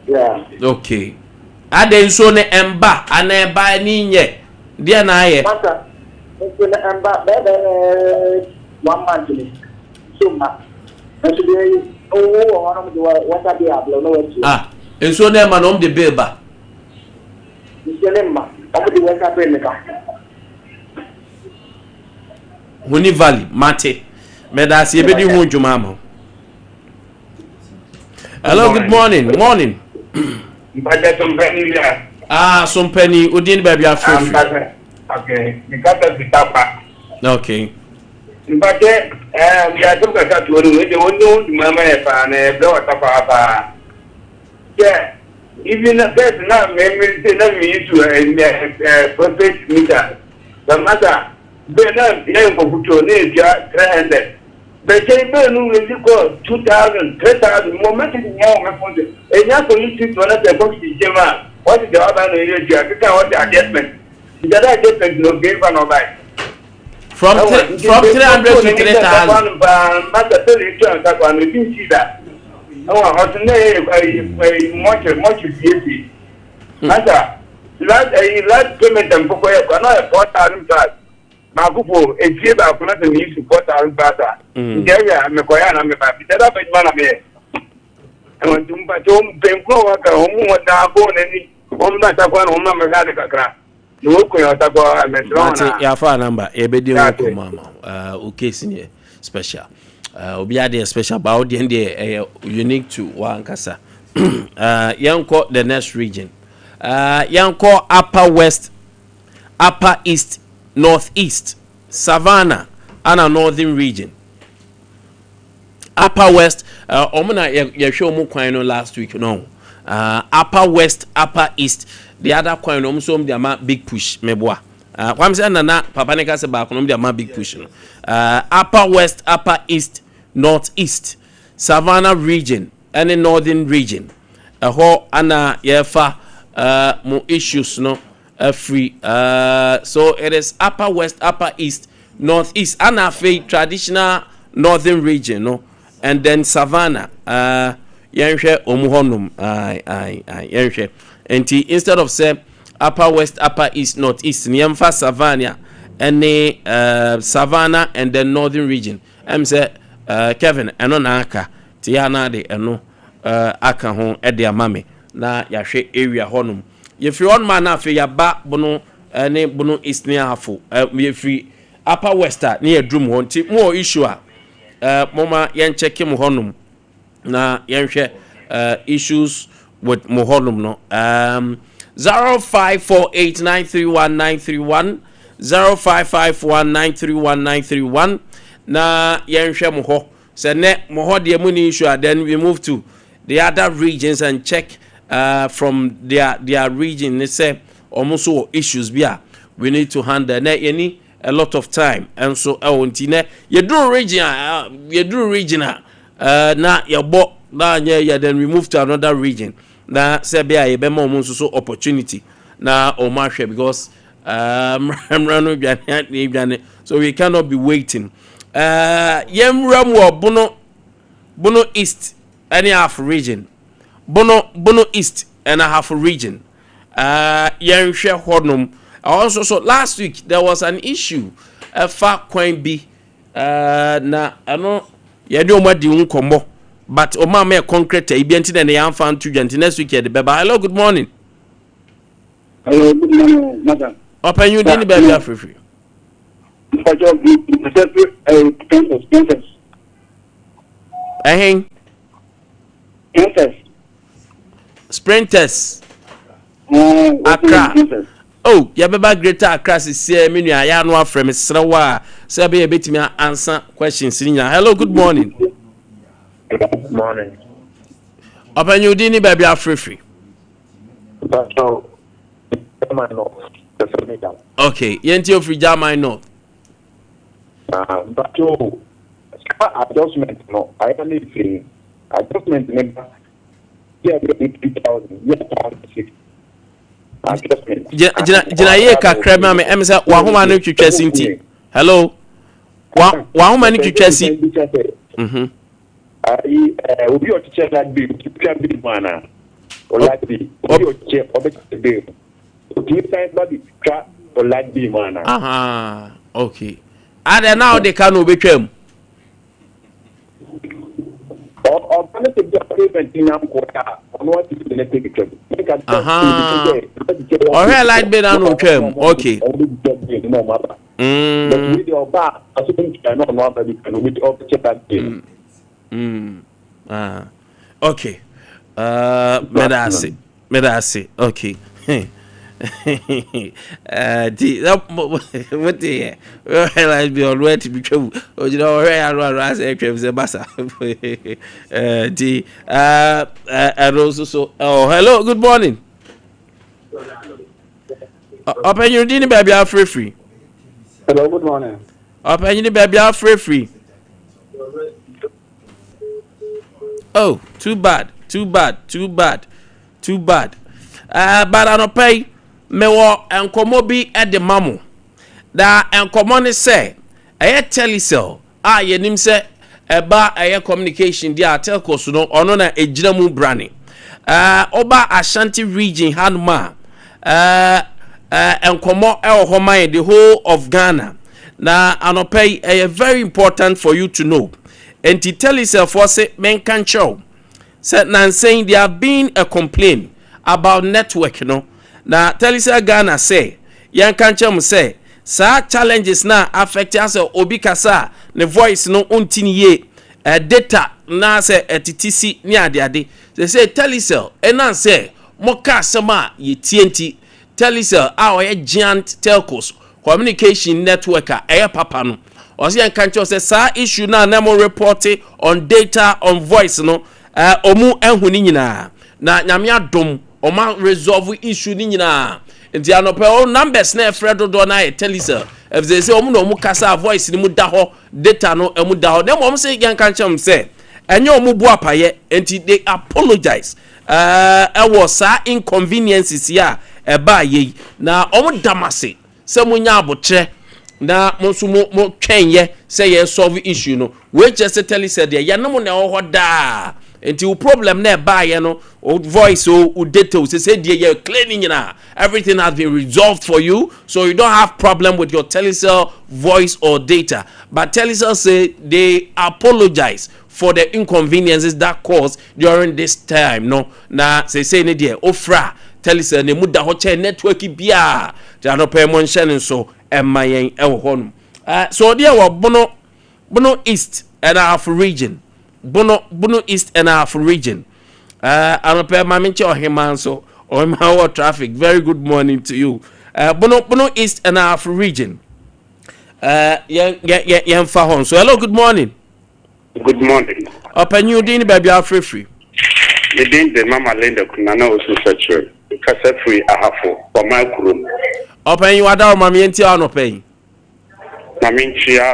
Yeah. Okay, ade nsuo ne ɛmba ana ɛba ne nyɛ deɛ na ayɛ? Maka, nsuo no ɛmba bɛɛ one month ni nsuo mma. Nso deɛ owó wɔ hɔ nom de water bill abirɛ na wɔatua. Ah, nsuo ne ɛma na ɔmo de bill ba? Nsuo ne mma, wɔn de water bill ne ba. Huni Valley, mate, mɛda ase, yɛbɛdi ho dwuma ama wo. Hello, good morning, morning. Mpakyɛ, sompani bi a. Ah, sompani, odin, baabi afirifiri? Mpakyɛ, okay, nkasa si Takwa. Mpakyɛ, yàtọ̀ kasa tuo no wei de wɔn ne wɔn dwuma ma yɛ paa na yɛbrɛ wɔ Takwa paa. Sɛ even na first na mɛmɛ sɛ na mi yi su ɛ ɛ prepaid meter bɛmasa bɛɛ na yɛ nkɔkutuo ne etua 300, bɛkyɛ bɛɛ no wei si kɔ 2000, 3000. Mo message nyɛ wɔ mɛ phone so enya kɔ yi tu tuo na sɛ kɔ kyi kyɛm a wɔte sɛ waba na oyɛ tua keka wɔte adjustment ntada adjustment na oge nfa na ɔba yi. From 300 to 3000. Masa pɛlɛ etu ansa kɔ ano ebi nsi da ɛwɔ ɔtun ne yɛ ɛyi mɔkye mɔkye siesie. Masa last ɛyi last payment nkokɔ yɛ kɔ n'ayɛ 4000 plus baako fo efie baako na sɛ mi yi su 4000 plus a nti ɛyɛ mekɔ yɛ ana meba bi dada bɛ juma na mi yɛ ɛwɔ. Nti mpakyɛ wɔn mpanyinfoɔ a wɔka wɔn mu wɔn daa bɔ wɔn ani wɔn ba Takwa na wɔn ma mɛhwɛ ade kakra na wɔn kun yɛ ɔtakwa mɛsirɛ wɔn Mate. na. Yɛafa number, yɛbɛdi ho That's it. nkɔmmɔ ama wo. Wo case no yɛ special. Obi adeɛ special ba wo deɛ deɛ ɛyɛ unique to wankasa. Yɛnkɔ the next region. Yɛnkɔ Upper West, Upper East, North East, Savannah ana Northern Region. Upper West, ɔmo na yɛhwɛ ɔmo kwan no last week no. Upper West, Upper East, the other kwan no, ɔmo nso ɔmo de ama Big Push mɛboa. Kwam sɛ nana papa ne ka sɛ baako no ɔmo de ama Big Push no. Upper West, Upper East, North East, Savannah Region ɛne Northern Region, ɛhɔ ana yɛfa mo issues no afiri. So it is Upper West, Upper East, North East ana afei traditional Northern Region no and then Savannah. Yɛnhwɛ ɔmu hɔnom. Aye, aye, aye, yɛnhwɛ. Nti instead of sɛ Upper West, Upper East, North East no, yɛmfa Savannah ɛne Savannah and then Northern Region. Ɛm sɛ Kevin ɛno na aka nti yɛ ana de ɛno aka ho ɛde ama me na yɛahwɛ area hɔnom. Yɛfiri hɔnom a na afei yɛaba Bono ne Bono East ne Ahafo. Yɛfiri Upper West a ne yɛduru mu hɔ. Nti mowɔ issue a, moma yɛnkyɛke mo hɔnom na yɛnhwɛ issues with mo hɔnom no. 0548931931, 0551931931 na yɛnhwɛ mo hɔ sɛ nɛ mo hɔ deɛ mo ni issue a, then we move to the other regions and check from their region ne sɛ ɔmo nso wɔ issues bi a we need to handle. Nɛ yɛni a lot of time ɛnso ɛwɔ nti nɛ yɛduru region a na yɛbɔ na nyɛ yɛ, then we move to another region na sɛ bɛa a yɛbɛma ɔmo nso so opportunity na ɔmo ahwɛ because mmerɛ no dwane ne dwane, so we cannot be waiting. Yɛnwura mu wɔ Bono East ɛne Ahafo Region. Bono East ɛne Ahafo Region, yɛnhwɛ hɔnom. Also, so last week there was an issue ɛfa kwan bi. Na ɛno yɛne ɔmo adi ho nkɔmmɔ, but ɔmo ama yɛ concrete ayi bi nti na ɛnɛ yɛamfa nto dwa, nti next week yɛde bɛba. Hello, good morning. Hello, good morning, madam. Ɔpanyin, din ne baabi afirifiri? Mpɔjɔ, mpɔjɔ, Princess, Princess. Ɛhen? Princess. Sprinters. Accra. Oh, yɛbɛba Greater Accra sisiɛ, me nua, yɛ ano afrɛ me serɛ wo a sɛ ɛbɛyɛ yɛbɛtumi answer questions ni nyinaa. Hello, good morning. Good morning. Ɔpanyin, din ne baabi afirifiri? Mpɔjɔ, German North. Okay, yɛnti ofiri German North. Mpɔjɔ, adjustment no, ayɛ ne firi adjustment ne ba yɛ yɛ 3,000 yɛ 1,006 adjustment. Gyina gyina yie kakra ma me, ɛmi sɛ wahoma no twitwa si nti. Hello, wahoma no twitwa si. Ayi, obi ɔkyekyɛ light bill, otwitwa bill mu ana o light bill, obi ɔkyekyɛ ɔbɛkyekyɛ bill, otumi san ba bi twa o light bill mu ana? Aha, okay, adɛ na ɔde ka na obetwa mu. Ɔba ne sɛ bi a payment nya nkɔ a, ɔno ati bi ne pe twitwa mu. Ɔhwɛ light bill na otwa mu, okay. Ɔbɛtwitwa bill na ɔmo aba. But wei deɛ, ɔba a aso ntwa na ɔno aba bi twa na ɔbɛkyɛ light bill. Ah, okay, mɛda ase, mɛda ase, okay. Nti wote yɛ ɔhwɛ light bill, ɔno ati bi twa mu, ogyina ɔhwɛ yɛ ano asɛ atwa mu sɛ basa. Nti ɛno nso so. Oh, hello, good morning. Ɔpanyin, din ne baabi afirifiri? Hello, good morning. Ɔpanyin, baabi afirifiri? Oh, too bad, too bad, too bad, too bad. But anɔpa yi mewɔ nkɔmmɔ bi de ma mo, na nkɔmmɔ ne sɛ ɛyɛ Telecel a yɛnim sɛ ɛba ɛyɛ communication deɛ a, telcos no, ɔno na ɛgyina mu brane. Ɔba Ashanti Region hanom a, nkɔmmɔ ɛwɔ hɔ ma yɛn, the whole of Ghana. Na anɔpa yi ɛyɛ very important for you to know. Nti Telecel foɔ se menka nkyerɛw sɛ nansɛn there have been a complaint about network no, na Telecel Ghana sɛ yɛnka nkyerɛ mo sɛ saa challenges na affect asɛ obi kasa a ne voice no nti ne yie, data na sɛ ɛtete si ne adeade sɛ Telecel ɛnan sɛ moka asɛm a yɛtie. Nti Telecel a ɔyɛ giant telcos communication network a ɛyɛ papa no, ɔsɛ yɛn ka nkyɛn sɛ saa issue na na mo report on data, on voice no, ɔmo ɛho ne nyinaa na Nyame adom ɔmo resolve issue ne nyinaa. Nti anɔpɛ o, numbers na ɛfrɛ dodoɔ na ayɛ Telecel ɛfisɛ sɛ ɔmo na ɔmo kasa a voice ne mu da hɔ, data no ɛmu da hɔ, na mmom sɛ yɛn ka nkyɛn sɛ ɛnyɛ ɔmo bu apayɛ. Nti they apologize ɛwɔ saa inconveniences yi a ɛbaa yɛ yi, na ɔmo dam ase sɛ mo nya abotrɛ na mo nso mo twɛn yɛ sɛ yɛ solve issue no. Wei kyerɛ sɛ Telecel deɛ, yɛne mo na ɛwɔ hɔ daa. Nti wo problem na ɛbaayɛ no, o voice o, o data o, sɛ deɛ yɛ clear ne nyinaa, everything has been resolved for you, so you don't have problem with your Telecel voice or data. But Telecel say they apologize for the inconveniences that caused during this time no. Na sɛ ne deɛ ofra Telecel ne mu da hɔ kyɛn network biara te. Anɔpɛ mo nhyɛ ne nso ɛma yɛn ɛwɔ hɔ nom. So ɔdeɛ wɔ Bono East and Ahafo Region, Bono East and Ahafo Region. Anɔpɛ maame nkyɛn ɔhema nso, ɔhema wɔ traffic, very good morning to you. Bono East and Ahafo Region, yɛn yɛn yɛn fa hɔ nso. Hello, good morning. Good morning. Ɔpanyin, din ne baabi afirifiri? Me din de Mama Linda Kunana Osu Sɛkyerɛ. Kasa firi Ahafo, Ɔman kurom. Ɔpanyin, wada wo maame, yɛn ti anɔpɛ yi. Na menkyia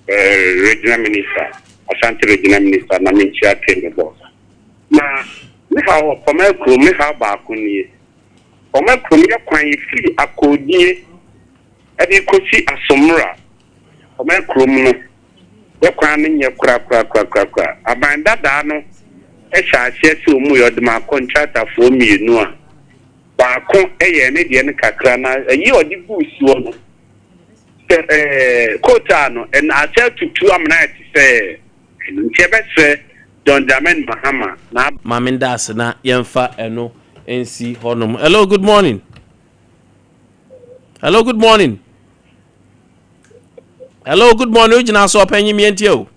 regional minister, Ashanti Regional Minister, na menkyia Kemi boss. Na me ha wɔ Pɔmɛ kurom, me ha baako nie. Pɔmɛ kurom yɛ kwan yi firi Akoodie ɛde kɔsi Asomra. Pɔmɛ kurom no, yɛ kwan no nyɛ kora kora kora kora kora. Aban dadaa no ɛhyɛ aseɛ sɛ ɔmu yɛ ɔde ma kɔntratafoɔ mmienu a baako yɛ ne deɛ no kakra, na ɛyi a ɔde gu si hɔ no. Sɛ ɛɛ kootaa no ɛna asɛ atutu amena ayɛ te sɛ ɛno nti yɛbɛsrɛ John Dramani Mahama na. Ma me nda ase na yɛmfa ɛno nsi hɔnom. Hello, good morning. Hello, good morning. Hello, good morning. Wogyina so ɔpanyin mientie o.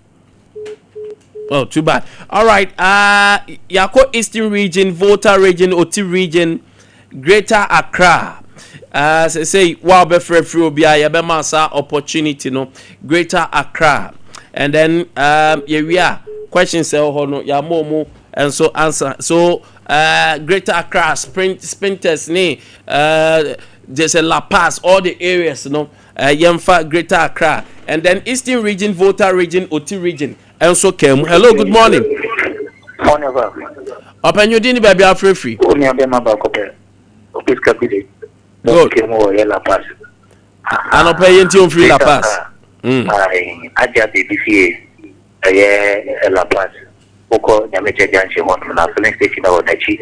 Oh, too bad. All right. Yako Eastern Region, Volta Region, Oti Region, Greater Accra. Say, wow, bɛfrɛ firi obi a yɛbɛma saa opportunity no Greater Accra. And then yɛwie a questions ɛwɔ hɔ no yɛama ɔmo nso answer. So Greater Accra, Sprint, Spintex ne just a La Paz, all the areas no. Yɛmfa Greater Accra and then Eastern Region, Volta Region, Oti Region nso kaa mu. Hello, good morning. Morning, sir. Ɔpɛnyodin ni baabi afrɛfiri. Wo nua bɛma baako pɛ. Obi sika bi de. Good. Kemu wɔ yɛ La Paz. Anɔpɛ yɛ nti omfiri La Paz. Ayi, agya baabi fie ɛyɛ La Paz. Wokɔ Nyamekyɛ junction hɔ nom na filling station wɔ n'akyi.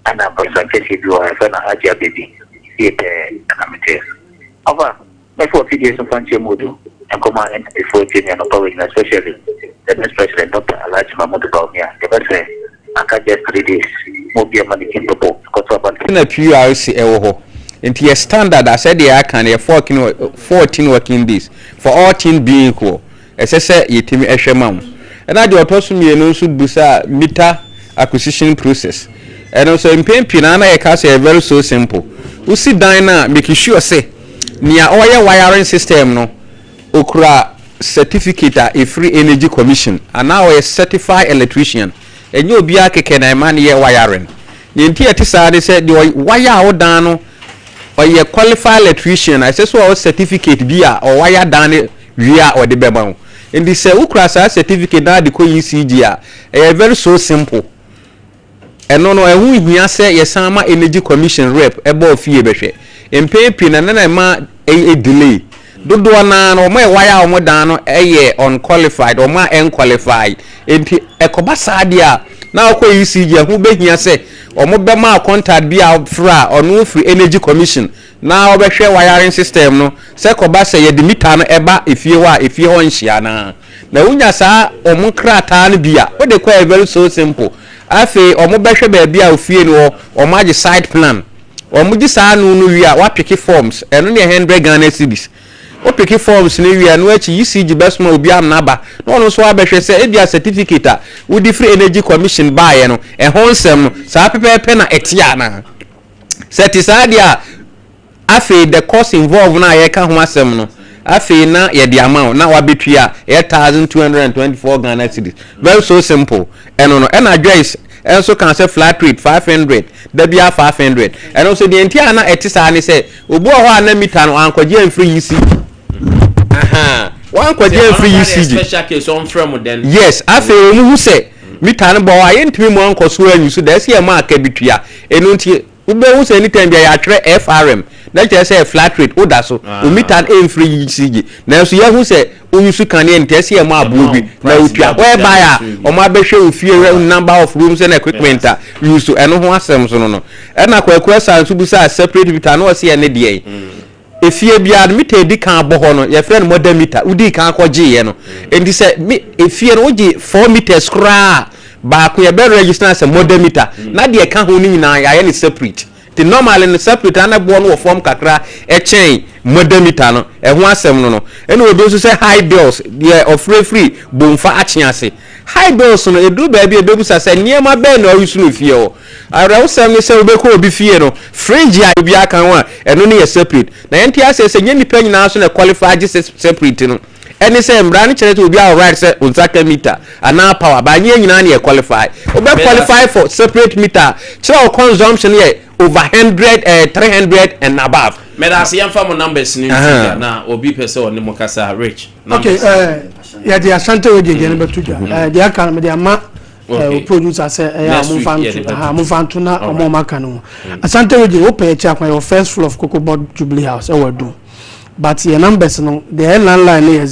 Ɛna aborosan kɛseɛ bi wɔ hɔ yɛfrɛ no Agya Baby fie pɛɛ ɛna mete. Ɔfa, mɛfa wɔ fidie so mfa nkyerɛ mu odu nkɔma NPP foɔ ntie me anɔpa wei nyina especially the next president Doctor Alhaji Mahmood Bawumia yɛbɛsrɛ aka just 3 days ma obiara ma ne ti mpopo nkɔto aba no. Na PURC ɛwɔ hɔ nti yɛ standard a sɛdeɛ yɛaka no yɛ 14 working days for all things being equal, ɛsɛ sɛ yɛtumi ɛhwɛ ma wo. Ɛna deɛ ɔtɔ so mmienu nso busa meter acquisition process. Ɛno nso mpɛn pii na yɛka sɛ ɛyɛ very so simple. Wosi dan no a, make sure sɛ nea ɔyɛ wiring system no okura certificate a ɛfiri Energy Commission anaa ɔyɛ certified electrician. Ɛnyɛ obiara kɛkɛ na ɛma no yɛ wiring. Nea nti ɛte saa ne sɛ deɛ wire a wodan no ɔyɛ qualified electrician a ɛsɛ sɛ ɔwɔ certificate bi a ɔwire dan no wie a ɔde bɛma wo. Nti sɛ wokura saa certificate na de kɔ ECG a, ɛyɛ very so simple. Ɛno no ɛho hia sɛ yɛsan ma Energy Commission rep ɛbɔ fie bɛhwɛ. Mpɛn pii na nana ɛma ɛyɛ delay dodoɔ naa no, wɔn a ɛwire a wɔn dan no ɛyɛ unqualified, wɔn a ɛnqualified. Nti ɛkɔba saa deɛ a na akɔ ECG, ɛho bɛhia sɛ wɔn bɛma contact bi a fra a ɔno firi Energy Commission na ɔbɛhwɛ wiring system no sɛ kɔba sɛ yɛde meter no ɛba efie hɔ a, efie hɔ nhyia naa. Na wonya saa wɔn krataa no bi a wode kɔ yɛ very so simple. Afei wɔn bɛhwɛ baabi a ofie no wɔ, wɔn agye site plan. Wɔn gye saa no wie a, wapick forms, ɛno ne 100 Ghana cedis. Wopick forms no wie a, no akyi ECG bɛsoma obi amena aba na ɔno nso abɛhwɛ sɛ ebi a certificate a wode firi Energy Commission baeɛ no, ɛho nsɛm no saa pɛpɛɛpɛ na ɛte anaa. Sɛ te saa deɛ a, afei the cost involved na yɛka ho asɛm no, afei na yɛde ama wo na wabɛtua ɛyɛ 1,224 Ghana cedis. Very so simple. Ɛno no ɛna Joyce ɛnso kan sɛ flat rate 500 dabi a 500. Ɛno nso deɛ nti a na ɛte saa ne sɛ obi wɔ hɔ a na meter no ankɔgye amfiri ECG, wankɔgye amfiri ECG. Special case ɔnfrɛ mo den. Yes, afei wɔn hu sɛ meter no bɔ hɔ a yɛntumi mu ankɔ so anyi so da ɛsɛ yɛ maa aka bi tua. Ɛno nti wobɛhu sɛ anytime bi a yɛatwerɛ FRM na kyerɛ sɛ flat rate woda so o, meter no ɛmfiri ECG, nanso yɛhu sɛ woyi kanea nti ɛsɛ yɛ mo aboɔ bi na wotua, whereby a ɔmo abɛhwɛ wo fie, number of rooms and equipment a use. Ɛno ho asɛm so no, ɛna Kwaku asa nso bisa separate meter na ɔsi ɛne deɛ efie biara no meter edi kan bɔ hɔ no, yɛfrɛ no mother meter. Wodi kan kɔgyeeɛ no nti sɛ mi efie no wogye 4 meters koraa, baako yɛbɛ register sɛ mother meter na deɛ ɛka ho no nyinaa yɛayɛ no separate. Nti normally no separate ana boɔ no wɔ fam kakra ɛkyɛn mother meter no. Ɛho asɛm no, ɛna obi nso sɛ high bills deɛ ɔfirafiri bomfa akye ase. High bills no eduru baabi a ebebusa sɛ nneɛma bɛn na ɔresu no fie hɔ. Awerɛhosɛm ne sɛ wobɛkɔ obi fie no, fridge a obi aka ho a ɛno no yɛ separate. Na yɛnte aseɛ sɛ nyɛ nipa nyinaa so na qualify gye separate no. Ɛne sɛ mmara no kyerɛ sɛ obi a right sɛ nsa ka meter anaa power ba, nyɛ nyinaa ne yɛ qualify. Wobɛ qualify for separate meter, kyerɛ wo consumption yɛ over 100, 300 and above. Mɛda ase. Yɛmfa mo numbers no nti na obi pɛ sɛ ɔne mo kasa, Rich. Okay, yɛde Ashanti Radio deɛ no bɛto dwa. Deɛ aka no mede ama o producer sɛ ɛyɛ a momfa nto na ɔmo aka no ho. Ashanti Radio, wopɛ akyi akwan, yɛwɔ first floor of Cocoa Board Jubilee House ɛwɔ Adum, but yɛ numbers no deɛ, ɛyɛ landline no yɛ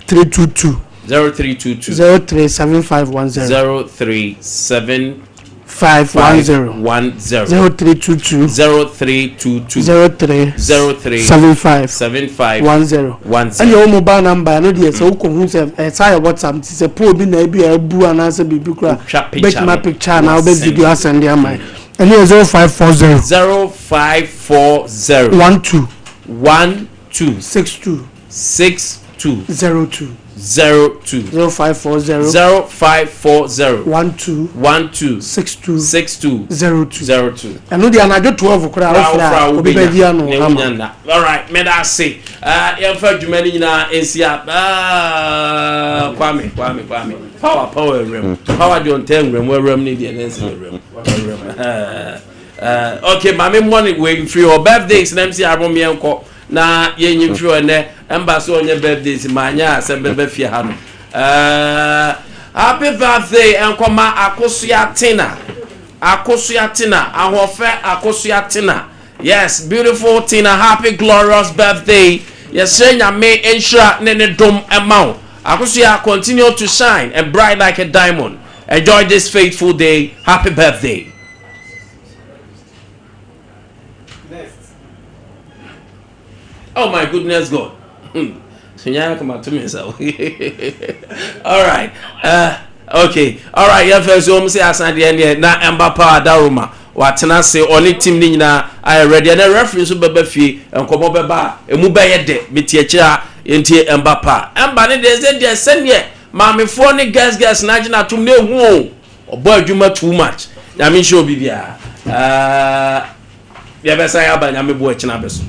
0322 0322 037510. 037. 5 10. 10. 0322. 0322. 03. 03. 75. 75. 10. 10. Ɛna ɛwɔ mobile number ɛno deɛ sɛ wokɔ hu sɛ ɛsa yɛ WhatsApp nti sɛ pole bi na ebi a ebu anaasɛ biribi kora Wotwa picture bɛtuma no, picture anaa wobɛ wasend. video asɛnde ama yɛ. Ɛno yɛ 0540. 0540. 12. 12. 62. 62. 02. 02. 0540. 0540. 12. 12. 62. 62. 02. 02. Ɛno deɛ anadwo 12 koraa wofrɛ a obi bɛgye ano ama. Alright, meda ase. Yɛmfa adwuma no nyinaa nsi a Kwame, Kwame, Kwame. Power, power awuram. Power deɛ ɔntɛ nwuram, awuram ne deɛ ne nsi awuram. Awuram. Okay, maame mmɔ ne wei mfiri hɔ. Birthdays na msi abo mmiɛnkɔ na yɛnyi mfiri hɔ ɛnɛ. Ɛmba so ɔnyɛ birthdays ma anyɛ asɛm bɛbɛ fie ha no. Happy birthday nkɔma Akosua Tina. Akosua Tina, ahoɔfɛ Akosua Tina. Yes, beautiful Tina, happy glorious birthday. Yɛsrɛ Nyame nhyira ne ne dom ɛma wo. Akosua, continue to shine and bright like a diamond. Enjoy this faithful day. Happy birthday. Oh my goodness God. All right. Okay. All right. Yeah, first so say asan de ne na Emba Power Daruma. Watena se ɔne team ne nyinaa ayɛ ready. Ɛnɛ referee nso bɛba fie, nkɔmɔ bɛba a emu bɛyɛ dɛ meti akyire a yɛntie Emba Power. Emba ne deɛ sɛ deɛ sɛdeɛ maamefoɔ ne girls girls na agyina atom na ehu o, ɔbɔ adwuma too much. Nyame nhyɛ obi biara. Yɛbɛsan aba Nyame bo akyina bɛ so.